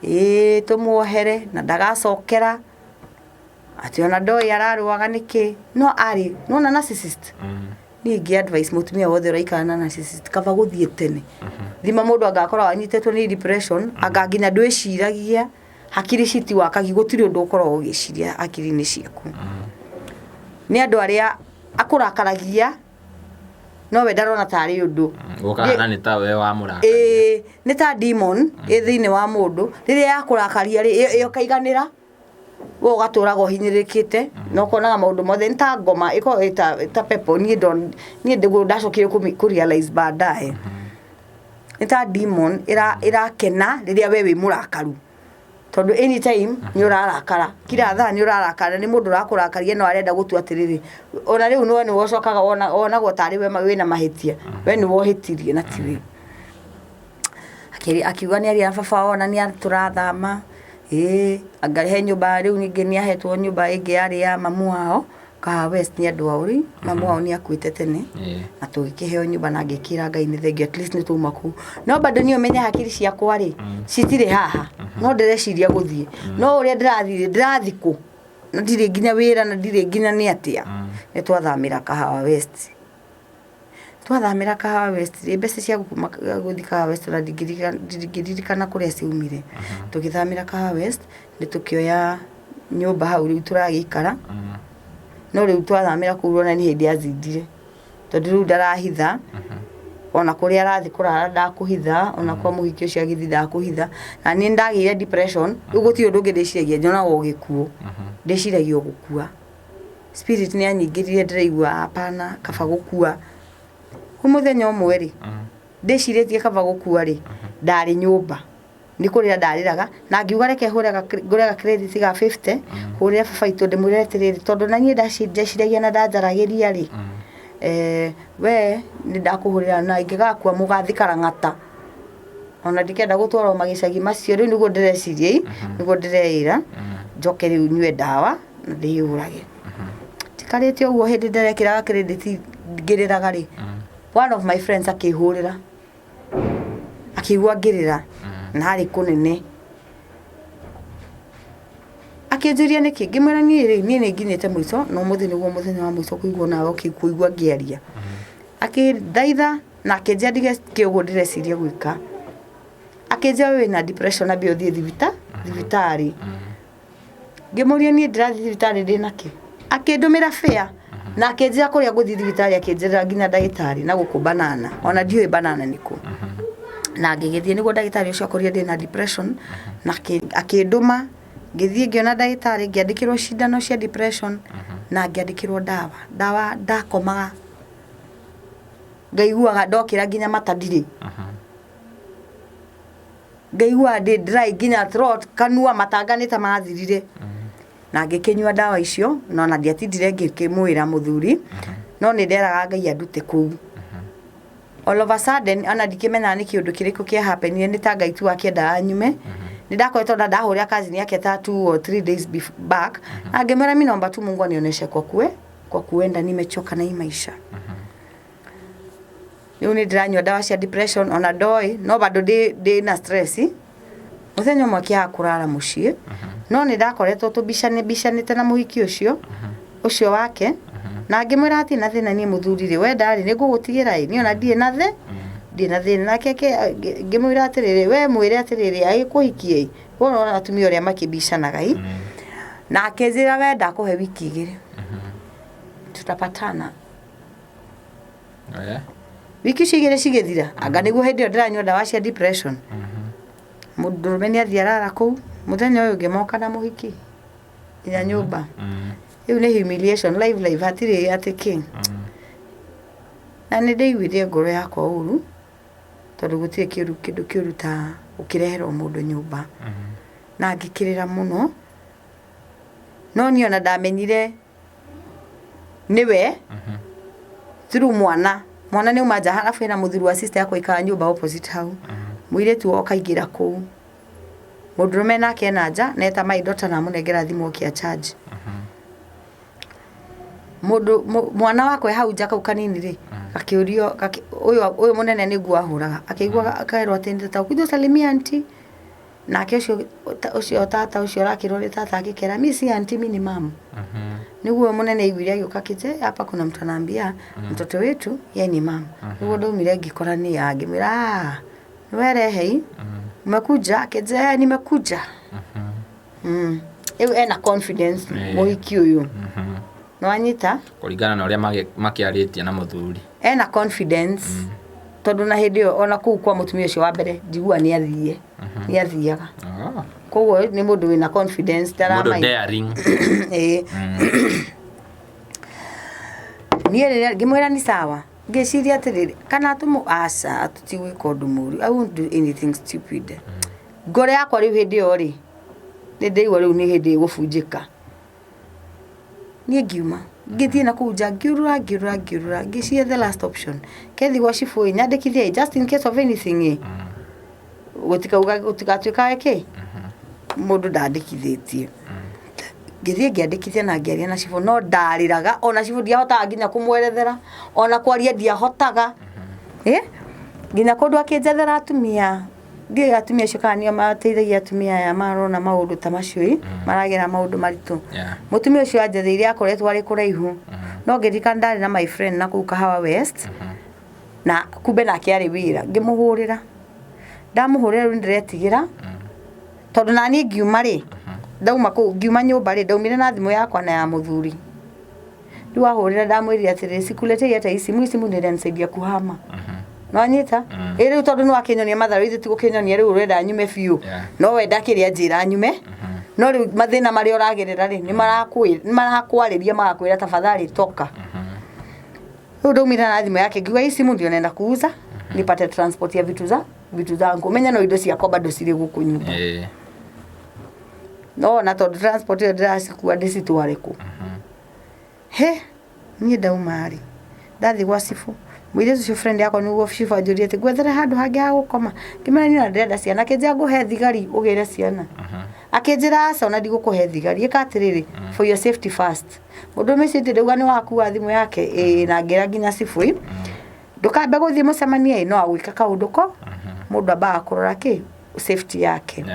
ĩĩ tũmuohere na ndagacokera, atĩ ona ndoĩ ararũaga nĩkĩ, no arĩ, nĩwona narcissist? Niĩ ingĩ advice mũtumia wothe ũraikara na narcissist kaba gũthiĩ tene. Thima mũndũ anga akoragwo anyitĩtwo nĩ depression, anga nginya ndwĩciragia, hakiri citiwakagi, gũtirĩ ũndũ ũkoragwo ũgĩciria hakiri-inĩ ciaku. Nĩ andũ arĩa akũrakaragia, no we ndarona tarĩ ũndũ. Gũkahana nĩ ta we wamũrakaria. Ĩĩ, nĩ ta demon ĩ thĩinĩ wa mũndũ, rĩrĩa yakũrakaria rĩ, ĩkaiganĩra, we ũgatũraga ũhinyĩrĩrĩkĩte na ũkonaga maũndũ mothe nĩ ta ngoma ĩkoragwo ĩ ta pepo. Niĩ niĩ nĩguo ndacokire kũ realize baadaye nĩ ta demon ĩrakena rĩrĩa we wĩ mũrakaru, tondũ anytime nĩ ũrarakara, kila thaa nĩ ũrarakara, nĩ mũndũ ũrakũrakaria no arenda gũtua atĩrĩrĩ, ona rĩu we nĩwe ũcokaga wonagwo tarĩ we wĩna mahĩtia, we nĩwe ũhĩtirie na tiwe. Akiuga nĩ aria na baba wao na nĩ tũrathama, ĩĩ anga he nyũmba rĩu ningĩ nĩ ahetwo nyũmba ĩngĩ yarĩ ya mamu wao Kahawa West nĩ andũ ao rĩu, mamu wao nĩ akuĩte tene, na tũgĩkĩheo nyũmba na ngĩkĩra Ngai nĩ thengiũ at least nĩ twauma kũu. No bado niĩ ũmenye hakiri ciakwa rĩ, citirĩ haha, no ndĩreciria gũthiĩ, no ũrĩa ndĩrathiĩ rĩ, ndĩrathiĩ kũ? Na ndirĩ nginya wĩra na ndirĩ nginya nĩ atĩa. Nĩ twathamĩra Kahawa West. Twathamĩra Kahawa West rĩ, mbeca cia kuma gũthiĩ Kahawa West ona ndingĩririkana kũrĩa ciaumire. Tũgĩthamĩra Kahawa West, nĩ tũkĩoya nyũmba hau rĩu tũragĩikara, no rĩu twathamĩra kũu ona nĩ hĩndĩ anjindire, tondũ rĩu ndarahitha, ona kũrĩa arathiĩ kũrara ndakũhitha, ona kwa mũhiki ũcio agĩthiĩ ndakũhitha, na niĩ nĩndagĩire depression, rĩu gũtirĩ ũndũ ũngĩ ndĩciragia nyonaga o gĩkuũ, ndĩciragia o gũkua. Spirit nĩ yanyingĩrire ndĩraigua hapana kaba gũkua. Rĩu mũthenya ũmwe rĩ, ndĩcirĩtie kaba gũkua rĩ, ndarĩ nyũmba, nĩ kũrĩra ndarĩraga, na ngiuga reke hũre ngũre ga credit ga 50, hũrĩre baba witũ ndĩmwĩre atĩrĩrĩ, tondũ na niĩ ndeciragia na ndanjaragĩria rĩ, we nĩ ndakũhũrĩra na ingĩgakua mũgathika Lang'ata. Ona ndikenda gũtwarwo magĩcagi macio, rĩu nĩguo ndĩreciria ĩ, nĩguo ndĩreĩra, njoke rĩu nyue ndawa na ndĩyũrage. Njikarĩte ũguo hĩndĩ ndĩrekĩraga credit ngĩrĩraga rĩ, one of my friends akĩhũrĩra, akĩigua ngĩrĩra na harĩ kũnene. Akĩnjũria nĩkĩ, ngĩmwĩra niĩ rĩ, niĩ nĩ nginyĩte mũico na ũmũthĩ nĩguo mũthenya wa mũico kũigua nawe ũkĩigua ngĩaria. Akĩnthaitha na akĩnjĩra ndige ũguo ndĩreciria gwĩka. Akĩnjĩra we wĩna depression ambe ũthiĩ thibitarĩ. Ngĩmũria niĩ ndĩrathiĩ thibitarĩ ndĩna kĩ? Akĩndũmĩra fare na akĩnjĩra kũrĩa ngũthiĩ thibitarĩ, akĩnjĩra nginya ndagĩtarĩ na gũkũ Banana, ona ndiũĩ Banana nĩ kũ. Na ngĩgĩthiĩ nĩguo ndagĩtarĩ ũcio akorire ndĩna depression na akĩndũma ngĩthiĩ ngĩona ndagĩtarĩ, ngĩandĩkĩrwo cindano cia depression na ngĩandĩkĩrwo ndawa. Ndawa ndakomaga ngaiguaga ndokĩra nginya mata ndirĩ. Ngaigua ndĩ dry nginya throat, kanua matanga nĩ ta mathirire. Na ngĩkĩnyua ndawa icio, no na ndiatindire ngĩkĩmwĩra mũthuri, no nĩ nderaga Ngai andute kũu. All of a sudden, ona ndikĩmenyaga nĩ kĩũndũ kĩrĩkũ kĩa happenire, nĩ ta Ngai tu akĩendaga nyume. Nĩ ndakoretwo na ndahũrĩra cousin yake ta 2 or 3 days back, na ngĩmwĩra mi naomba tu Mungu anionyeshe kwa kuenda, nimechoka na hii maisha. Rĩu nĩ ndĩranyua ndawa cia depression ona ndoĩ no bado ndĩ na stress. Mũthenya ũmwe akĩaga kũrara mũciĩ, no nĩ ndakoretwo tũbicane bicanĩte na mũhiki ũcio ũcio wake, na ngĩmwĩra hatirĩ na thĩna, niĩ mũthuri rĩ wenda rĩ nĩ ngũgũtigĩra ĩ, niĩ ona ndirĩ na thĩna. Nake ngĩmwĩra atĩrĩrĩ, we mwĩre atĩrĩrĩ agĩkũhikie ĩ, wona atumia ũrĩa makĩbicanaga ĩ. Na akĩnjĩra we ndakũhe wiki 2 tutapatana. Wiki icio 2 cigĩthira, anga nĩguo hĩndĩ ĩyo ndĩranyua ndawa cia depression. Mũndũrũme nĩ athiĩ arara kũu, mũthenya ũyũ ũngĩ moka na mũhiki nginya nyũmba. Rĩu nĩ humiliation live live, hatirĩ atĩ kĩ. Na nĩ ndĩiguire ngoro yakwa ũru, tondũ gũtirĩ kĩũru kĩndũ kĩũru ta ũkĩreherwo mũndũ nyũmba. Na ngĩkĩrĩra mũno, no niĩ ona ndamenyire nĩwe through mwana. Mwana nĩ auma nja, harabu hena mũthuri wa sister yakwa aikaraga nyũmba opposite hau. Mũirĩtu oka aingĩra kũu, mũndũrũme nake ena nja na eta my daughter na amũnengera thimũ oke a charge. Mũndũ mwana wakwa e hau nja kau kanini rĩ, gakĩũrio ũyũ mũnene nĩguo ahũraga, akĩigua akerwo atĩ nĩ tata, kuja usalimie auntie. Nake ũcio ũcio tata ũcio ũrakĩrwo nĩ tata akĩkera, mi si auntie, mi ni mum. Nĩguo ũyũ mũnene aiguire agĩũka akĩnjĩra, "Eh, hapa kuna mtu anaambia mtoto wetu yeye ni mum." Nĩguo ndaumire ngĩkora nĩ ngĩmwĩra, "Ah, nĩwe rehei umekuja?" Akĩnjĩra, "Eh, nimekuja." Rĩu ena confidence mũhiki ũyũ, nĩwanyita? Kũringana na ũrĩa makĩarĩtie na mũthuri. Ena confidence tondũ na hĩndĩ ĩyo ona kũu kwa mũtumia ũcio wa mbere njigua nĩ athiĩ nĩ athiaga. Koguo nĩ mũndũ wĩna confidence. Mũndũ ndaramaina. Daring. Ĩĩ. Niĩ rĩrĩa ngĩmwĩra ni sawa, ngĩciria atĩrĩrĩ, kana tũmũ aca tũtigwĩka ũndũ mũru, I won't do anything stupid. Ngoro yakwa rĩu hĩndĩ ĩyo rĩ, nĩ ndĩraigua rĩu nĩ hĩndĩ ĩgũbunjĩka. Niĩ ngiuma ngĩthiĩ na kũu nja, ngĩũrũra ngĩũrũra ngĩũrũra, ngĩciria the last option kethi gwa cibũ ĩ nyandĩkithie ĩ, just in case of anything ĩ, gũtikauga gũtigatuĩka kĩ mũndũ ndandĩkithĩtie. Ngĩthiĩ ngĩandĩkithia na ngĩaria na cibũ, no ndarĩraga ona cibũ ndiahotaga nginya kũmwerethera, ona kwaria ndiahotaga. Ĩ nginya kũndũ akĩnjethera atumia, ndiũĩ atumia acio kana nĩo mateithagia atumia aya marona maũndũ ta macio ĩ, maragera maũndũ maritũ. Mũtumia ũcio anjetheire akoretwo arĩ kũraihu, no ngĩririkana ndarĩ na my friend na kũu Kahawa West, na kumbe nake arĩ wĩra. Ngĩmũhũrĩra, ndamũhũrĩra rĩu nĩndĩretigĩra tondũ naniĩ ngiuma rĩ, ndauma kũu ngiuma nyũmba rĩ, ndaumire na thimũ yakwa na ya mũthuri. Rĩu ahũrĩra ndamwĩrire atĩrĩrĩ, sikuletei hata hii simu, hii simu ndio inanisaidia kuhama. Nĩwanyita? Ĩ rĩu tondũ nĩwakĩnyonia matharũ, ithuĩ tigũkĩnyonia rĩu ũrenda nyume biũ. No we ndakĩrĩ anjĩra nyume, no rĩu mathĩna marĩa ũragerera rĩ, nĩ marakwarĩria magakwĩra tafadhali toka. Rĩu ndaumire na thimũ yake, ngiuga hii simu ndio naenda kuuza nipate transport ya vitu zangu. Menya no indo ciakwa bado cirĩ gũkũ nyũmba. No na tondũ transport ĩyo ndĩracikua ndĩcitware kũ? He niĩ ndauma rĩ, ndathiĩ gwa cibũ, mũirĩtu ũcio friend yakwa nĩguo cibũ anjũrie atĩ ngwethere handũ hangĩ ha gũkoma. Ngĩmwĩra niĩ ona ndĩrenda ciana. Akĩnjĩra ngũhe thigari ũgĩre ciana. Akĩnjĩra aca ona ndigũkũhe thigari, ĩka atĩrĩrĩ, for your safety first. Mũndũrũme ũcio ndauga nĩ wakua thimũ yake ĩĩ, na ngĩra nginya cibũ ĩ, ndũkambe gũthiĩ mũcemanio ĩ, no agwĩka kaũndũ ko mũndũ ambaga kũrora kĩ safety yake.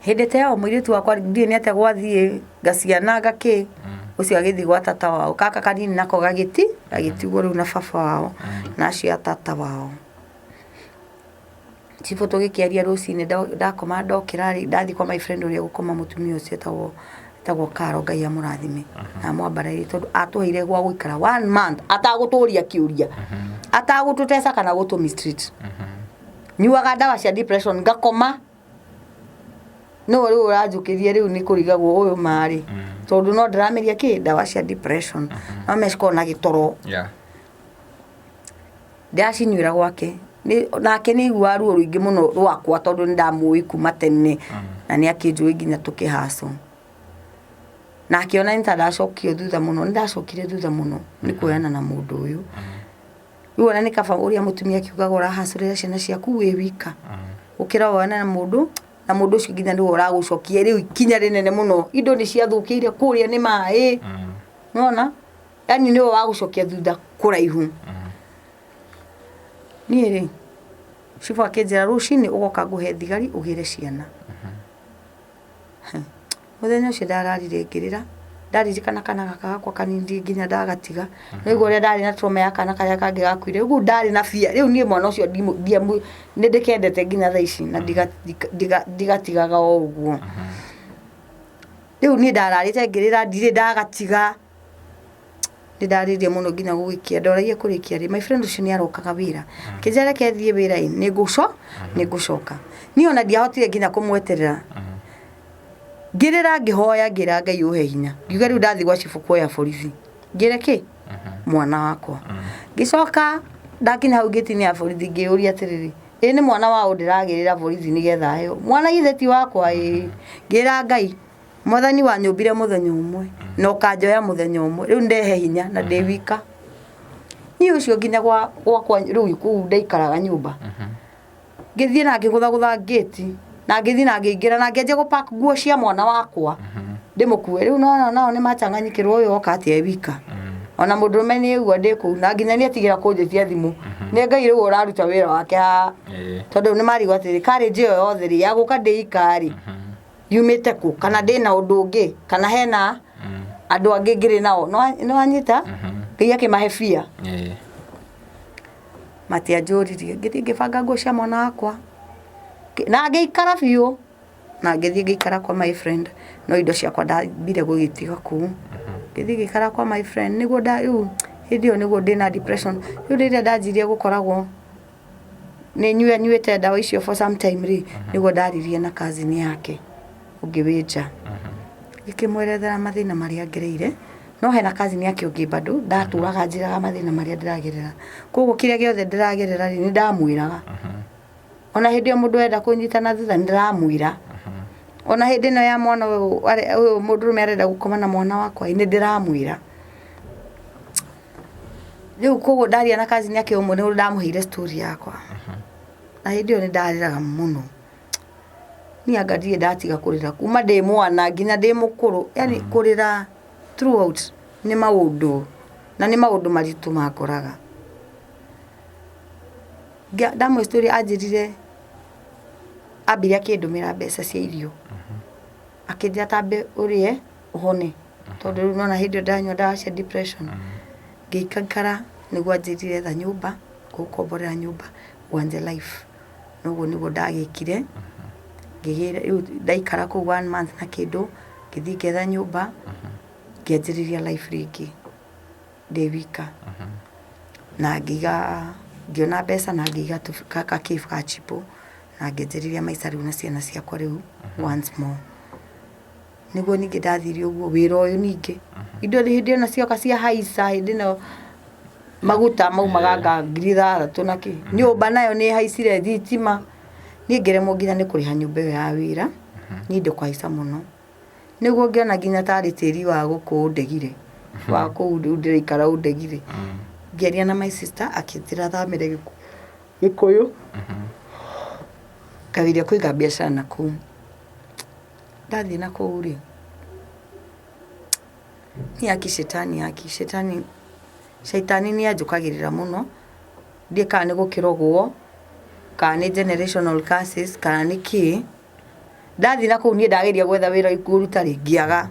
Hĩndĩ ta ĩyo mũirĩtu wakwa ndiũĩ nĩ atĩa gwathiĩ, ngaciana ngakĩ, ũcio agĩthiĩ gwa tata wao, gaka kanini nako gagĩtigwo rĩu na baba wao na acio a tata wao. Cibũ tũgĩkĩaria rũcinĩ ndakoma ndokĩra rĩ, ndathiĩ kwa my friend ũrĩa gũkoma mũtumia ũcio etagwo etagwo Karo Ngai amũrathime na amwambarairie tondũ atũheire gwa gũikara one month atagũtũria kĩũria atagũtũteca kana gũtũ mistreat. Nyuaga ndawa cia depression ngakoma no rĩu ũranjũkĩria rĩu nĩ kũrigagwo ũyũ marĩ tondũ no ndĩramĩria kĩ ndawa cia depression no mecikorwo na gĩtoro. Ndĩracinyuĩra gwake nake nĩ aiguaga ruo rũingĩ mũno rwakwa tondũ nĩ ndamũĩ kuma tene na nĩ akĩnjũĩ nginya tũkĩhacwo. Na akĩona nĩ ta ndacokio thutha mũno, nĩ ndacokire thutha mũno nĩ kuoyana na mũndũ ũyũ. Rĩu ona nĩ kaba ũrĩa mũtumia akiugaga ũrahacũrĩra ciana ciaku wĩ wika gũkĩra woyane na mũndũ na mũndũ ũcio nginya nĩwe ũragũcokia rĩu ikinya rĩnene mũno. Indo nĩ ciathũkĩire kũrĩa nĩ maĩ, nĩ wona? Yani nĩwe wa gũcokia thutha kũraihu. Niĩ rĩ, cibũ akĩnjĩra rũcinĩ ũgoka ngũhe thigari ũgĩre ciana. Mũthenya ũcio ndararire ngĩrĩra, ndaririkana kana gaka gakwa kanini nginya ndagatiga, nĩwaigua ũrĩa ndarĩ na trauma ya kana karĩa kangĩ gakuire, rĩu ndarĩ na fear, rĩu niĩ mwana ũcio nĩ ndĩkendete nginya thaa ici na ndigatigaga o ũguo. Rĩu niĩ ndararĩte ngĩrĩra ndirĩ ndagatiga. Nĩ ndarĩrire mũno nginya gũgĩkĩa ndoragia kũrĩkia rĩ my friend ũcio nĩ arokaga wĩra akĩnjĩra reke thiĩ wĩra ĩ nĩ ngũcoka niĩ ona ndiahotire nginya kũmweterera ngĩrĩra ngĩhoya ngĩra Ngai ũhe hinya ngiuga rĩu ndathiĩ gwa cibũ kuoya borithi ngĩre kĩ mwana wakwa ngĩcoka ndakinya hau ngĩti-inĩ ya borithi ngĩyũria atĩrĩrĩ ĩ nĩ mwana waũ ndĩragĩrĩra borithi nĩgetha aheo mwana githĩ ti wakwa ĩ ngĩra Ngai Mwathani wanyũmbire mũthenya ũmwe na ũkanjoya mũthenya ũmwe rĩu ndehe hinya na ndĩ wika. Niĩ ũcio nginya gwakwa rĩu kũu ndaikaraga nyũmba ngĩthiĩ na ngĩgũthagũtha ngĩti na ngĩthiĩ na ngĩingĩra na ngĩanjia gũ pack nguo cia mwana wakwa ndĩmũkue. Rĩu nĩwona nao nĩ machanganyikĩrwo ũyũ oka atĩa e wika. Ona mũndũrũme nĩ aigua ndĩ kũu na nginya nĩ etigĩra kũnjĩtia thimũ. Nĩ Ngai rĩu ũraruta wĩra wake haha tondũ nĩ marigwo atĩrĩrĩ courage ĩyo yothe rĩ ya gũka ndĩ ika rĩ yumĩte kũ kana ndĩna ũndũ ũngĩ kana hena andũ angĩ ngĩrĩ nao nĩ wanyita Ngai akĩmahe bia matianjũririe ngĩthiĩ ngĩbanga nguo cia mwana wakwa na ngĩikara biũ na ngĩthiĩ ngĩikara kwa my friend no indo ciakwa ndambire gũgĩtiga kũu ngĩthiĩ ngĩikara kwa my friend nĩguo rĩu hĩndĩ ĩyo nĩguo ndĩna depression rĩu rĩrĩa ndanjirie gũkoragwo nĩ nyue nyuĩte ndawa icio for some time rĩ nĩguo ndaririe na cousin yake ũngĩ wĩ nja ngĩkĩmwerethera mathĩna marĩa ngereire no hena cousin yake ũngĩ bado ndatũraga njĩraga mathĩna marĩa ndĩragerera koguo kĩrĩa gĩothe ndĩragerera rĩ nĩ ndamwĩraga ona hĩndĩ ĩyo mũndũ enda kũnyita na thutha nĩ ndĩramwĩra ona hĩndĩ ĩno ya mwana ũyũ ũyũ mũndũrũme arenda gũkoma na mwana wakwa nĩ ndĩramwĩra. Rĩu koguo ndaria na cousin yake ũmwe nĩguo ndamũheire story yakwa. Na hĩndĩ ĩyo nĩ ndarĩraga mũno. Niĩ anga ndirĩ ndatiga kũrĩra kuma ndĩ mwana nginya ndĩ mũkũrũ, yaani kũrĩra throughout nĩ maũndũ, na nĩ maũndũ maritũ mangoraga. Ndamũhe story anjĩrire, ambire akĩndũmĩra mbeca cia irio. Akĩnjĩra tambe ũrĩe ũhone tondũ rĩu nĩwona hĩndĩ ĩyo ndanyua ndawa cia depression. Ngĩikara nĩguo anjĩrire etha nyũmba, ngũgũkomborera nyũmba wanjie life. Na ũguo nĩguo ndagĩkire, ngĩgĩra rĩu ndaikara kũu one month na kĩndũ, ngĩthiĩ ngĩetha nyũmba, ngĩanjĩrĩria life rĩngĩ ndĩ wika. Na ngĩiga, ngĩona mbeca na ngĩiga ga cheap na ngĩanjĩrĩria maica rĩu na ciana ciakwa rĩu once more. Nĩguo ningĩ ndathire ũguo wĩra ũyũ ningĩ, indo hĩndĩ ĩno cioka cia haica hĩndĩ ĩno maguta maumaga anga 6,000 na kĩ, nyũmba nayo nĩ ĩhaicire, thitima, niĩ ngĩremwo nginya nĩ kũrĩha nyũmba ĩyo ya wĩra, nĩ indo kũhaica mũno. Nĩguo ngĩona nginya tarĩ tĩri wa gũkũ ũndegire, wa kũu rĩu ndĩraikara ũndegire. Ngĩaria na my sister akĩnjĩra thamĩre Gĩkũyũ, ngageria kũiga biacara nakũu. Ndathiĩ nakũu rĩ, niĩ aki cetani aki cetani, caitani nĩ anjũkagĩrĩra mũno, ndiũĩ kana nĩ gũkĩrogwo, kana nĩ generational curses, kana nĩ kĩĩ. Ndathiĩ nakũu niĩ ndageria gwetha wĩra kũruta rĩ, ngĩaga.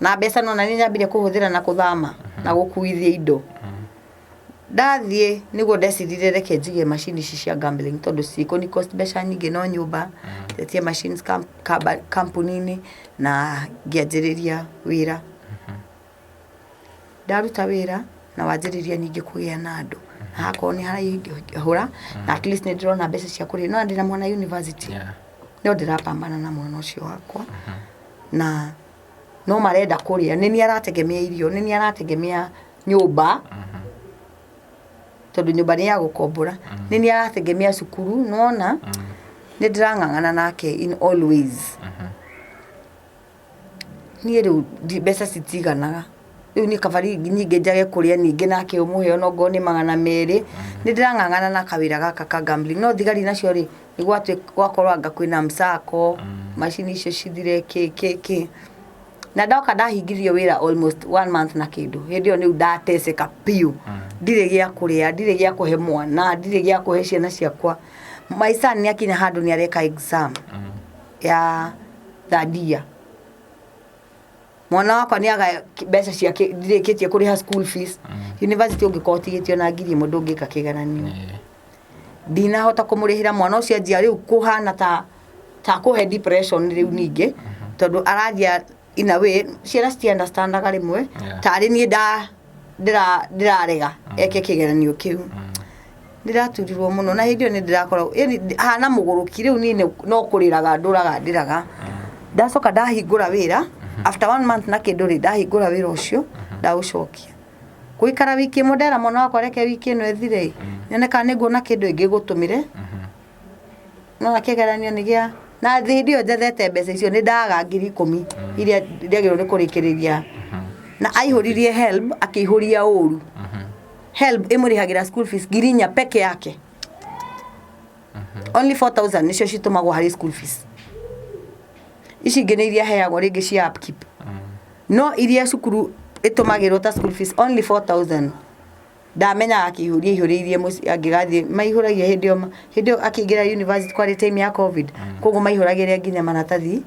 Na mbeca nĩ wona nĩ nyambire kũhũthĩra na gũthama, na gũkuithia indo. Ndathiĩ nĩguo ndecirire reke njige macini ici cia gambling tondũ citikũni cost mbeca nyingĩ no nyũmba, ndetie machines kambuni-inĩ na ngĩanjĩrĩria wĩra. Ndaruta wĩra na wanjĩrĩria ningĩ kũgĩa na andũ, na hakorwo nĩ haraihũra na at least nĩ ndĩrona mbeca cia kũrĩa, no ndĩna mwana university no ndĩrapambana na mwana ũcio wakwa na no marenda kũrĩa, nĩ niĩ arategemea irio, nĩ niĩ arategemea nyũmba, tondũ nyũmba nĩ ya gũkombora, nĩ niĩ arategemea cukuru, nĩ wona, nĩ ndĩrang'ang'ana nake in all ways. Niĩ rĩu mbeca citiganaga, rĩu niĩ kaba ningĩ njage kũrĩa ningĩ nake ũmũhe onokorwo nĩ 200, nĩ ndĩrang'ang'ana na kawĩra gaka ka gambling, no thigari nacio rĩ, nĩ gwakorwo anga kwĩna msako, macini icio cithire kĩ kĩ kĩ. Na ndoka ndahingithio wĩra almost one month na kĩndũ, hĩndĩ ĩyo nĩu ndateceka biũ, ndirĩ gĩa kũrĩa, ndirĩ gĩa kũhe mwana, ndirĩ gĩa kũhe ciana ciakwa. My son nĩ akinya handũ nĩ areka exam ya third year. Mwana wakwa nĩ aga mbeca ciake ndirĩkĩtie kũrĩha school fees. University ũngĩkorwo ũtigĩtio na 1000 ndũngĩka kĩgeranio. Ndinahota kũmũrĩhĩra mwana ũcio anjia rĩu kũhana ta ta kũhe depression rĩu ningĩ tondũ aranjia in a way ciana citi understandaga rĩmwe tarĩ niĩ nda ndĩrarega eke kĩgeranio kĩu. Ndĩraturirwo mũno na hĩndĩ ĩyo nĩ ndĩrakorwo yani hana mũgũrũki rĩu niĩ no kũrĩraga ndũraga ndĩraga. Ndacoka ndahingũra wĩra after one month na kĩndũ rĩ ndahingũra wĩra ũcio ndaũcokia. Gũikara wiki ĩmwe ndera mwana wakwa reke wiki ĩno ĩthire ĩ nyone kana nĩ nguona kĩndũ ĩngĩgũtũmĩre. Nona kĩgeranio nĩ gĩa na hĩndĩ ĩyo njethete mbeca icio nĩ ndaga 10,000 iria ndagĩrĩirwo nĩ kũrĩkĩrĩria. Na aihũririe HELB akĩihũria ũru. HELB ĩmũrĩhagĩra school fees 4,000 peke yake. Only 4000 nĩcio citũmagwo harĩ school fees. Ici ingĩ nĩ iria aheagwo rĩngĩ cia upkeep. No iria cukuru ĩtũmagĩrwo ta school fees only 4000. Ndamenyaga akĩihũria aihũrĩirie mũciĩ angĩgathiĩ maihũragia hĩndĩ ĩyo hĩndĩ ĩyo akĩingĩra university kwarĩ time ya covid koguo maihũragĩria nginya maratathi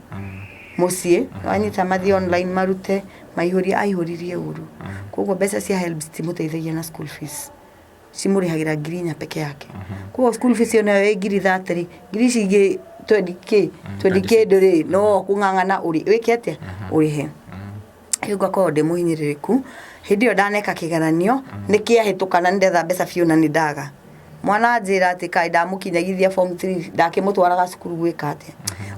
mũciĩ wanyita mathiĩ online marute maihũrie aihũririe ũru koguo mbeca cia HELB citimũteithagia na school fees cimũrĩhagĩra 4,000 peke yake koguo school fees ĩyo nayo ĩ 30,000 rĩ ngiri ici ingĩ twendi kĩ twendi kĩndũ rĩ no kũng'ang'ana ũrĩ wĩke atĩa ũrĩhe. Rĩu ngakorwo ndĩ mũhinyĩrĩrĩku, hĩndĩ ĩyo ndaneka kĩgeranio, nĩ kĩahĩtũka na nĩ ndetha mbeca biũ na nĩ ndaga. Mwana anjĩra atĩ kaĩ ndamũkinyagithia form three ndakĩmũtwaraga cukuru gwĩka atĩa.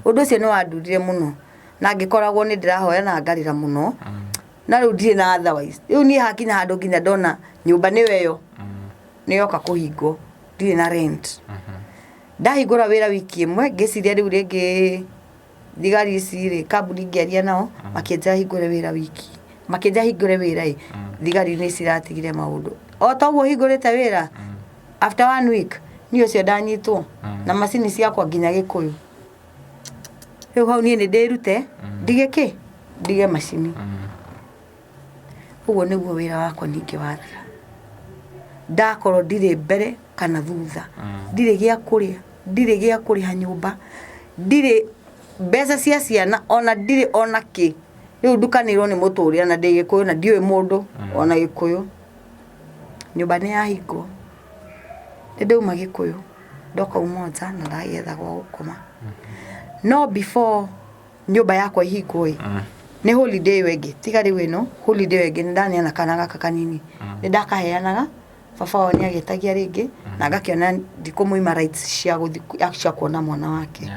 Ũndũ ũcio nĩ wandurire mũno, na ngĩkoragwo nĩ ndĩrahoya na ngarĩra mũno, na rĩu ndirĩ na otherwise. Rĩu niĩ hakinya handũ nginya ndona nyũmba nĩyo ĩyo, nĩ yoka kũhingwo, ndirĩ na rent. Ndahingũra wĩra wiki ĩmwe, ngĩciria rĩu rĩngĩ thigari ici rĩ kambuni ngĩaria nao makĩnjĩra hingũre wĩra wiki makĩnjĩra hingũre wĩra ĩ thigari nĩ ciratigire maũndũ o ta ũguo hingũrĩte wĩra after one week niĩ ũcio ndanyitwo na macini ciakwa nginya gĩkũyũ rĩu hau niĩ nĩ ndĩrute ndige kĩ ndige macini Ũguo nĩguo wĩra wakwa ningĩ wathira. Ndakorwo ndirĩ mbere kana thutha, ndirĩ gĩa kũrĩa, ndirĩ gĩa kũrĩha nyũmba, ndirĩ mbeca cia ciana ona ndirĩ ona kĩ. Rĩu ndukanĩirwo nĩ mũtũrĩre na ndĩ Gĩkũyũ na ndiũĩ mũndũ ona Gĩkũyũ. Nyũmba nĩ yahingwo, nĩ ndauma Gĩkũyũ ndoka Umoja na ndagĩetha gwa gũkoma. No before nyũmba yakwa ihingwo ĩ nĩ holiday ĩyo ĩngĩ tiga rĩu ĩno holiday ĩyo ĩngĩ nĩ ndaneana kana gaka kanini nĩ ndakaheanaga baba wao nĩ agetagia rĩngĩ na ngakĩona ndikũmũima rights cia gũthiĩ cia kuona mwana wake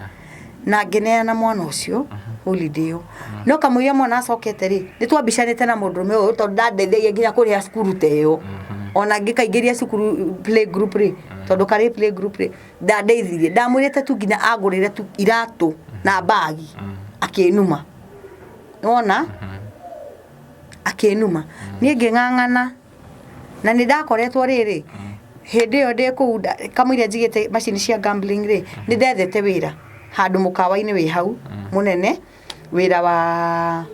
na ngĩneana mwana ũcio holiday ĩyo no kamũira mwana acokete rĩ nĩ twambicanĩte na mũndũrũme ũyũ tondũ ndandeithagia nginya kũrĩha cukuru ta ĩyo ona ngĩkaingĩria cukuru play group rĩ tondũ karĩ play group rĩ ndandeithirie ndamwĩrĩte tu nginya angũrĩre tu iratũ na mbagi akĩnuma wona akĩnuma niĩ ngĩng'ang'ana na nĩ ndakoretwo rĩrĩ hĩndĩ ĩyo ndĩ kũu kamũira njigĩte macini cia gambling rĩ nĩ ndethete wĩra handũ mũkawa-inĩ wĩ hau mũnene wĩra wa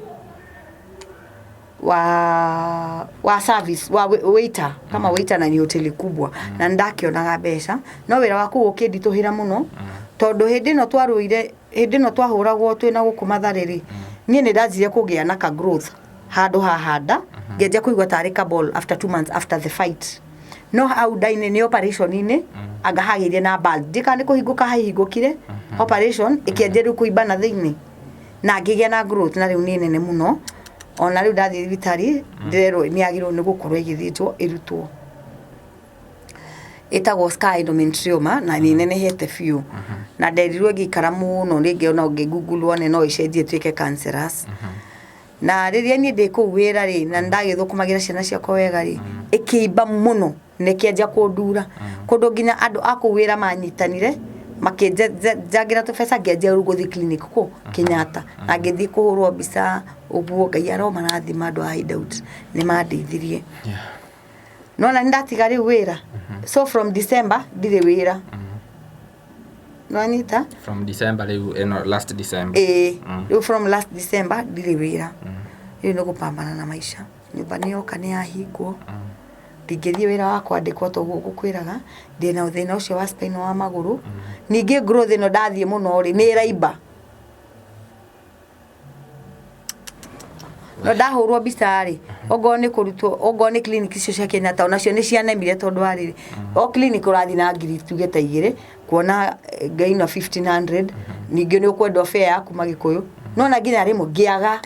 wa wa service wa waiter kama waiter na ni hoteli kubwa na nĩndakĩonaga mbeca no wĩra wa kũu ũkĩnditũhĩra mũno tondũ hĩndĩ ĩno twarũire hĩndĩ ĩno twahũragwo twĩna gũkũ Mathare rĩ niĩ nĩ ndanjirie kũgĩa na ka growth handũ hahanda ngĩanjia kũigua tarĩ ka ball after 2 months after the fight. No hau nda-inĩ nĩ operation-inĩ anga hagĩire na bulge. Ndiũĩ kana nĩ kũhingũka hahingũkire operation ĩkĩanjia rĩu kũimba na thĩinĩ na ngĩgĩa na growth na rĩu nĩ nene mũno. Ona rĩu ndathiĩ thibitarĩ ndĩrerwo nĩ yagĩrĩirwo nĩ gũkorwo ĩgĩthĩnjwo ĩrutwo. Ĩtagwo scar endometrioma na nĩ ĩnenehete biũ. Na nderirwo ĩngĩikara mũno rĩngĩ ona ũngĩ google wone no ĩcenjie ĩtuĩke cancerous. Na rĩrĩa niĩ ndĩ kũu wĩra rĩ, na nĩndagĩthũkũmagĩra ciana ciakwa wega rĩ, ĩkĩimba mũno na ĩkĩanjia kũndura. Kũndũ nginya andũ a kũu wĩra manyitanire, makĩnjangĩra tũbeca ngĩanjia rĩu gũthiĩ clinic kũ? Kenyatta. Na ngĩthiĩ kũhũrwo mbica ũguo, Ngai aromarathima andũ a Hideout, nĩ mandeithirie. Nĩwona nĩndatiga rĩu wĩra, so from December ndirĩ wĩra. Nĩwanyita? From December rĩu ĩno last December. Ĩĩ, rĩu from last December ndirĩ wĩra. Rĩu nĩ gũpambana na maica. Nyũmba nĩ yoka nĩ yahingwo, ndingĩthiĩ wĩra wa kwandĩkwo ta ũguo ngũkwĩraga, ndĩna thĩna ũcio wa spinal wa magũrũ. Ningĩ growth ĩno ndathiĩ mũno rĩ, nĩ ĩraimba. No ndahũrwo mbica rĩ, ongorwo nĩ kũrutwo, ongorwo nĩ clinic icio cia Kenyatta onacio nĩ cianemire tondũ wa rĩrĩ, o clinic ũrathiĩ na ngiri tuge ta igĩrĩ, kuona ngaina 1500, ningĩ nĩ ũkwendwo fare ya kuma Gĩkũyũ. Nĩwona nginya rĩmwe ngĩaga,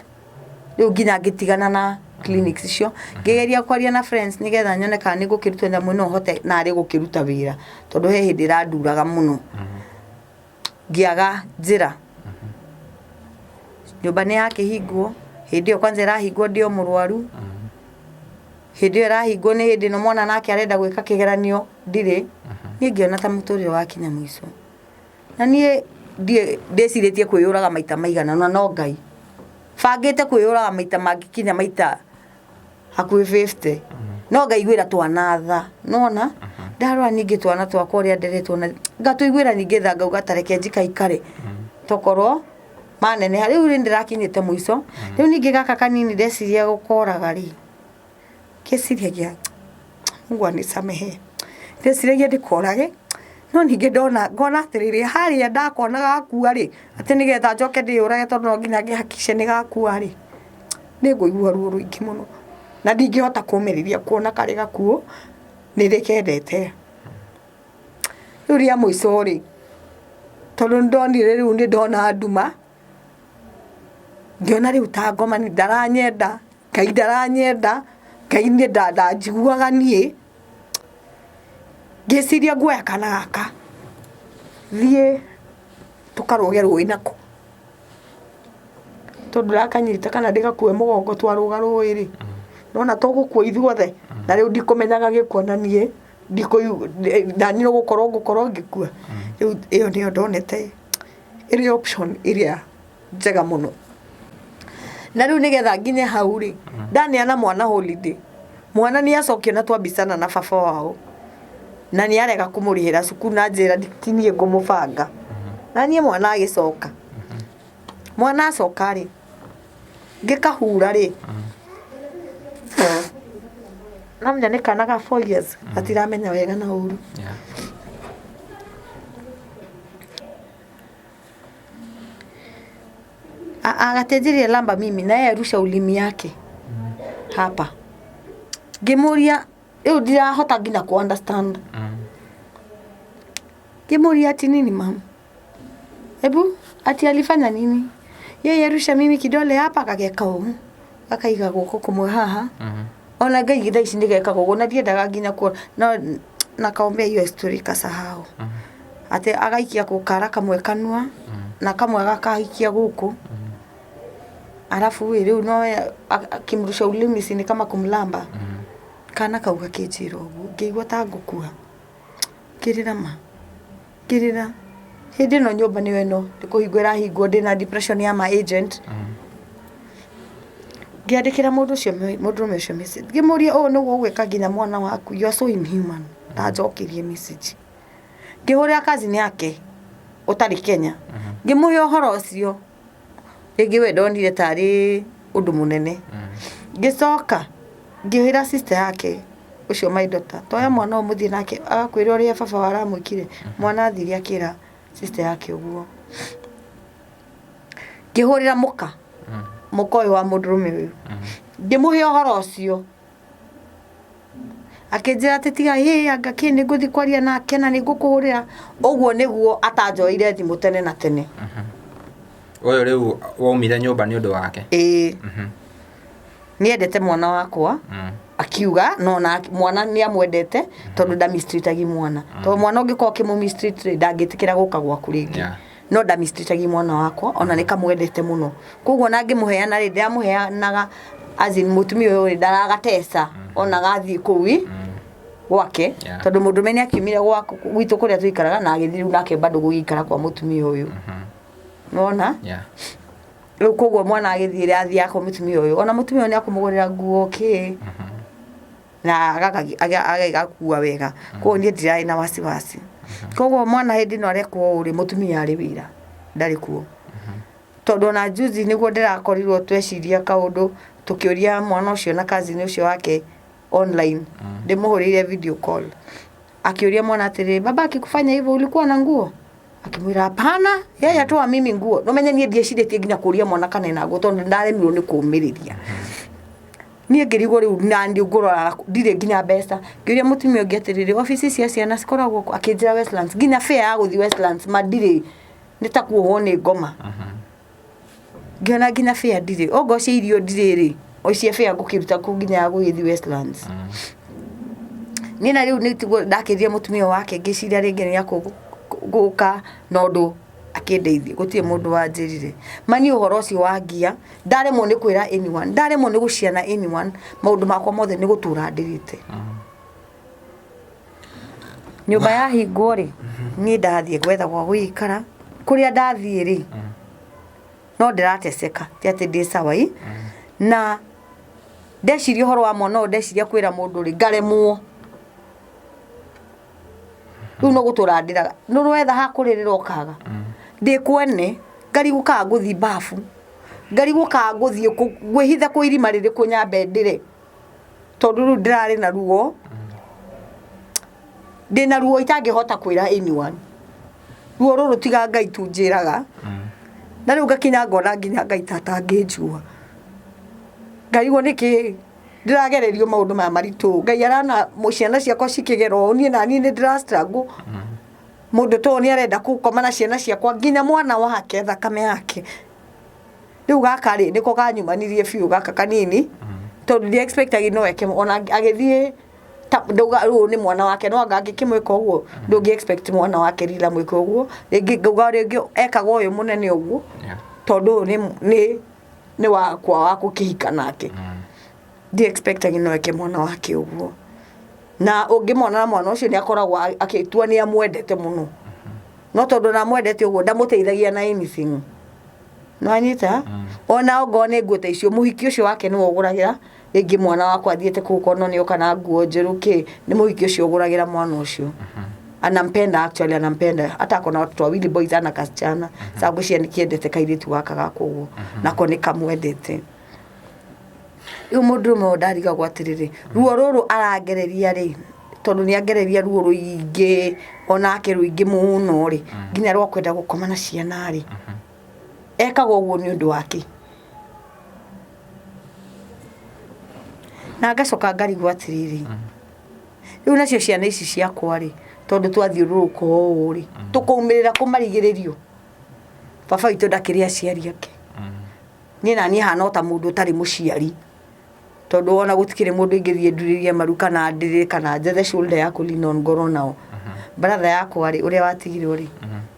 rĩu nginya ngĩtigana na clinics icio, ngĩgeria kwaria na friends nĩgetha nyone kana nĩ ngũkĩrutwo nyamũ ĩno hote narĩ gũkĩruta wĩra, tondũ he hĩndĩ ĩranduraga mũno. Ngĩaga njĩra. Nyũmba nĩ yakĩhingwo, hĩndĩ ĩyo kwanza ĩrahingwo ndĩ o mũrwaru, hĩndĩ ĩyo ĩrahingwo nĩ hĩndĩ ĩno mwana nake arenda gwĩka kĩgeranio ndirĩ, niĩ ngĩona ta mũtũrĩre wakinya mũico. Na niĩ ndĩcirĩtie kwĩyũraga maita maigana ũna no Ngai. Bangĩte kwĩyũraga maita mangĩkinya maita hakuhĩ 50 no ngaiguĩra twana tha nona ndarora ningĩ twana twakwa ũrĩa nderetwo na ngatũiguĩra ningĩ tha ngauga ta reke njikaikare tokorwo maneneha rĩu rĩ ndĩrakinyĩte mũico rĩu ningĩ gaka kanini ndeciria gũkoraga rĩ ngĩciragia Mungu anisamehe ndeciragia ndĩkorage no ningĩ ndona ngona atĩrĩrĩ harĩa ndakona gakua rĩ atĩ nĩgetha njoke ndĩyũrage tondũ no nginya ngĩhakice nĩ gakua rĩ Nĩ ngũigua ruo rũingĩ mũno na ndingĩhota kũmĩrĩria kuona karĩ gakuũ, nĩ ndĩkendete. Rĩu rĩa mũico rĩ, tondũ nĩ ndonire rĩu nĩ ndona nduma, ngĩona rĩu ta ngoma ndaranyenda, Ngai ndaranyenda, Ngai niĩ ndanjiguaga niĩ, ngĩciria nguoya kana gaka thiĩ tũkarũge rũĩ nako. Tondũ ndakanyita kana ndĩgakue mũgongo twarũga rũĩ rĩ, nĩwona tũgũkua ithuothe, na rĩu ndikũmenyaga gĩkuo na niĩ naniĩ no gũkorwo ngũkorwo ngĩkua. Rĩu ĩyo nĩyo ndonete ĩrĩ option ĩrĩa njega mũno. Na rĩu nĩgetha nginye hau rĩ, ndaneana mwana holiday, mwana nĩ acokio na twambicana na baba wao, na nĩ arega kũmũrĩhĩra cukuru na anjĩra ti niĩ ngũmũbanga. Na niĩ mwana agĩcoka. Mwana acoka rĩ, ngĩkahura rĩ, namenya nĩ kana ga 4 years gatiramenya wega na ũru. Agatenjeria lamba mimi na yeye arusha ulimi yake hapa. Ngĩmũria rĩu ndirahota nginya ku understand. Ngĩmũria ati nini mum? Hebu ati alifanya nini? Yeye arusha mimi kidole hapa akageka ũũ akaiga guoko kũmwe haha ona ngai thaa ici nĩgekaga ũguo na ndiendaga nginya kuona no nakaombea hiyo story kasahau atĩ agaikia kara kamwe kanua na kamwe agakaikia gũkũ arabu ĩ rĩu no akimrusha ulimi si ni kama kumlamba kana kau gakĩnjĩra ũguo ngĩigua ta ngũkua ngĩrĩra ma Ngĩrĩra. Hĩndĩ ĩno nyũmba nĩyo ĩno nĩ kũhingwo ĩrahingwo ndĩna depression ya ma agent. Ngĩandĩkĩra mũndũ ũcio mũndũrũme ũcio message ngĩmũria ũũ nĩguo ũgwĩka nginya mwana waku you are so inhuman. Ndanjokeirie message. Ngĩhũrĩra cousin yake ũtarĩ Kenya ngĩmũhe ũhoro ũcio. Rĩngĩ we ndonire tarĩ ũndũ mũnene. Ngĩcoka ngĩĩra sister yake ũcio my daughter, toya mwana ũyũ mũthiĩ nake agakwĩre ũrĩa baba wao aramwĩkire. Mwana athire akĩra sister yake ũguo. Ngĩhũrĩra mũka, mũka ũyũ wa mũndũrũme ũyũ, ngĩmũhe ũhoro ũcio. Akĩnjĩra atĩ tiga hĩ anga kĩ nĩ ngũthiĩ kwaria nake na nĩ ngũkũhũrĩra. Ũguo nĩguo atanjoeire thimũ tene na tene. Ũyũ rĩu waumire nyũmba nĩ ũndũ wake? Ĩĩ. Nĩendete mwana wakwa. Akiuga no na mwana nĩ amwendete tondũ ndamistreatagi mwana. Tondũ mwana ũngĩkorwo ũkĩmũ-mistreat rĩ, ndangĩtĩkĩra gũka gwaku rĩngĩ. No ndamistreatagi mwana wakwa ona nĩ kamwendete mũno. Koguo ona ngĩmũheana rĩ, ndĩramũheanaga as in mũtumia ũyũ rĩ, ndaragatesa ona gathiĩ kũu ĩ gwake. Tondũ mũndũrũme nĩ akiumire gwitũ kũrĩa tũikaraga na agĩthiĩ rĩu nake bado gũgĩikara kwa mũtumia ũyũ. Nĩwona? Rĩu koguo mwana agĩthiĩ rĩ, athiaga kwa mũtumia ũyũ. Ona mũtumia ũyũ nĩ akũmũgũrĩra nguo kĩ na agagakua wega. Koguo niĩ ndirarĩ na wasiwasi. Koguo mwana hĩndĩ ĩno arekwo ũũ rĩ, mũtumia arĩ wĩra, ndarĩ kuo. Tondũ ona juzi nĩguo ndĩrakorirwo tweciria kaũndũ, tũkĩũria mwana ũcio na cousin ũcio wake online, ndĩmũhũrĩire video call. Akĩũria mwana atĩrĩrĩ, baba akikufanya hivyo ulikuwa na nguo? Akĩmwĩra hapana, yeye atoa mimi nguo. No menye niĩ ndiecirĩtie nginya kũria mwana kana ena nguo tondũ ndaremirwo nĩ kũmĩrĩria. Niĩ ngĩrigwo rĩu na nĩ ngũrora ndirĩ nginya mbeca. Ngĩũria mũtumia ũngĩ atĩrĩrĩ, obici cia ciana cikoragwo kũ? Akĩnjĩra Westlands. Nginya fare ya gũthiĩ Westlands ma ndirĩ, nĩ ta kuohwo nĩ ngoma. Ngĩona nginya fare ndirĩ, ongorwo cia irio ndirĩ rĩ, o cia fare ngũkĩruta kũ nginya ya gũgĩthiĩ Westlands. Niĩ na rĩu nĩ tiguo ndakĩrire mũtumia wake ngĩciria rĩngĩ nĩ egũka na ũndũ akĩndeithie, gũtirĩ mũndũ wanjĩrire. Ma niĩ ũhoro ũcio wangia, ndaremwo nĩ kwĩra anyone, ndaremwo nĩ gũciana anyone, maũndũ makwa mothe nĩ gũtũra ndĩrĩte. Nyũmba yahingwo rĩ, niĩ ndathiĩ gwetha gwa gũikara, kũrĩa ndathiĩ rĩ, no ndĩrateseka, ti atĩ ndĩ sawa ĩ, na ndeciria ũhoro wa mwana ũyũ ndeciria kwĩra mũndũ rĩ, ngaremwo. Rĩu no gũtũra ndĩraga, nĩ ũrĩ wetha ha kũrĩrĩra ũkaga, ndĩ kwene, ngarigwo kana ngũthiĩ babu, ngarigwo kana ngũthiĩ kũ, ngwĩhitha kũ irima rĩrĩkũ nyambe ndĩre, tondũ rĩu ndĩrarĩ na ruo, ndĩna ruo itangĩhota kwĩra anyone. Ruo rũrũ tiga Ngai tu njĩraga, na rĩu ngakinya ngona nginya Ngai ta atangĩnjua. Ngarigwo nĩkĩ ndĩragererio maũndũ maya maritũ, Ngai arona ciana ciakwa cikĩgera ũũ, niĩ naniĩ nĩ ndĩra struggle. Mũndũ ta ũyũ nĩ arenda gũkoma na ciana ciakwa nginya mwana wake thakame yake. Rĩu gaka rĩ, nĩko kanyumanirie biũ gaka kanini, tondũ ndi expect agi no eke ona agĩthiĩ ta ndauga ũyũ nĩ mwana wake no anga angĩkĩmwĩka ũguo ndũngĩ expect mwana wake rira mwĩke ũguo rĩngĩ ngauga rĩngĩ ekaga ũyũ mũnene ũguo tondũ ũyũ nĩ wakwa wa gũkĩhika nake. Ndi expect agi no eke mwana wake ũguo. Na ũngĩmona na mwana ũcio nĩ akoragwo akĩtua nĩ amwendete mũno. No tondũ ndamwendete ũguo ndamũteithagia na anything. Nĩwanyita? Ona ongorwo nĩ nguo ta icio mũhiki ũcio wake nĩwe ũgũragĩra rĩngĩ mwana wakwa athiĩte kũu ũkona nĩoka na nguo njerũ kĩ, nĩ mũhiki ũcio ũgũragĩra mwana ũcio. Anampenda actually anampenda hata ako na watoto wawili boys ana kasichana. Sasa ngwĩciria nĩkĩendete kairĩtu gaka gakwa ũguo nako nĩkamwendete. Rĩu mũndũrũme ũyũ ndarigagwo atĩrĩrĩ, ruo rũrũ arangereria rĩ, tondũ nĩ angereria ruo rũingĩ onake rũingĩ mũno rĩ, nginya rwa kwenda gũkoma na ciana rĩ, ekaga ũguo nĩ ũndũ wa kĩ? Na ngacoka ngarigwo atĩrĩrĩ, rĩu nacio ciana ici ciakwa rĩ, tondũ twathiũrũrũka ũũ rĩ, tũkaumĩrĩra kũ marigĩrĩrio? Baba witũ ndakĩrĩ aciari ake. Niĩ naniĩ hana o ta mũndũ ũtarĩ mũciari, tondũ ona gũtikĩrĩ mũndũ ingĩthiĩ ndurĩrie maru kana ndĩrĩre kana njethe shoulder ya kũ lean on ngorwo nao. Brother yakwa rĩ, ũrĩa watigirwo rĩ,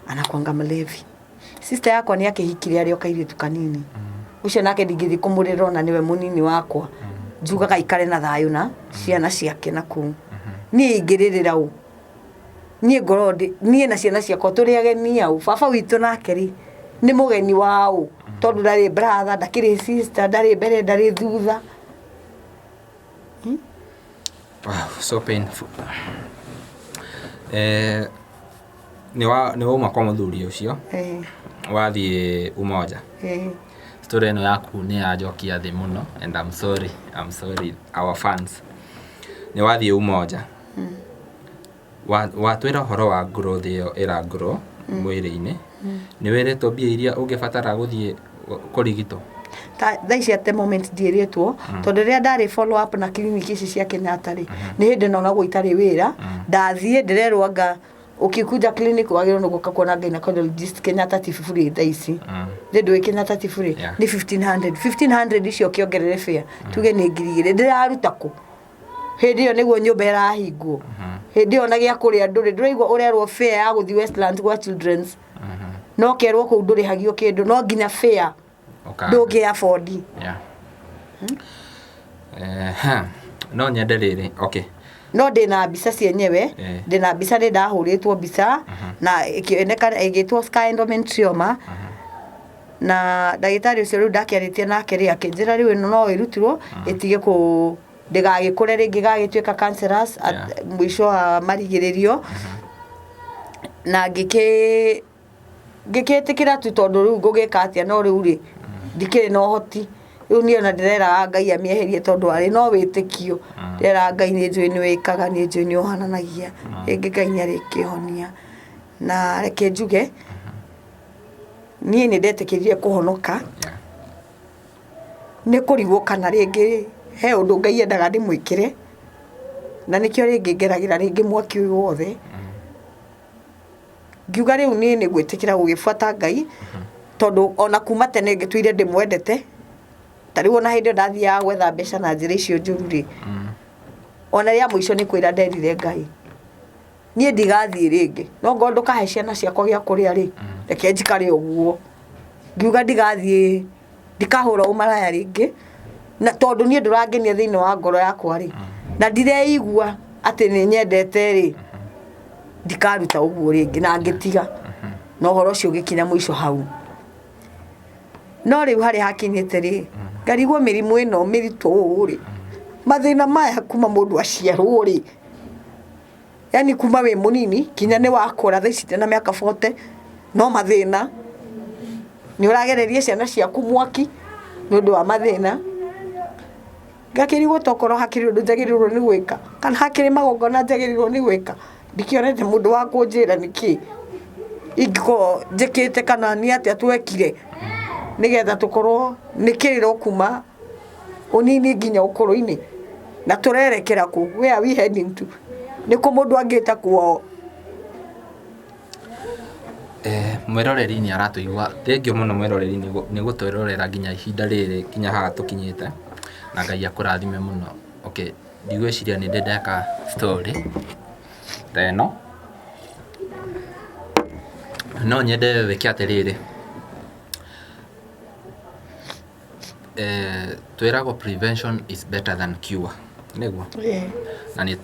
anakuanga mlevi. Sister yakwa nĩ akĩhikire arĩ o kairĩtu kanini. Ũcio nake ndingĩthiĩ kũmũrĩra ona nĩwe mũnini wakwa. Njugaga aikare na thayũ na ciana ciake na kũu. Niĩ ingĩrĩrĩra ũ? Niĩ ngorwo ndĩ, niĩ na ciana ciakwa tũrĩ ageni aũ? Baba witũ nake rĩ, nĩ mũgeni wa ũ? Tondũ ndarĩ brother, ndakĩrĩ sister, ndarĩ mbere, ndarĩ thutha. Wow, so painful. Eh, nĩ wauma kwa mũthuri ũcio wathiĩ Umoja. Story ĩno yaku nĩ yanjokia thĩ mũno and I'm sorry, I'm sorry our fans. Nĩ wathiĩ Umoja. Watwĩra ũhoro wa growth ĩyo ĩra grow mwĩrĩ-inĩ. Nĩ wĩrĩtwo mbia iria ũngĩbatara gũthiĩ kũrigitwo? Ta thaa ici at the moment ndiĩrĩtwo tondũ rĩrĩa ndarĩ follow up na clinic ici cia Kenyatta rĩ, nĩ hĩndĩ nonagwo itarĩ wĩra, ndathiĩ ndĩrerwo anga ũkikuja clinic wagĩrĩirwo nĩ gũka kuona gynecologist Kenyatta ti bure thaa ici. Nĩ ndũĩ Kenyatta ti bure? Nĩ 1500. 1500 icio ũkĩongerere fare tuge nĩ 2000, ndĩraruta kũ? Hĩndĩ ĩyo nĩguo nyũmba ĩrahingwo. Hĩndĩ ĩyo ona gĩa kũrĩa ndũrĩ, ndũraigua ũrerwo fare ya gũthiĩ Westlands gwa Children's. No kerwo kũu ndũrĩhagio kĩndũ, no nginya fare ndũngĩ afford. Yeah. No nyende rĩrĩ, okay. No ndĩna mbica cienyewe. Ndĩna mbica, nĩ ndahũrĩtwo mbica na ĩkĩonekana ĩgĩtwo scar endometrioma. Na ndagĩtarĩ ũcio rĩu ndakĩarĩtie nake rĩ, akĩnjĩra rĩu ĩno no ĩrutirwo ĩtige kũ ndĩgagĩkũre rĩngĩ gagĩtuĩka cancerous mũico wa marigĩrĩrio. Na ngĩkĩtĩkĩra tu tondũ rĩu ngũgĩka atĩa, no rĩu rĩ ndikĩrĩ na ũhoti. Rĩu niĩ ona ndĩreraga Ngai amĩeherie tondũ arĩ no wĩtĩkio. Ndĩreraga Ngai nĩ njũĩ nĩ wĩkaga, nĩ njũĩ nĩ ũhananagia, rĩngĩ Ngai nĩ arĩkĩhonia. Na reke njuge, niĩ nĩ ndetĩkĩrire kũhonoka, nĩ kũrigwo kana rĩngĩ he ũndũ Ngai endaga ndĩmwĩkĩre, na nĩkĩo rĩngĩ ngeragĩra rĩngĩ mwaki ũyũ wothe. Ngiuga rĩu niĩ nĩ gwĩtĩkĩra gũgĩbuata Ngai, tondũ ona kuma tene ngĩtũire ndĩmwendete, ta rĩu ona hĩndĩ ĩyo ndathiaga gwetha mbeca na njĩra icio njũru rĩ, ona rĩa mũico nĩ kwĩra nderire Ngai, niĩ ndigathiĩ rĩngĩ, no ngorwo ndũkahe ciana ciakwa gĩa kũrĩa rĩ, reke njikare ũguo. Ngiuga ndigathiĩ, ndikahũra ũmaraya rĩngĩ, na tondũ niĩ ndũrangenia thĩinĩ wa ngoro yakwa rĩ, na ndireigua atĩ nĩ nyendete rĩ, ndikaruta ũguo rĩngĩ, na ngĩtiga. Na ũhoro ũcio ũgĩkinya mũico hau. No rĩu harĩa hakinyĩte rĩ, ngarigwo mĩrimũ ĩno mĩritũ ũũ rĩ, mathĩna maya kuma mũndũ aciarwo rĩ, yani kuma wĩ mũnini kinya nĩ wakũra, thaa ici ndĩna mĩaka 40, no mathĩna. Nĩ ũragereria ciana ciaku mwaki nĩ ũndũ wa mathĩna. Ngakĩrigwo tokorwo hakĩrĩ ũndũ njagĩrĩirwo nĩ gwĩka, kana hakĩrĩ magongona njagĩrĩirwo nĩ gwĩka. Ndikĩonete mũndũ wa kũnjĩra nĩkĩ ingĩkorwo njĩkĩte kana nĩ atĩa twekire nĩgetha tũkorwo nĩ kĩrĩro kuma ũnini nginya ũkũrũ-inĩ, na tũrerekera kũ? Where are we heading to? Nĩ kũ mũndũ angĩta kwao? Mwĩroreri nĩ aratũigua, thengiũ mũno mwĩroreri nĩ gũtwĩrorera nginya ihinda rĩrĩ nginya haha tũkinyĩte, na Ngai akũrathime mũno. Okay, ndigwĩciria nĩ ndĩ ndeka story ta ĩno, no nyende wĩke atĩrĩrĩ, Twĩragwo prevention is better than cure, nĩguo? Na nĩ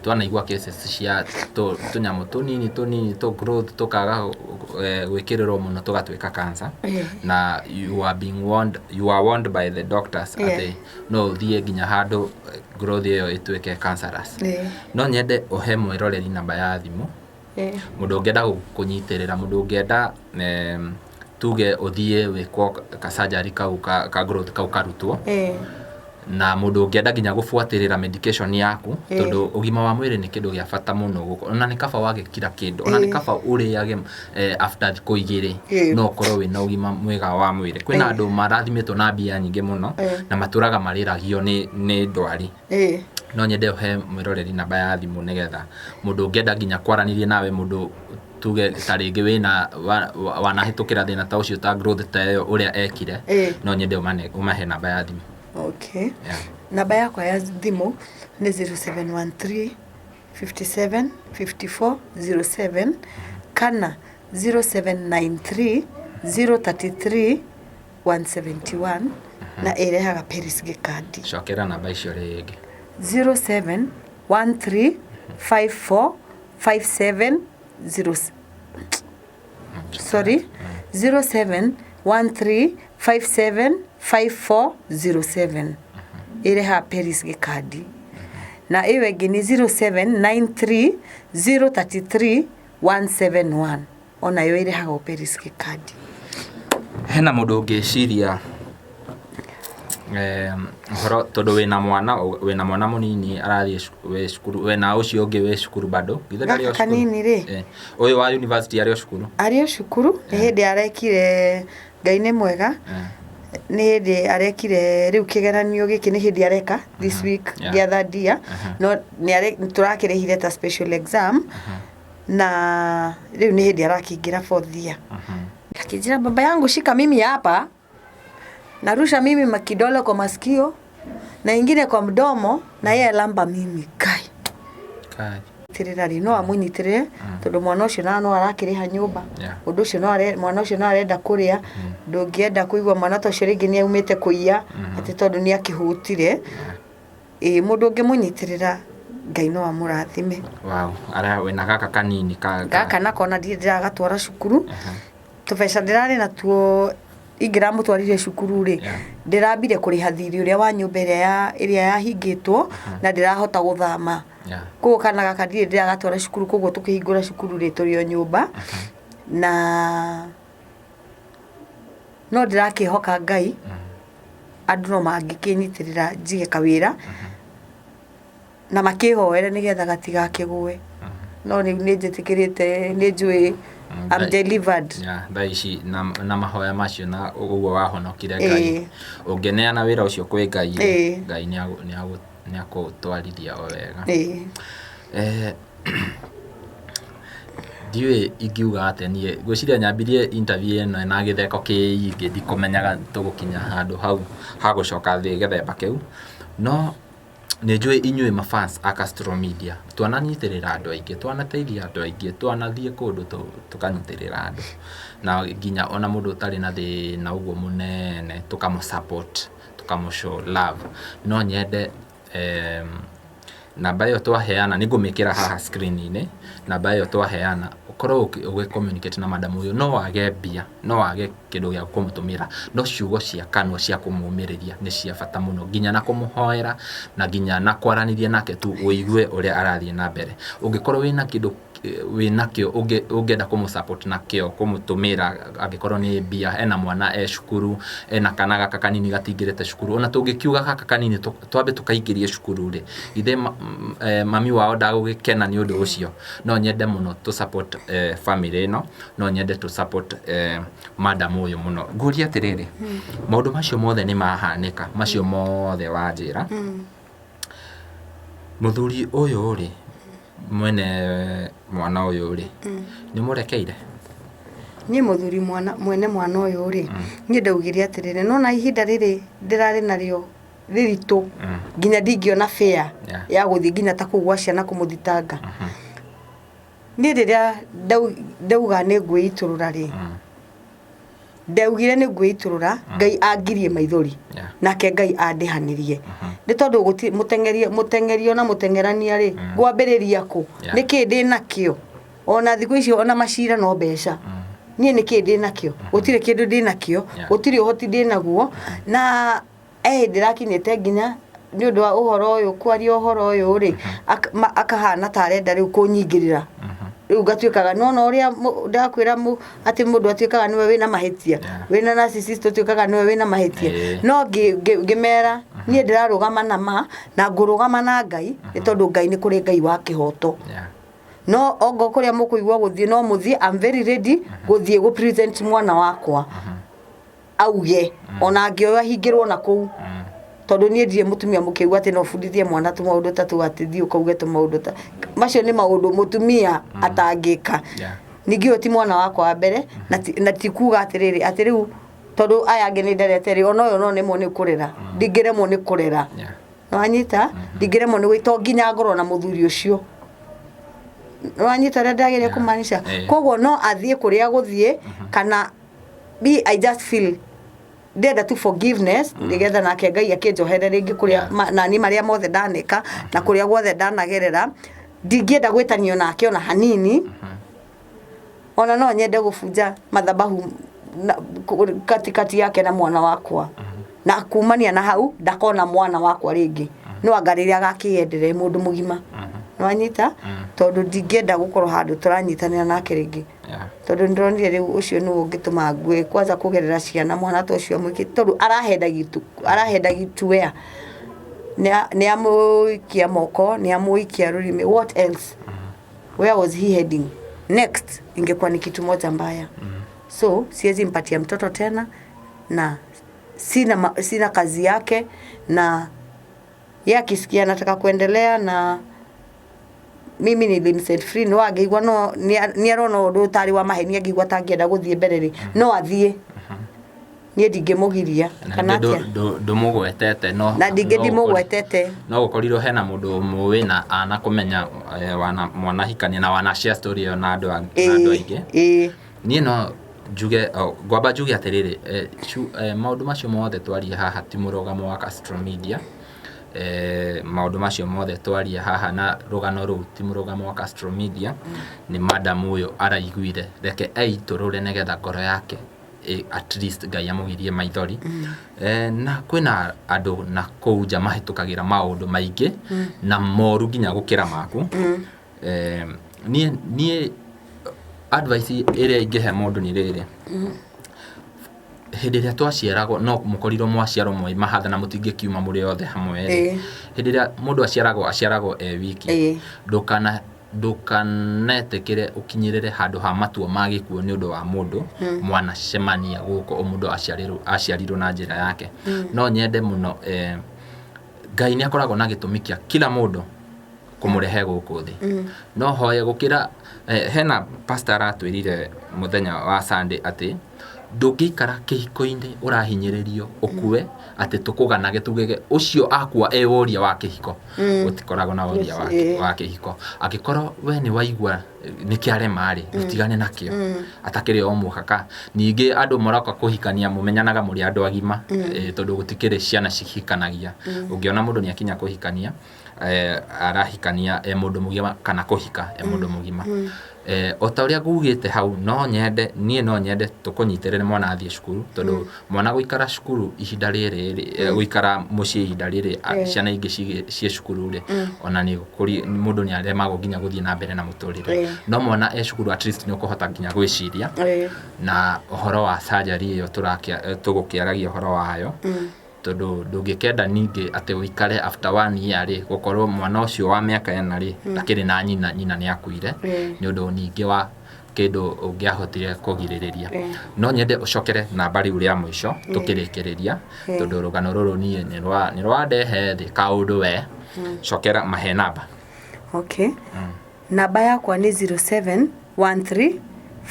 twanaigua cases cia tũnyamũ tũnini tũnini tũ growth tũkaga gwĩkĩrĩrwo mũno tũgatuĩka cancer. Na you are being warned, you are warned by the doctors atĩ no ũthiĩ nginya handũ growth ĩyo ĩtuĩke cancerous. No nyende ũhe mwĩroreri namba ya thimũ. Mũndũ ũngĩenda kũnyitĩrĩra, mũndũ ũngĩenda tuge ũthiĩ wĩkwo ka surgery kau ka growth kau karutwo, na mũndũ ũngĩenda nginya gũbuatĩrĩra medication yaku, tondũ ũgima wa mwĩrĩ nĩ kĩndũ gĩa bata mũno gũkũ, ona nĩ kaba wagĩkira kĩndũ, ona nĩ kaba ũrĩage after thikũ igĩrĩ, no ũkorwo wĩna ũgima mwega wa mwĩrĩ. Kwĩna andũ marathimĩtwo na mbia nyingĩ mũno, na matũraga marĩragio nĩ ndwari. No nyende ũhe mwĩroreri namba ya thimũ nĩgetha mũndũ ũngĩenda nginya kwaranĩria nawe, mũndũ tuge ta rĩngĩ wĩna wanahĩtũkĩra thĩna ta ũcio ta growth ta ĩyo ũrĩa ekire, no nyende ũmahe namba ya thimũ. Okay. Namba yakwa ya thimũ nĩ 0713 57 54 07 kana 0793 033 171 na ĩrehaga Peris Gĩkandi. Cokera namba icio rĩngĩ. 0713 54 57 0 sorry 0713 57 5407 ĩrehaga Peris Gĩkandi na ĩyo ĩngĩ nĩ 0793 033 171 onayo ĩrĩhagwo Peris Gĩkandi. Hena mũndũ ũngĩciria ũhoro tondũ wĩna mwana wĩna mwana mũnini arathiĩ wĩ cukuru wĩna ũcio ũngĩ wĩ cukuru bado githĩ ndarĩ o Gaka cukuru? kanini rĩ. Ũyũ wa university arĩ o cukuru. Arĩ o cukuru nĩ hĩndĩ arekire Ngai nĩ mwega. Nĩ hĩndĩ arekire rĩu kĩgeranio gĩkĩ, nĩ hĩndĩ areka this week gĩa third year, no tũrakĩrĩhire ta special exam, na rĩu nĩ hĩndĩ arakĩingĩra fourth year. Akĩnjĩra, "Baba yangu, shika mimi hapa, narusha mimi makidole kwa masikio na ingine kwa mdomo, na yeye lamba mimi." Kai. Kai. Nyitĩrĩra rĩ, no amũnyitĩrĩre, tondũ mwana ũcio na no arakĩrĩha nyũmba. Ũndũ ũcio no mwana ũcio no arenda kũrĩa. Ndũngĩenda kũigua mwana ta ũcio rĩngĩ nĩ aumĩte kũiya atĩ tondũ nĩ akĩhũtire. Ĩĩ, mũndũ ũngĩmũnyitĩrĩra, Ngai no amũrathime. Wow. Ara wĩna gaka kanini ka Gaka nako na ndirĩ ndĩragatwara cukuru. Tũbeca ndĩrarĩ natuo ingĩramũtwarire cukuru rĩ, ndĩrambire kũrĩha thirĩ ũrĩa wa nyũmba ĩrĩa yahingĩtwo na ndĩrahota gũthama. Koguo kana gaka ndirĩ ndĩragatwara cukuru, koguo tũkĩhingũra cukuru rĩ, tũrĩ o nyũmba. Na no ndĩrakĩhoka Ngai, andũ no mangĩkĩnyitĩrĩra njige kawĩra na makĩhoere nĩgetha gatigakĩgũe. No rĩu nĩ njĩtĩkĩrĩte, nĩ njũĩ I'm delivered. Yeah, thaa ici na mahoya macio na ũguo wahonokire Ngai, ũngĩneana wĩra ũcio kwĩ Ngai rĩ, Ngai nĩ akũtwarithia o wega. Ndiũĩ ingiuga atĩa niĩ, ngwĩciria nyambirie interview ĩno na gĩtheko kĩingĩ, ndikũmenyaga tũgũkinya handũ hau ha gũcoka thĩ gĩthemba kĩu, no nĩ njũĩ inyuĩ ma fans a Castro Media twananyitĩrĩra andũ aingĩ, twanateithia andũ aingĩ, twanathiĩ kũndũ tũkanyitĩrĩra andũ, na nginya ona mũndũ ũtarĩ na thĩna ũguo mũnene tũkamũ support, tũkamũ show love. No nyende namba ĩyo twaheana, nĩ ngũmĩkĩra haha screen-inĩ, namba ĩyo twaheana ũkorwo ũgĩ communicate na madam ũyũ. No wage mbia, no wage kĩndũ gĩa kũmũtũmĩra, no ciugo cia kanua cia kũmũmĩrĩria nĩ cia bata mũno, nginya na kũmũhoera na nginya na kwaranĩria nake tu ũigue ũrĩa arathiĩ na mbere. Ũngĩkorwo wĩna kĩndũ wĩnakĩo ũngĩenda kũmũ support nakĩo, kũmũtũmĩra, angĩkorwo nĩ mbia, ena mwana e cukuru, ena kana gaka kanini gatingĩrĩte cukuru, ona tũngĩkiuga gaka kanini twambe tũkaingĩrie cukuru rĩ, ithe mami wao ndagũgĩkena nĩ ũndũ ũcio. No nyende mũno tũ support family ĩno, no nyende tũ support madam ũyũ mũno. Ngũrie atĩrĩrĩ, maũndũ macio mothe nĩ mahanĩka, macio mothe wanjĩra, mũthuri ũyũ rĩ, mwene mwana ũyũ rĩ, nĩ mũrekeire? Niĩ mũthuri mwana mwene mwana ũyũ rĩ, niĩ ndaugire atĩrĩrĩ, nona ihinda rĩrĩ ndĩrarĩ narĩo rĩritũ, nginya ndingĩona fare ya gũthiĩ nginya ta kũu gwa ciana kũmũthitanga. Niĩ rĩrĩa ndauga nĩ ngwĩitũrũra rĩ, ndaugire nĩ ngwĩitũrũra, Ngai angirie maithori, nake Ngai andĩhanĩrie, nĩ tondũ mũteng'eria mũteng'erio na mũteng'erania rĩ, ngwambĩrĩria kũ? Nĩkĩ ndĩ nakĩo? Ona thikũ icio ona macira no mbeca. Niĩ nĩkĩ ndĩ nakĩo? Gũtirĩ kĩndũ ndĩ nakĩo. Gũtirĩ ũhoti ndĩ naguo. Na hĩndĩ ĩrakinyĩte nginya nĩ ũndũ wa ũhoro ũyũ, kwaria ũhoro ũyũ rĩ, akahana ta arenda rĩu kũnyingĩrĩra. Rĩu ngatuĩkaga nona ũrĩa ndakwĩra atĩ mũndũ atuĩkaga nĩwe wĩna mahĩtia, wĩna narcissist ũtuĩkaga nĩwe wĩna mahĩtia. No ngĩmera niĩ ndĩrarũgama na ma na ngũrũgama na Ngai, nĩ tondũ Ngai nĩ kũrĩ Ngai wa kĩhoto. No ongo kũrĩa mũkũigua gũthiĩ no mũthiĩ, I'm very ready gũthiĩ gũ present mwana wakwa auge, ona angĩoywo ahingĩrwo na kũu, tondũ niĩ ndirĩ mũtumia mũkĩgu atĩ no bundithie mwana tũmaũndũ ta tũu, atĩ thiĩ ũkauge tũmaũndũ ta macio, nĩ maũndũ mũtumia atangĩka. Ningĩ ũyũ ti mwana wakwa wa mbere, na ti kuga atĩrĩrĩ atĩ rĩu tondũ aya angĩ nĩ nderete rĩ, ona ũyũ no nemwo nĩ kũrera, ndingĩremwo nĩ kũrera. Nĩwanyita? Ndingĩremwo nĩ to nginya ngorwo na mũthuri ũcio. Nĩwanyita ũrĩa ndĩrageria kũmaanisha? Koguo no athiĩ kũrĩa gũthiĩ, kana me, I just feel ndĩrenda tu forgiveness, nĩgetha nake Ngai akĩnjohere rĩngĩ kũrĩa nani marĩa mothe ndaneka na kũrĩa guothe ndanagerera. Ndingĩenda gwĩtanio nake ona hanini. Ona no nyende gũbunja mathabahu katikati yake na mwana wakwa, na kumania na hau ndakona mwana wakwa rĩngĩ, no anga rĩrĩa agakĩyendere mũndũ mũgima. Nĩwanyita? Tondũ ndingĩenda gũkorwo handũ tũranyitanĩra nake rĩngĩ, tondũ nĩndĩronire rĩu ũcio nĩwe ũngĩtũma ngue kwanza kũgerera ciana. Mwana ta ũcio amwĩkĩte, tondũ arahenda gitu wea nĩ amũikia moko, nĩ amũikia rũrĩmĩ, what else? Where was he heading next? Ingekuwa ni kitu moja mbaya. So siwezi mpatia mtoto tena na Sina kazi yake, na ye akisikia anataka kuendelea na mimi nilimset free. No angĩigua no nĩ arona ũndũ ũtarĩ wa maheni, angĩigua tangĩenda gũthiĩ mbere rĩ, no athiĩ, niĩ ndingĩmũgiria. Na kana ningĩ atĩa? Ndũmũgwetete no Na ndingĩ no ndimũgwetete. No gũkorirwo hena mũndũ mũĩ na anakũmenya, wana mwanahikania na wana share story ĩyo na andũ aingĩ. Niĩ no njuge, ngwamba njuge atĩrĩrĩ, maũndũ macio mothe twaria haha ti mũrũgamo wa Castro Media. Maũndũ macio mothe twaria haha na rũgano rũu ti mũrũgamo wa Castro Media. Nĩ madam ũyũ araiguire reke eitũrũre nĩgetha ngoro yake at least Ngai amũgirie maithori. Na kwĩna andũ na kũu nja mahĩtũkagĩra maũndũ maingĩ na moru nginya gũkĩra maku. Niĩ advice ĩrĩa ingĩhe mũndũ nĩ rĩrĩ: hĩndĩ ĩrĩa twaciaragwo, no mũkorirwo mwaciarwo mwĩ mahatha na mũtingĩkiuma mũrĩ othe hamwe rĩ, hĩndĩ ĩrĩa mũndũ aciaragwo, aciaragwo e wiki. Ndũkanetĩkĩre ũkinyĩrĩre handũ ha matua ma gĩkuũ nĩ ũndũ wa mũndũ mwanacemania gũkũ. O mũndũ aciarirwo na njĩra yake. No nyende mũno, Ngai nĩ akoragwo na gĩtũmi kĩa kila mũndũ kũmũrehe gũkũ thĩ. No hoye gũkĩra, hena pastor aratwĩrire mũthenya wa Sunday atĩ ndũngĩikara kĩhiko-inĩ ũrahinyĩrĩrio ũkue atĩ tũkũganage tugege ũcio akua e woria wa kĩhiko. Gũtikoragwo na woria wa kĩhiko. Angĩkorwo we nĩ waigua nĩ kĩarema rĩ, ũtigane nakĩo atakĩrĩ o mũhaka. Ningĩ andũ maroka kũhikania mũmenyanaga mũrĩ andũ agima, tondũ gũtikĩrĩ ciana cihikanagia. Ũngĩona mũndũ nĩ akinya kũhikania, arahikania e mũndũ mũgima kana kũhika e mũndũ mũgima. O ta ũrĩa ngugĩte hau, no nyende, niĩ no nyende tũkũnyitĩrĩre mwana athiĩ cukuru, tondũ mwana gũikara cukuru ihinda rĩrĩ rĩ, gũikara mũciĩ ihinda rĩrĩ, ciana ingĩ ciĩ cukuru rĩ, ona nĩ kũri mũndũ nĩ aremagwo nginya gũthiĩ na mbere na mũtũrĩre. No mwana e cukuru, at least nĩ ũkũhota nginya gwĩciria. Na ũhoro wa surgery ĩyo tũgũkĩaragia ũhoro wayo, tondũ ndũngĩkenda ningĩ atĩ ũikare after one year rĩ, gũkorwo mwana ũcio wa mĩaka 4 rĩ, ndakĩrĩ na nyina, nyina nĩ akuire nĩ ũndũ ningĩ wa kĩndũ ũngĩahotire kũgirĩrĩria. No nyende ũcokere namba rĩu rĩa mũico tũkĩrĩkĩrĩria, tondũ rũgano rũrũ niĩ nĩ rwandehe thĩ kaũndũ. We cokera mahe namba. Okay. Namba yakwa nĩ 0713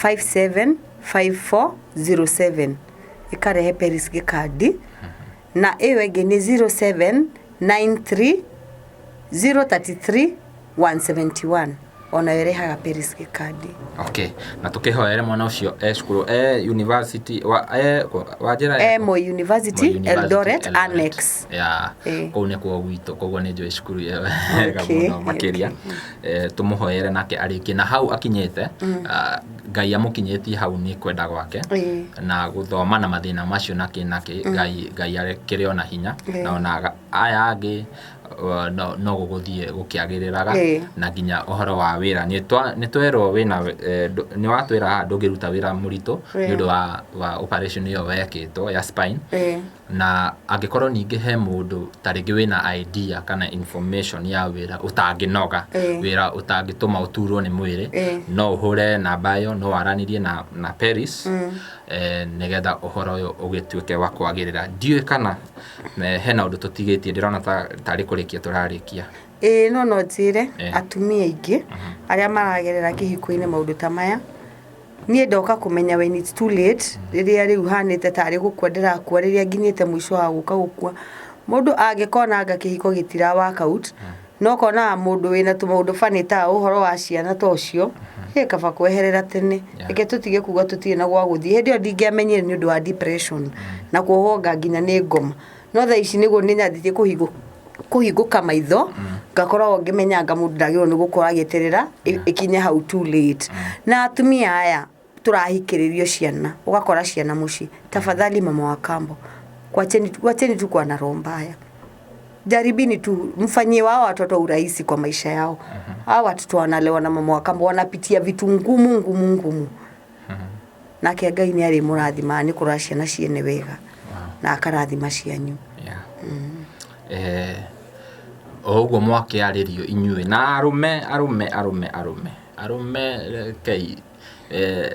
575407, ĩkarehe Peris Gĩkandi, na ĩyo ĩngĩ nĩ 0793 033 171, onayo ĩrehaga Peris Gĩkandi. Okay, na tũkĩhoere mwana ũcio e cukuru, e university wa e wa njĩra. E Moi University, Eldoret Annex. Ya. Kũu nĩkuo gwitũ, koguo nĩ njũĩ cukuru ĩyo wega mũno makĩria. Tũmũhoere nake arĩkie na hau akinyĩte. Ngai amũkinyĩtie hau nĩ kwenda gwake. Na gũthoma na mathĩna macio nakĩ nakĩ, Ngai arekĩrĩ ona hinya. Na ona aya angĩ, no gũgũthiĩ gũkĩagĩrĩraga. Na nginya ũhoro wa wĩra nĩ twerwo wĩna, nĩ watwĩra haha ndũngĩruta wĩra mũritũ nĩ ũndũ wa operation ĩyo wekĩtwo ya spine. Na angĩkorwo ningĩ he mũndũ ta rĩngĩ wĩna idea kana information ya wĩra ũtangĩnoga, wĩra ũtangĩtũma ũturwo nĩ mwĩrĩ, no ũhũre namba ĩyo, no waranĩrie na Peris, nĩgetha ũhoro ũyũ ũgĩtuĩke wa kwagĩrĩra. Ndiũĩ kana hena ũndũ tũtigĩtie, ndĩrona ta tarĩ kũrĩkia tũrarĩkia. Ĩĩ, no njĩre atumia aingĩ arĩa maragerera kĩhiko-inĩ maũndũ ta maya, niĩ ndoka kũmenya when it's too late, rĩrĩa rĩu hanĩte tarĩ gũkua ndĩrakua, rĩrĩa nginyĩte mũico wa gũka gũkua. Mũndũ angĩkona anga kĩhiko gĩtira work out, no konaga mũndũ wĩna tũmaũndũ funny ta ũhoro wa ciana ta ũcio, ĩ kaba kweherera tene. Reke tũtige kuga tũtirĩ na gwa gũthiĩ. Hĩndĩ ĩyo ndingĩamenyire nĩ ũndũ wa depression na kuohwo nginya nĩ ngoma, no thaa ici nĩguo nĩ nyambĩtie kũhingũka maitho, ngakoragwo ngĩmenya anga mũndũ ndagĩrĩirwo nĩ gũkorwo agĩeterera ĩkinye hau too late. Na atumia aya tũrahikĩrĩrio ciana, ũgakora ciana mũciĩ, tafadhali, mama wa kambo, wacheni, wacheni tu kuwa na roho mbaya. Jaribini tu mfanyie wao watoto urahisi kwa maisha yao. Hao watoto wanalewa na mama wa kambo wanapitia vitu ngumu ngumu ngumu. Nake Ngai nĩ arĩmũrathimaga nĩ kũrora ciana ciene wega na akarathima cianyu. Yeah. O ũguo mwakĩarĩrio inyuĩ na arũme, arũme, arũme, arũme, arũme, rekei,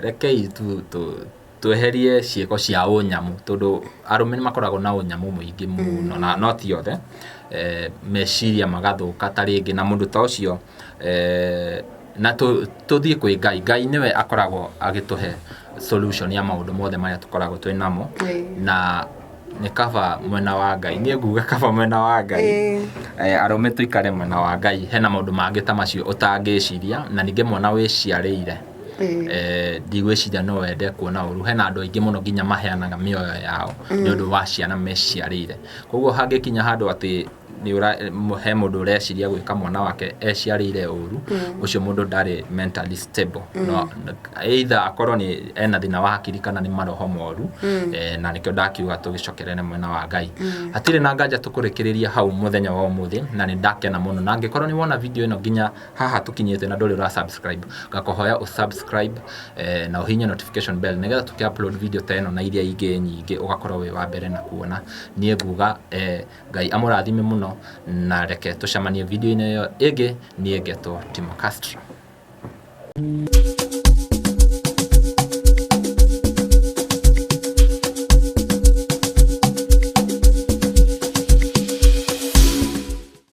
rekei tu tu Tweherie ciĩko cia ũnyamũ, tondũ arũme nĩ makoragwo na ũnyamũ mũingĩ mũno, na no ti othe. Meciria magathũka ta rĩngĩ, na mũndũ ta ũcio, na tũthiĩ kwĩ Ngai. Ngai nĩwe akoragwo agĩtũhe solution ya maũndũ mothe marĩa tũkoragwo twĩ namo. Na nĩ kaba mwena wa Ngai, niĩ nguga kaba mwena wa Ngai. Arũme tũikare mwena wa Ngai, hena maũndũ mangĩ ta macio ũtangĩciria, na ningĩ mwana wĩciarĩire, ndigwĩciria no wende kuona ũru. Hena andũ aingĩ mũno nginya maheanaga mĩoyo yao nĩ ũndũ wa ciana meciarĩire. Koguo hangĩkinya handũ atĩ he mũndũ ũreciria gwĩka mwana wake eciarĩire ũru, ũcio mũndũ ndarĩ mentally stable. No either akorwo nĩ ena thĩna wa hakiri kana nĩ maroho moru. Na nĩkĩo ndakiuga tũgĩcokerere mwena wa Ngai. Hatirĩ na nganja tũkũrĩkĩrĩria hau mũthenya wa ũmũthĩ, na nĩ ndakena mũno. Na angĩkorwo nĩ wona video ĩno nginya haha tũkinyĩte na ndũrĩ ũra subscribe, ngakũhoya ũ subscribe na ũhihinye notification bell, nĩgetha tũkĩ upload video ta ĩno na iria ingĩ nyingĩ ũgakorwo wĩ wa mbere na kuona. Niĩ nguga Ngai amũrathime mũno, na reke tũcemanie video-inĩ ĩyo ĩngĩ. Niĩ ngetwo Timo Castro.